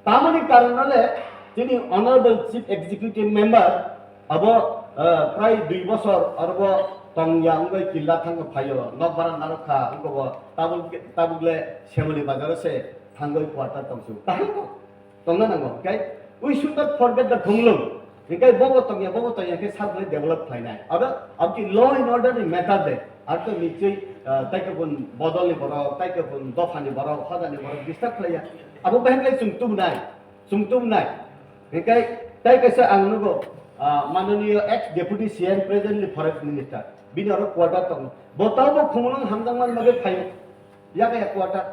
Tamoni karon le, chini Honorable Chief Executive Member, abo, uh, prai dui bosor, arbo tongya wngwi killa thangwi phaio, nok bara narwkha, wngkha bo tabuk, tabuk le Semoli bazaro se thangwi quarter tongsu. Kaham ko? Tongna nango, okay? We should not forget the Khumulwng. Hinkhe bobo tongya, bobo tongya khe sabni develop khlainai. Aro aboni law and order ni matter de. Ar to nichoi, ah, taikhe bun bodol ni borok, taikhe bun dopha ni borok, hoda ni borok disturb khlaiya. Abo bahai khlai chwng tubunai, chwng tubunai. Hinkhe tai kaisa ang nugo, ah, mananiyo ex deputy C M, presently forest minister. Bini oro quarter tongo. Bo tabo Khumulwng hamjakmani bagwi phaio. Yakaya quarter.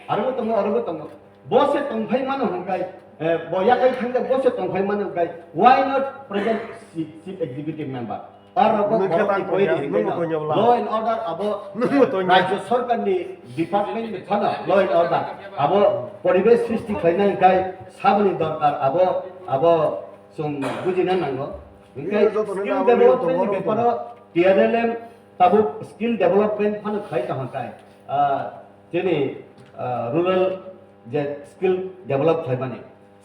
Aro bo tongo, aro bo tongo. Bo se tongphai mano hwnkhai, eh, bo yakai thangjak, bo se tongphai mano hwnkhai, why not present chief, chief executive member? Aro bo Nung khe borok ni tang koi tongya, di nung hwnkhai bo no. Tongya bwla. Law and order abo Nung bo tongya. Rajya sarkar ni department ni thana law and order abo poribesh srishti khlaina hwnkhai saboni dorkar abo, abo chwng bujina nango. Hwnkhai Nung joto nung skill abo development ni tongma rok beparo T R L M tabuk skill development phano khlai tong hwnkhai, ah, chini, ah, rural je skill develop khlaimani.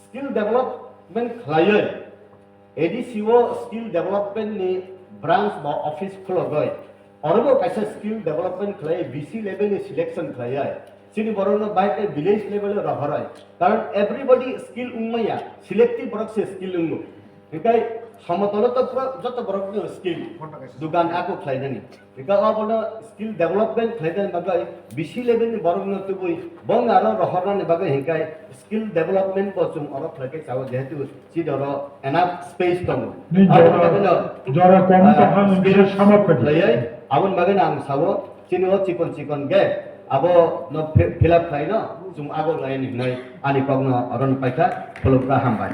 Skill development khlaiwi A D C o skill development ni branch ba office khulogwi orobo kaisa skill development khlai B C level ni selection khlaiwi chini borokno bai khe village level o rohorwi. Karon everybody skill wngmaya, selective borok se skill wngo. Hinkhe somotolo to pura joto borok ni skill dukan ako khlainani. Hinkhe abono skill development khlainani bagwi B C level ni borok no tubui bong aro rohornani bagwi hinkhe skill development bo chwng oro khlai khe chao, jehetu chini oro enough space tongo. Ni Aboni jora, bagwi no, jora kom ah, tongkha nung skill kisa samap kadi. Khlaiwi aboni bagwi no ang sao chini o chikon chikon ge abo no fi-, fill up khlaino chwng ago laini hinwi ani kokno oro no paikha, khulumkha, hambai.